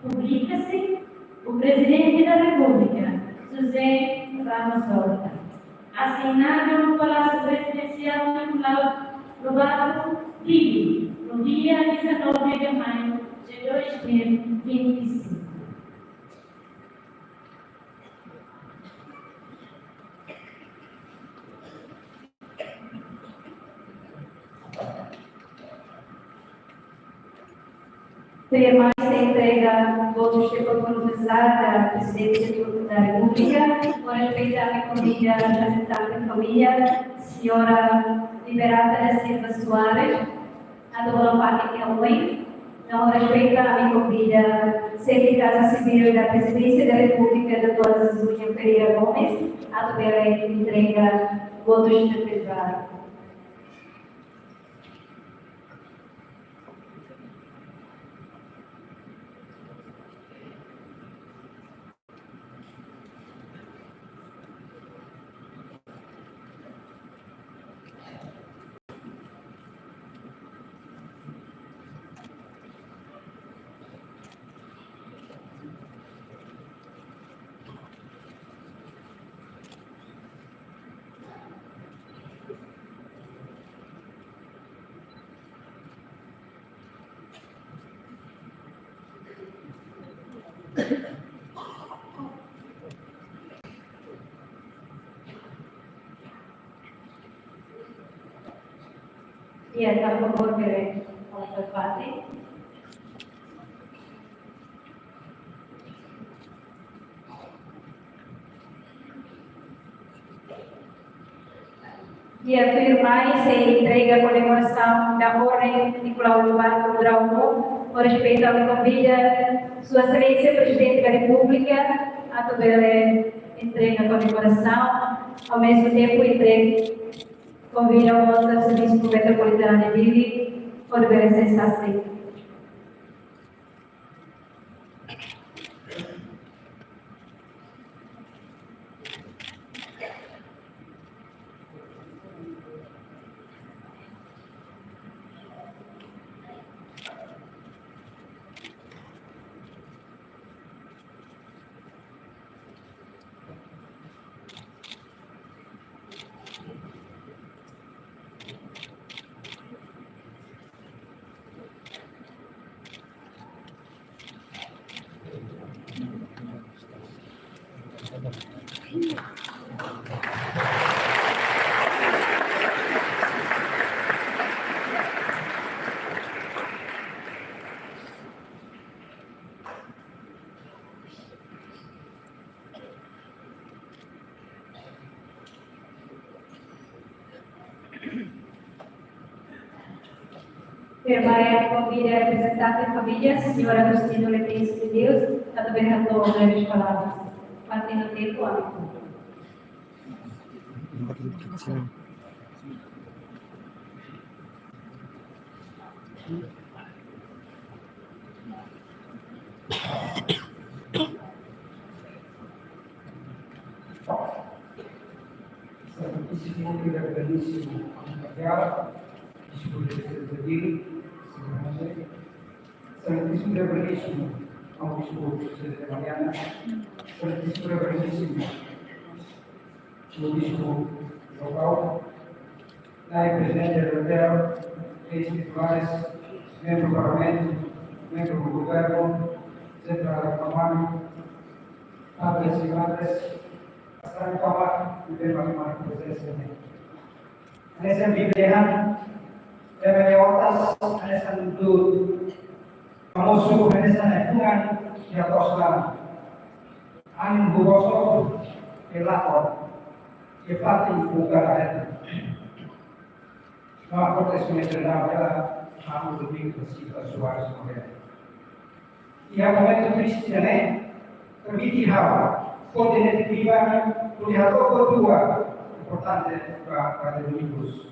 Publica-se o Presidente da República, José Ramos Horta. Assinado no Palácio Presidencial Nicolau Lobato, Dili, no dia dezanove de maio de dois mil e vinte e cinco. Tuirmai sei entrega votus de konformidade à Presidência da República, ho respeitu ami konvida reprezentante família, Senhora Liberata da Silva Soares, atu hola parte iha oin. No ho respeitu ami konvida Xefe Kaza Sivíl da Presidência da República, doutora Zezúnia Ferreira Gomes, atu bele entrega votus de konformidade. Iha, por favor, bele hola parte. Iha, tuirmai sei entrega kondekorasaun da Ordem Nicolau Lobato Grau Novo, ho respeitu ami konvida Sua Exelénsia Presidente da República, atu bele entrega kondekorasaun, ao mesmo tempo entrega, konvida o Vossa Exelénsia Metropolitana de Dili, hodi bele senta. Tuirmai ami konvida reprezentante família, Senhor Agostinho Letícia de Deus, atu bele hato'o breves palavras. Parte no tempo, amigo. Santíssimo e Reverendíssimo Amu Kajara, Bispu de Sergipe, Santíssimo e Reverendíssimo Amu Bispu José de Mariana, Santíssimo e Reverendíssimo Amu Bispu João Paulo, Nai Prezidente do Hotel, eis titulares, membru Parlamentu, membru Governu, Central Ekonomia, padres e madres, Pastor Papa, membru Parlamentu Prezidente. Hanesan Bíblia dehan, ema nia otas hanesan du'ut, famozu hanesan ai-funan iha to'os laran. Anin bosok, e lakon, e fatin buka laran. No akontesimentu ne'e hela, Amu Domingos da Silva Soares Moreira. Iha momentu triste ne'e, permite ha'u, fó de'it viva, hodi hato'o buat importante ba, ba Domingos.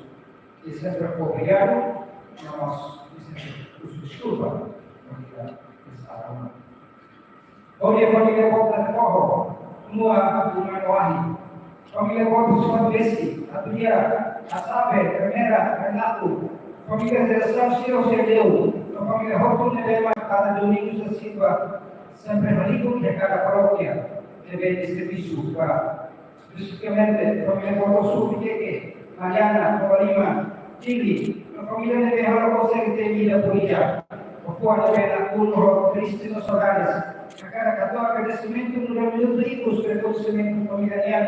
I sempre fó obrigadu, no mós, i sempre husu deskulpa, obrigadu, esa alma. Obrigadu, família boot Nathan Koho, Nua, Nua Noahi. Família boot Sua Besi, Adria, Asabe, Remera, Renato. Família Geração Siro Sedeu, no família hotu ne'ebé mak Padre Domingos da Silva sempre halibur iha kada parókia ne'ebé nia servisu ba. Espesifikamente, família boot Sufiteke, Mariana, Rosalima, Tili, no família ne'ebé halo konsege temi ida polítika. Opo ne'ebé nakonu ho triste no saudades. Hakarak hato'o agradesimentu nu'udar minutu ikus rekoñesimentu família nian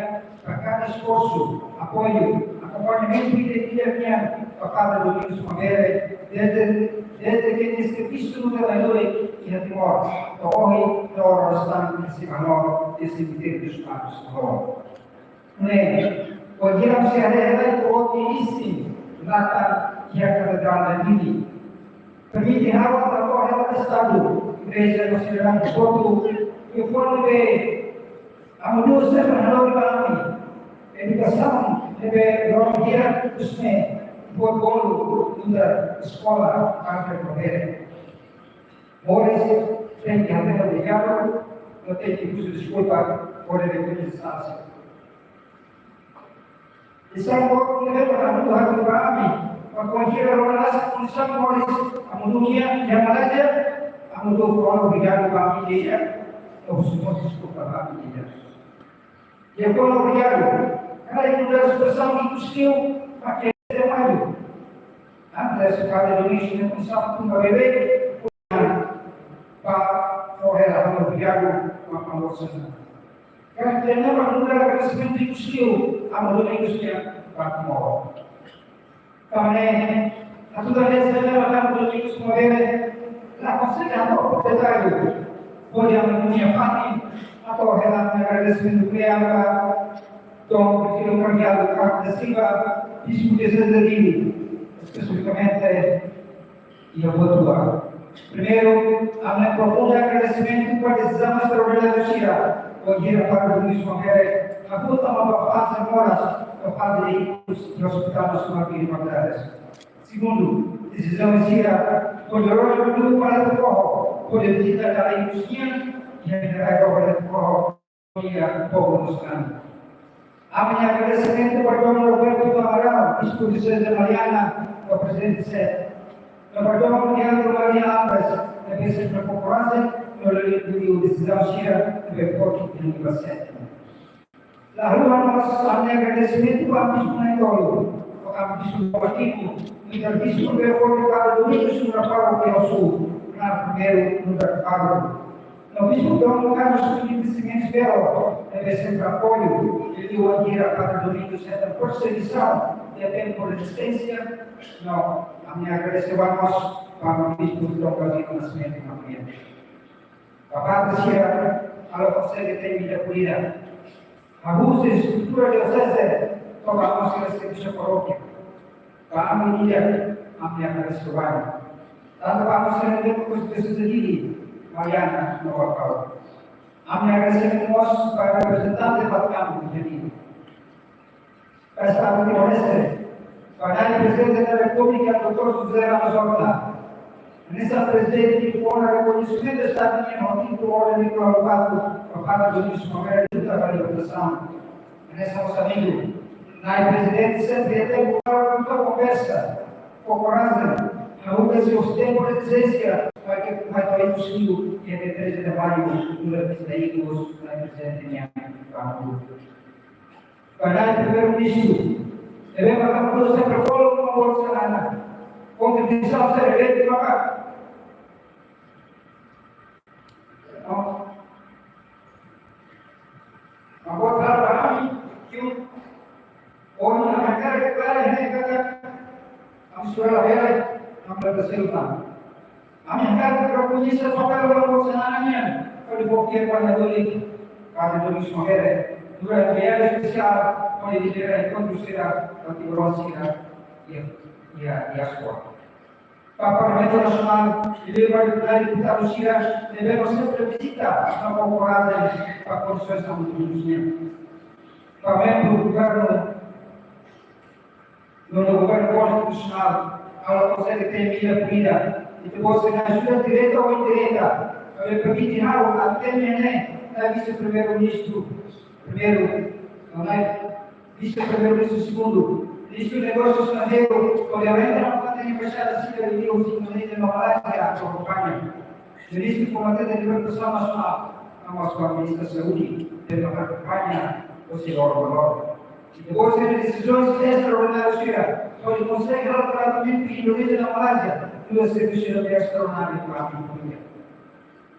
ba kada esforsu, apoiu, akompañamentu i dedidasaun nian ba Padre Domingos Mavere, dezde, dezde ke nia servisu nu'udar ajuda iha Timor, to'o ohin, to'o restante iha Sibanor, iha Cemitério dos Padres Timor. Ne'e, ohin ami sei haree hela uitoan isin Nathan iha Katedrál Dili. Permite ha'u atu hato'o hela estadu, igreja no sidadaun hotu, i fó ne'ebé Amu Domingos sempre halo ba ami. Edukasaun ne'ebé loron hirak husi ne'e, fó bolu nu'udar eskola Padre Mavere. Moris, tenke hatene obrigadu, no tenke husu deskulpa, hodi rekoñese. Entaun, ohin ne'e ami hatudu ba ami, ba konsidera rona las kondisaun moris Amu Domingos iha Malázia, Amu Domingos fó obrigadu ba ami di'ak, no husu mós deskulpa ba ami di'ak. Nia fó obrigadu, karik nu'udar espresaun ikus liu, mak ema nia maju. Antes, Padre Domingos nia komesa tun ba bebé, ba fó hela ha'u-nia obrigadu, ba amor sana. Karik nia manu nu'udar agradesimentu ikus liu, Amu Domingos nia ba Timor. Tanba ne'e, atu tau de'it Amu Domingos Mavere, la konsege hato'o detalle, hodi ami-nia fatin, hato'o hela agradesimentu kle'an ba Dom Virgílio Cardeal Cavaco da Silva, Bispu Dioseze de Dili, espesifikamente, iha buat rua. Primeiru, ami-nia profundu agradesimentu ba desizaun estraordináriu sira, bainhira Padre Domingos Mavere, hahú tama ba faze moras, ba faze ikus iha Hospital Nasionál Guido Valadares. Segundu, desizaun sira, hodi rona dulu ba Nathan Koho, hodi vizita dala ikus nian, iha Nathan Koho, iha povu Nathan. Ami-nia agradesimentu ba Dom Roberto Amaral, Bispu Dioseze de Mariana, ba Prezidente sete. No ba Dom Leandro Maria Alves, ne'ebé sempre fó korajen, no lori desizaun sira, ne'ebé forte iha Dili ba sete. Lahaluha mós ami-nia agradesimentu ba Bispu Naitolo, ba Bispu Batiku, nu'udar Bispu ne'ebé fó Padre Domingos nu'udar pároku iha Osu, na primeiru nu'udar pároku. No Bispu Dom Carlos Filipe Ximenes Belo, ne'ebé sempre apoiu, i bainhira Padre Domingos hetan persegisaun iha tempu rezisténsia, no ami agradese ba mós ba Bispu Dom Gavino Nascimento Maria. Ba Padre sira, halo konsege temi ida polítika. Hahú husi estrutura dioseze, to'o ba ami sira servisu parókia. Ba ami di'ak, ami agradese barak. Tanba ba ami sira ne'ebé husi dioseze Dili, Mariana, no Baucau. Ami agradese mós ba reprezentante Vatikanu iha Dili. Estadu Timor-Leste, ba Nai Prezidente da Repúblika, doutór José Ramos Horta. Hanesan Prezidente, ho rekoñesimentu Estadu nian, ho títulu Orden Nicolau Lobato, ba Padre Domingos Primavera, luta ba libertasaun. Hanesan mós amigu, Nai Prezidente sempre hetan buat para konversa, ho korajen, haruka sira-nia tempu de ezijénsia, para ke, para ke possível, dia treze de maio, durante os veículos, Nai Prezidente nian, ba Ba Nai Primeiru-Ministru, ne'ebé maka ha'u sempre kolo uma bolsa nana. Kontribuisaun sira ne'ebé maka. Agora, para mim, que o homem na cara que para, né, cara, ami sira la bele, ami la bele selva. Ami hakarak rekoñese papél Ramos Horta nian, hodi bokir para doli, para doli songere, durante viajen espesiál, hodi lidera enkontru sira, ba timoroan sira, iha, iha, iha diáspora. Ba Parlamentu Nasionál, i ba deputadu sira, ne'ebé sempre vizita, no korajen, ba kondisoens hamutuk nian. Ba membru governu, no governu konstitusionál, ha'u la konsege temi ida-ne'e. Ita-boot sira-nia ajuda direta ou indireta, hodi permite ha'u atu temi ne'e, Nai Vise-Primeiru-Ministru, primeiru, no Nai Vise-Primeiru-Ministru segundu, Ministru Negósius Estranjeirus, hodi entra na parte embaixada sira iha Indonézia no Malázia, akompaña. Ministru Komitê de Libertasaun Nasionál, no mós ba Ministra Saúde, ne'ebé akompaña o señór Manuel. I depois de desizaun estraordinária sira, hodi konsege halo tratamentu iha Indonézia no Malázia, tuir servisu estraordináriu ba ami família.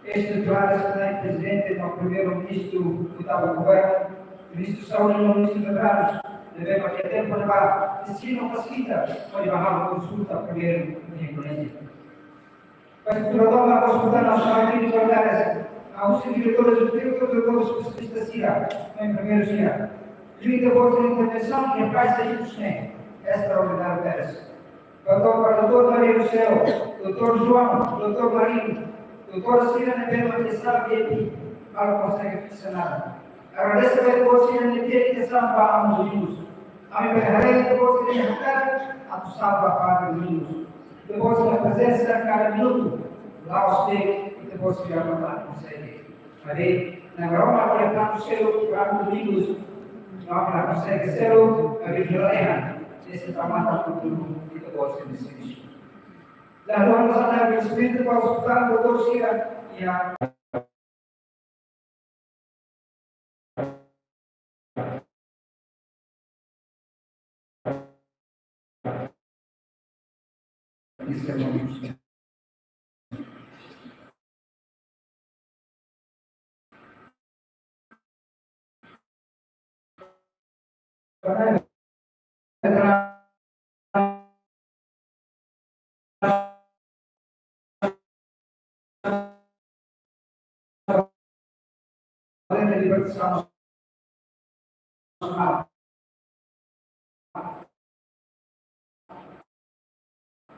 Este planu, señór Prezidente, no Primeiru-Ministru, oitavu governu, Ministru Saúde no Ministru Traballu, ne'ebé maka iha tempu ne'ebá, ensinu fasilita, hodi ba halo konsulta primeiru iha Indonézia. Ba estrutura ba Hospital Nasionál Klíniku Altares, ha'u husu diretór, diretór, diretór espesialista sira, no enfermeiru sira. Limita bolsa de intervensaun iha parte de ikus ne'e, estraordináriu Altares. Doutór, ba doutór Maria do Céu, doutór João, doutór Marinho, doutór sira ne'ebé maka sala V I P, ha'u la konsege fiksa nada. Agradese ba doutór sira-nia dedicação ba Amu Domingos. Ami bele haree doutór sira-nia hakarak atu salva Padre Domingos. Doutór sira-nia prezensa kada minutu, la'ós de'it, doutór sira la konsege. Maibé, na Roma, dia planu selu, Padre Domingos, no la konsege selu, maibé dia lalehan, ese tamata futuru, doutór sira-nia servisu. Lalu, ha'u hato'o agradesimentu ba hospital, doutór sira, ya.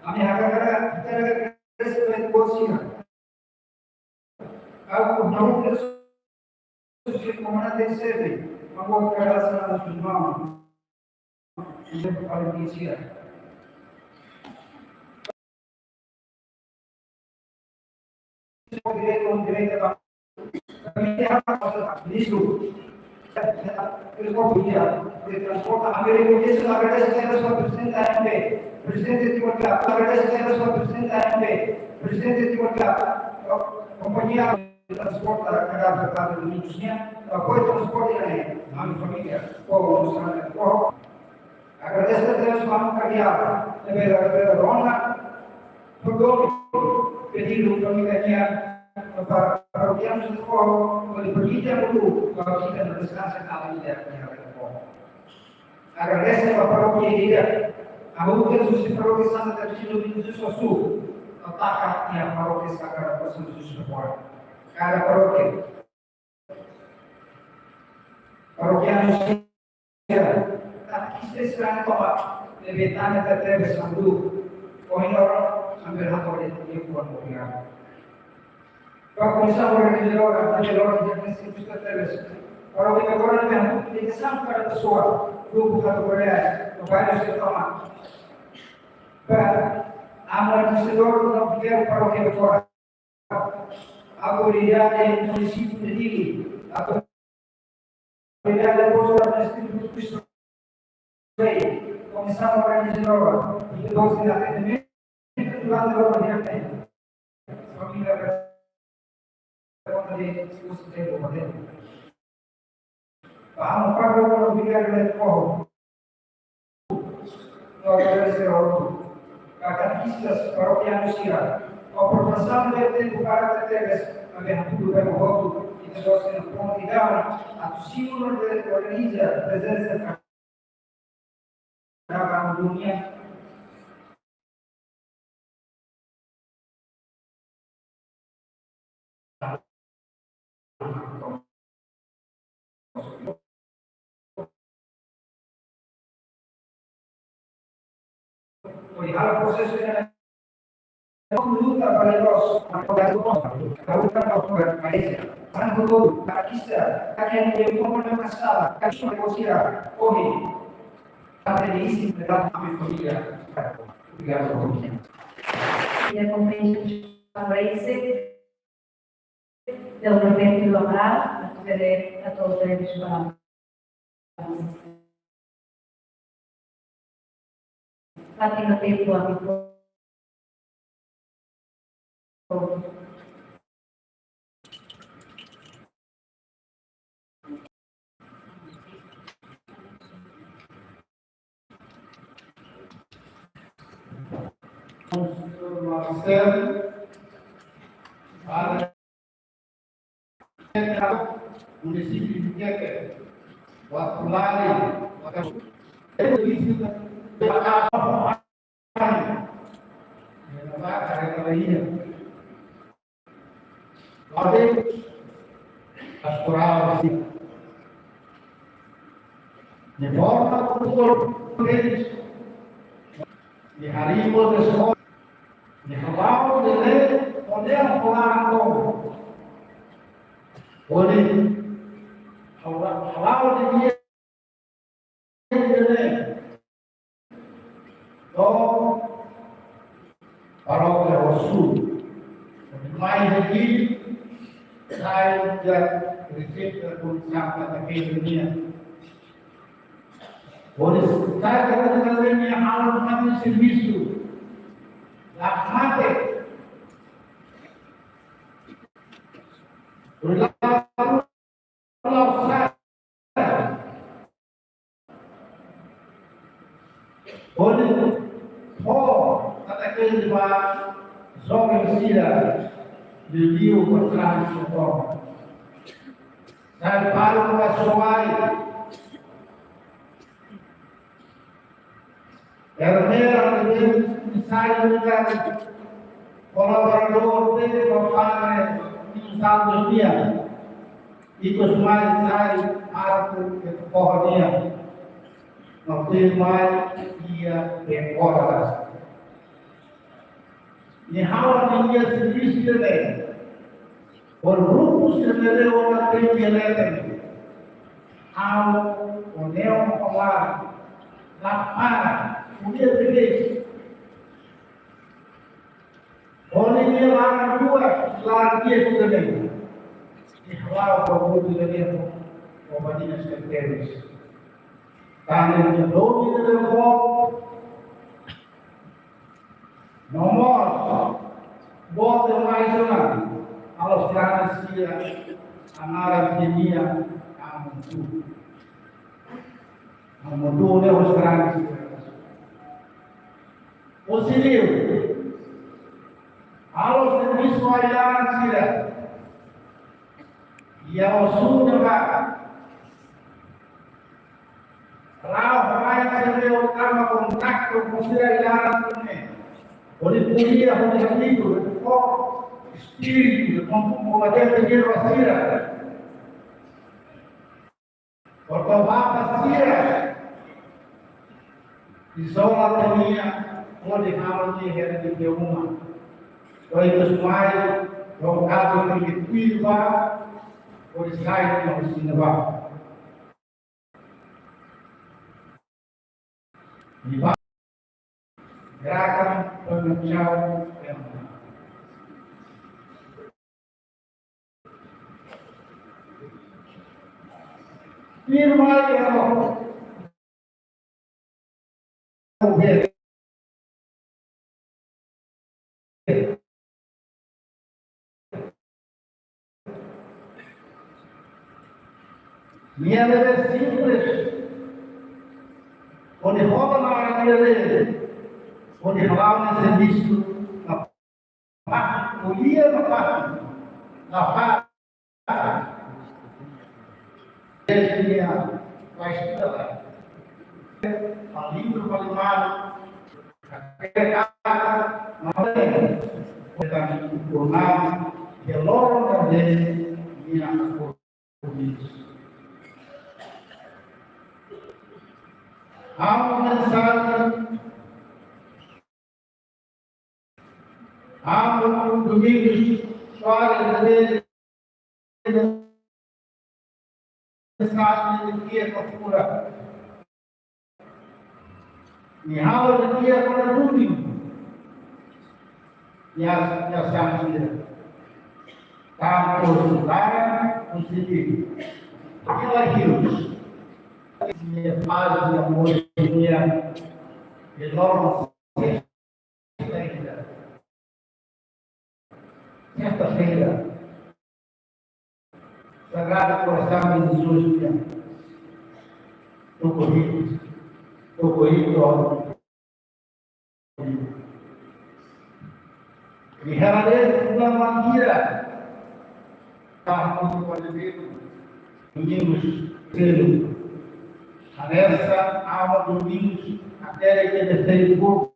Ami hakarak, hakarak respeita ba sira. Ha'u, ha'u presiza komandante sete, ha'u hakarak sana dos irmãos. Ida para inisial. Direto, direta ba Ministru. Eles vão pedir a transporte. A América Unida agradece a Deus pela presidente da A M P. Presidente de Timor Club, agradece a Deus pela presidente da A M P. Presidente de Timor Club, companhia de transporte, agradece a Deus, apoio transporte, né? A minha família, povo, Agradese a Deus ba ami karial, ne'ebé la bele rona, perdón, pedidu ba ami karial, para, para parókianu sira, hodi permite ami atu ba vizita no deskansa kala ida iha Raifoho. Agradese ba parókia ida, ami husu parókia Santa Teresa do Menino Jesus Osu, no taka iha parókia Sagrado Coração Jesus Osu. Kada parókia, parókianu sira, katekista sira-nia to'o, ne'ebé tane tebes sandu, ohin loron, ami hato'o de'it, obrigadu. Ba komisaun organizadora, ami hato'o de'it, obrigadu. Para o agora, ami hato'o de'it, kada pesoa, grupu Kategoria, no bairru Setoma. Ba, Amu Administradór no Vigáriu Parókia Batora. Autoridade Munisípiu de Dili, Autoridade Postu Administrativu Cristo Rei, Komisaun Organizadora, e doze de atendimento, durante o dia, família, Vamos para o Vigáriu Leite Corro. Nós agradecemos ao Catequistas Paroquianos Sira, a oportunidade de tempo para ter a abertura para o voto e de sua oportunidade a Senhor de organiza a presença da Babilônia. Halo prosesu ida-ne'e luta para nós, para nós, para nós, para Malaysia, para todo, para Kista, para que ele não vá na sala, para que não consiga, corre, para ele se dar a minha família. Obrigado, família. E a conferência de Malaysia, Del repente lo hará, a todo el Fátima Tempo Amigo. Marcel, para munisípiu Viqueque, Uatulari, Uatulari, Pastorál, de forma cultural, de harimos de escola, de halao de lei, onde a falar com, onde halao de Entaun, parókia Osu, mai hegi, sai da receita com Santa Catarina. Por isso, sai da Catarina, halo servisu la mate. Por lá, Hodi fó katekeze ba joven sira, liuliu ba Francisco. Sai pároku ba Soai. Ermera de Bem, sai lugar kolaboradór de Padre Santos nian. Ikus mai sai arku ke poho nian. No tuirmai iha ke poho. Ne'e ha'u-nia servisu ne'e. Por grupu sira ne'ebé ona tem dialeto. Ha'u, o neo, o la, la para, o dia de vez. Hodi nia laran rua, laran di'ak ida-ne'e. Ne'e ha'u-nia grupu ida-ne'e, o Badinas Canteiros. Tanba nia domin ida-ne'e, no mós, boot demais ona, halo sira-nia sira, anara kimia, amu tu. Amu tu ne'e halo sira-nia sira. Osin liu, halo servisu ai-laran sira. Iha Osu ne'ebá. Rau mai sira-ne'e tama kontaktu ho sira ai-laran sira-ne'e. Hodi ko'alia, hodi ko'alia, ho espíritu, ho, ho, ho, ho sira. Portantu, bapa sira izola tiha nia, hodi halo nia heri iha uma. Hodi ikus mai, hodi katu ke tuir ba, hodi sai ke osin ba. Di ba-, gerakan pemecah perdamaian. Firma yang Nia ne'ebé simples. Hodi hola na nia lei. Hodi hala'o nia servisu. Na parte, ko'alia na parte. Na parte. Nia faz tudo lá. Fali, fali mal. Até a, mas, portanto, o nome de Loro também, minha Ha'u mensajen, ha'u Domingos Soares, mensajen de dia ke pura. Nia halo de dia para Domingo. Nia, nia santia. Tantu saudara positivu. Nia hius. Nia paz, nia amor, nia enorme. Sexta-feira. Sexta-feira. Sagrado Coração de Jesus, nia. Tuku hitu. Tuku hitu. Di hera de, na mangira. Tahun Domingos, selu. Hanesan Amu Domingos, até que de Facebook,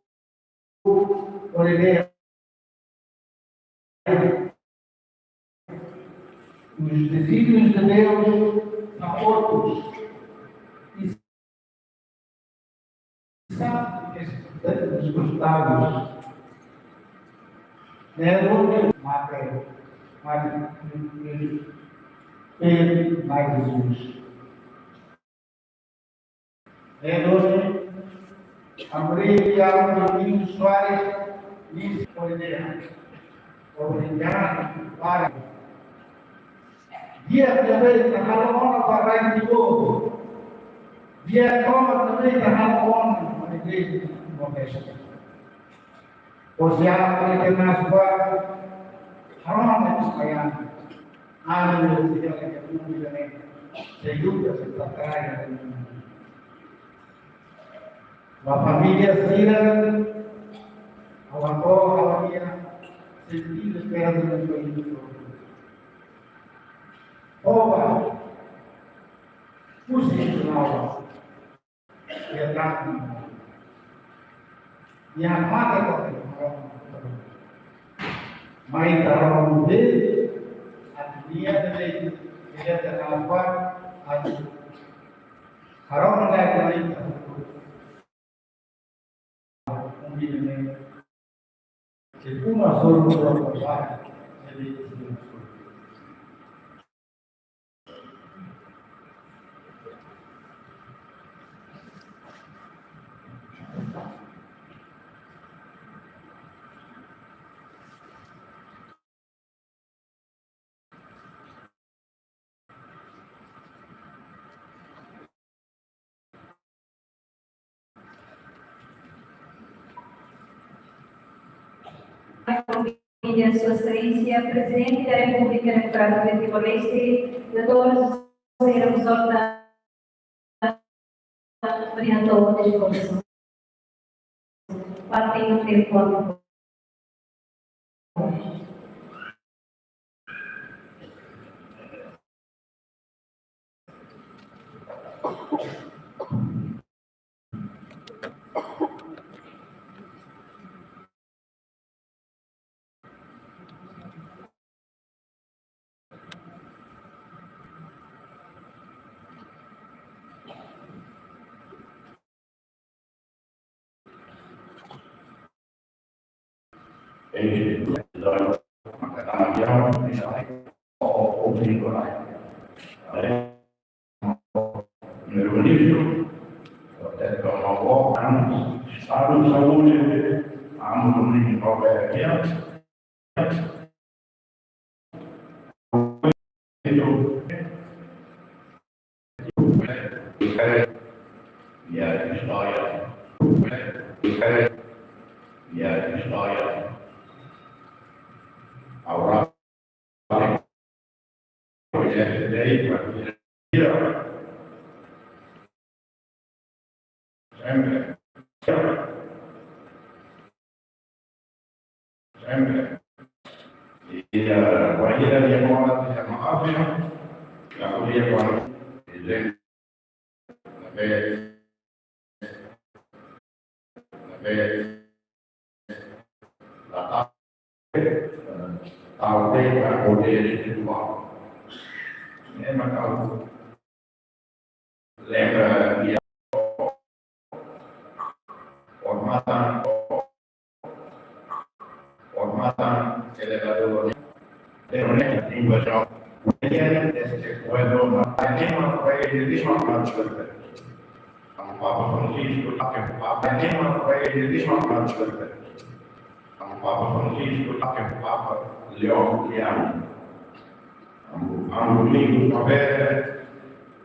por exemplo, os desígnios de Deus são outros. E são desfrutados. Né? Onde mata, mata, Pedro, mais Jesus. Ne'e duni, Amu Domingos Soares, Miss Coreia. Obrigadu para. Dia também na halo ona para o povu. Dia toma também na halo ona para o povu. Osian, para que nas ba, halo ona para o povu. Anu, sehingga kita pun bisa nih, sehingga kita terkaya. Ba família sira, ha'u hato'o, ha'u-nia sentidu perdun no foi. Oba, kusi lawa. Ia tangan. Ia mata ko. Mai tarong de, atu nia de, nia de apa, atu. Harong de, mai tarong. Mungkin ini. Jadi, uma soro, soro, soro. Jadi, Convida Sua Excelência, Presidente da República Democrática de Timor-Leste, doutor José Ramos Horta, orientador de esforço. Parte no tempo. Estadu saúde, amu Domingos Roberto. Ya, istória. Ya, istória. Agora, sempre. Sempre. E, eh, guarda de moda, se chama Ávila. La podia guarda. Dizer, na vez, na vez, la ta-, eh, tal vez la podia ritual. É, mas tal. Lembra de Ormatan, Ormatan, elevador, pero ne, língua, este cuento, Papa Francisco, Papa, Papa Francisco, Papa Leão, Leão. Amu, amu Domingos Roberto,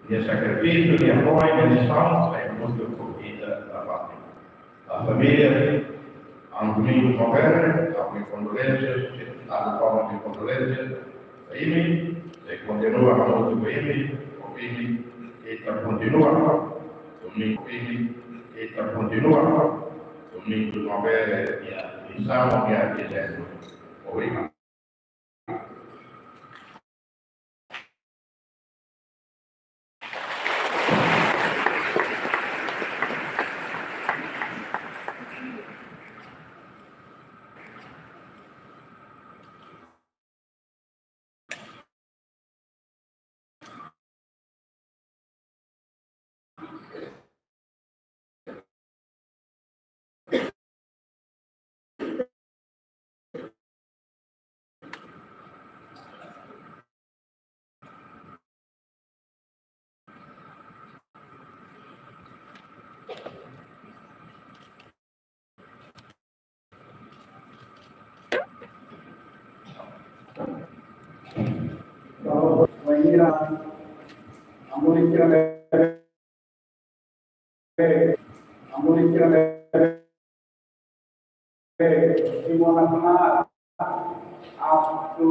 nia sakrifísiu, nia apoiu, nia missão, sai muito por vida da pátria. A família, amu Domingos Roberto, amu kondolensas, a forma de kondolensas, ba imi, sei kontinua hamutuk ba imi, ba imi, ita kontinua, Domingos, imi, ita kontinua, Domingos Roberto, nia missão, nia dizendo. Obrigado. Simona Pahar, atu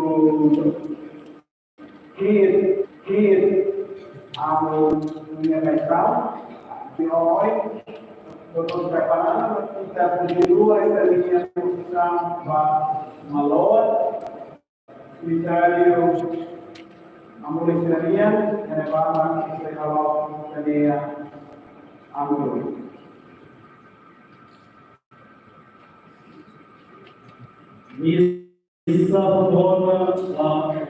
kir, kir, amu nia missão, de hoje, doutór preparando, ita kontinua ita-nia missão ba Malor, missáriu, amu missáriu, nia bá, ita halo, ita-nia amu. Misa bona ba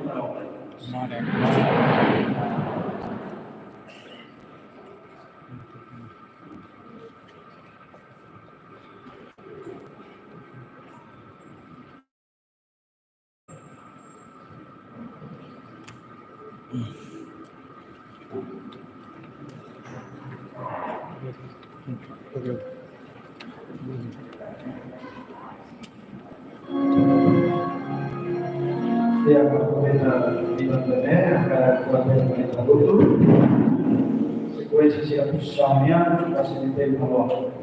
Ya, para poder, ah, di mana, eh, angka kuat dari kita butuh. Sekuensia siap samia, kasih di tempo.